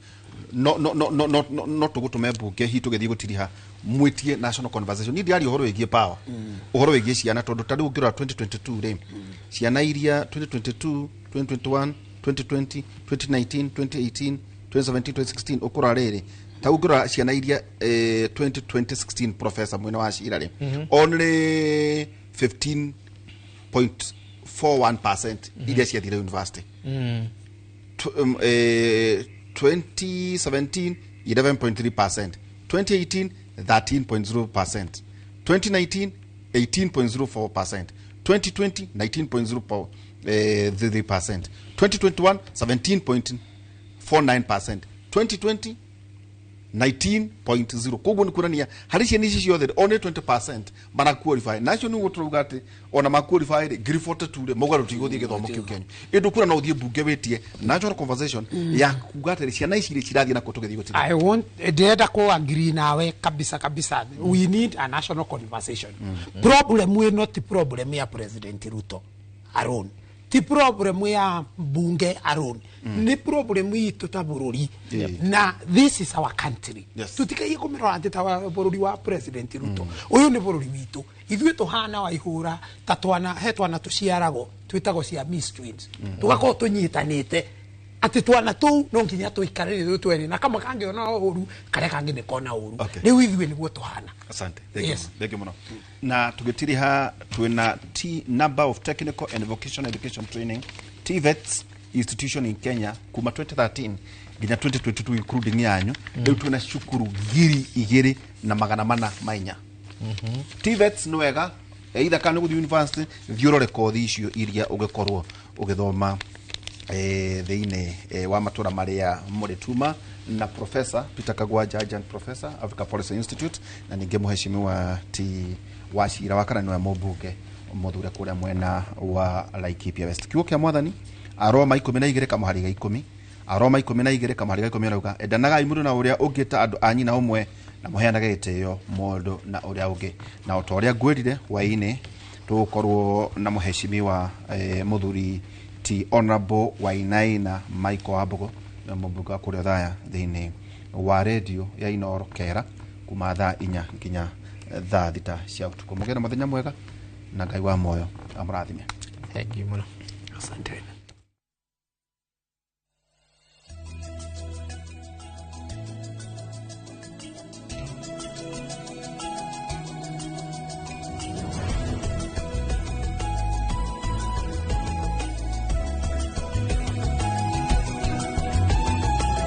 No no no no no no no tũgũtũme mbunge hihi tũgĩthiĩ gũtiriha mwĩtie national conversation. Niĩ ndĩraria ũhoro wĩgiĩ power, ũhoro wĩgiĩ ciana, tondũ ta rĩu ũngĩrora 2022 rĩ, ciana iria 2022, 2021, 2020, 2019, 2018, 2017, 2016, ũkũrora rĩrĩ, ta ũngĩrora ciana iria 2016, professor mwena wa Cira rĩ, only 15.41% iria ciathire university. 2017, 11.3%, 2018, 13.0%, 2019, 18.04%, 2020, 19.03%, 2021, 17.49%, 2020, 19.0. Koguo nĩ kuonania harĩ ciana ici ciothe only 20% mara qualify. Nacio nĩguo tũrauga atĩ ona ma qualify rĩ, ngiri 42 rĩ, mauga rũtigũthiĩ gĩthomo kĩu kĩanyu. Ĩndũ kura no ũthiĩ mbunge wĩtie national conversation ya kuga atĩ ciana ici rĩ, cirathiĩ nakũ tũgĩthiĩ gũtirĩ. I want, ndĩrenda ku agree nawe kabisa kabisa. We need a national conversation. Problem ĩno ti problem ya President Ruto alone, ti problem ya mbunge alone, nĩ problem itũ ta bũrũri. Na this is our country. Tutikaie kũmĩrora atĩ ta bũrũri wa President Ruto. Ũyũ nĩ bũrũri witũ. Ithuĩ tũhana waihũra ta twana, he twana tũciaragwo twĩtagwo Siamese twins, tũgakorwo tũnyitanĩte atĩ twana tũu no nginya tũikare ithuĩ twerĩ, na kamwe kangĩona ũru karĩa kangĩ nĩ kona ũru. Rĩu ithuĩ nĩguo tũhana. Asante. Thank you. Yes. Thank you mũno. Na tũgĩtiriha twĩna T number of technical and vocational education training TVETs institution in Kenya kuma 2013 nginya 2022, including yanyu. Rĩu twĩna cukuru 2400. TVETs nĩ wega. Either kana nĩ gũthiĩ university, thiĩ ũrore kothi icio iria ũngĩkorwo ũgĩthoma thĩinĩ wa matũra marĩa mũrĩ. Tuma na Professor Peter Kagwanja, adjunct professor, Africa Policy Institute, na ningĩ mũheshimiwa ti Wacira wa kana nĩwe mũmbunge mũthure kũrĩa mwena wa Laikipia West. Kiugo kĩa Mwathani, Aroma 12 kamũhari ga 10, Aroma 12 kamũhari ga 10, arauga endanagai mũndũ na ũrĩa ũngĩ ta andũ a nyina ũmwe, na mũheanage gĩtĩo mũndũ na ũrĩa ũngĩ. Na o ta ũrĩa ngwĩrire, hwaĩ-inĩ tũgũkorwo na mũheshimiwa mũthuri ti Honorable Wainaina Michael Wambugu, na mũmbunge wa kũrĩa Othaya, thĩinĩ wa redio ya Inooro Kera kuma thaa 4 nginya thaa 6 cia ũtukũ. Mũgĩe na mũthenya mwega na Ngai wa muoyo amũrathime. Thank you mũno. Asanteni.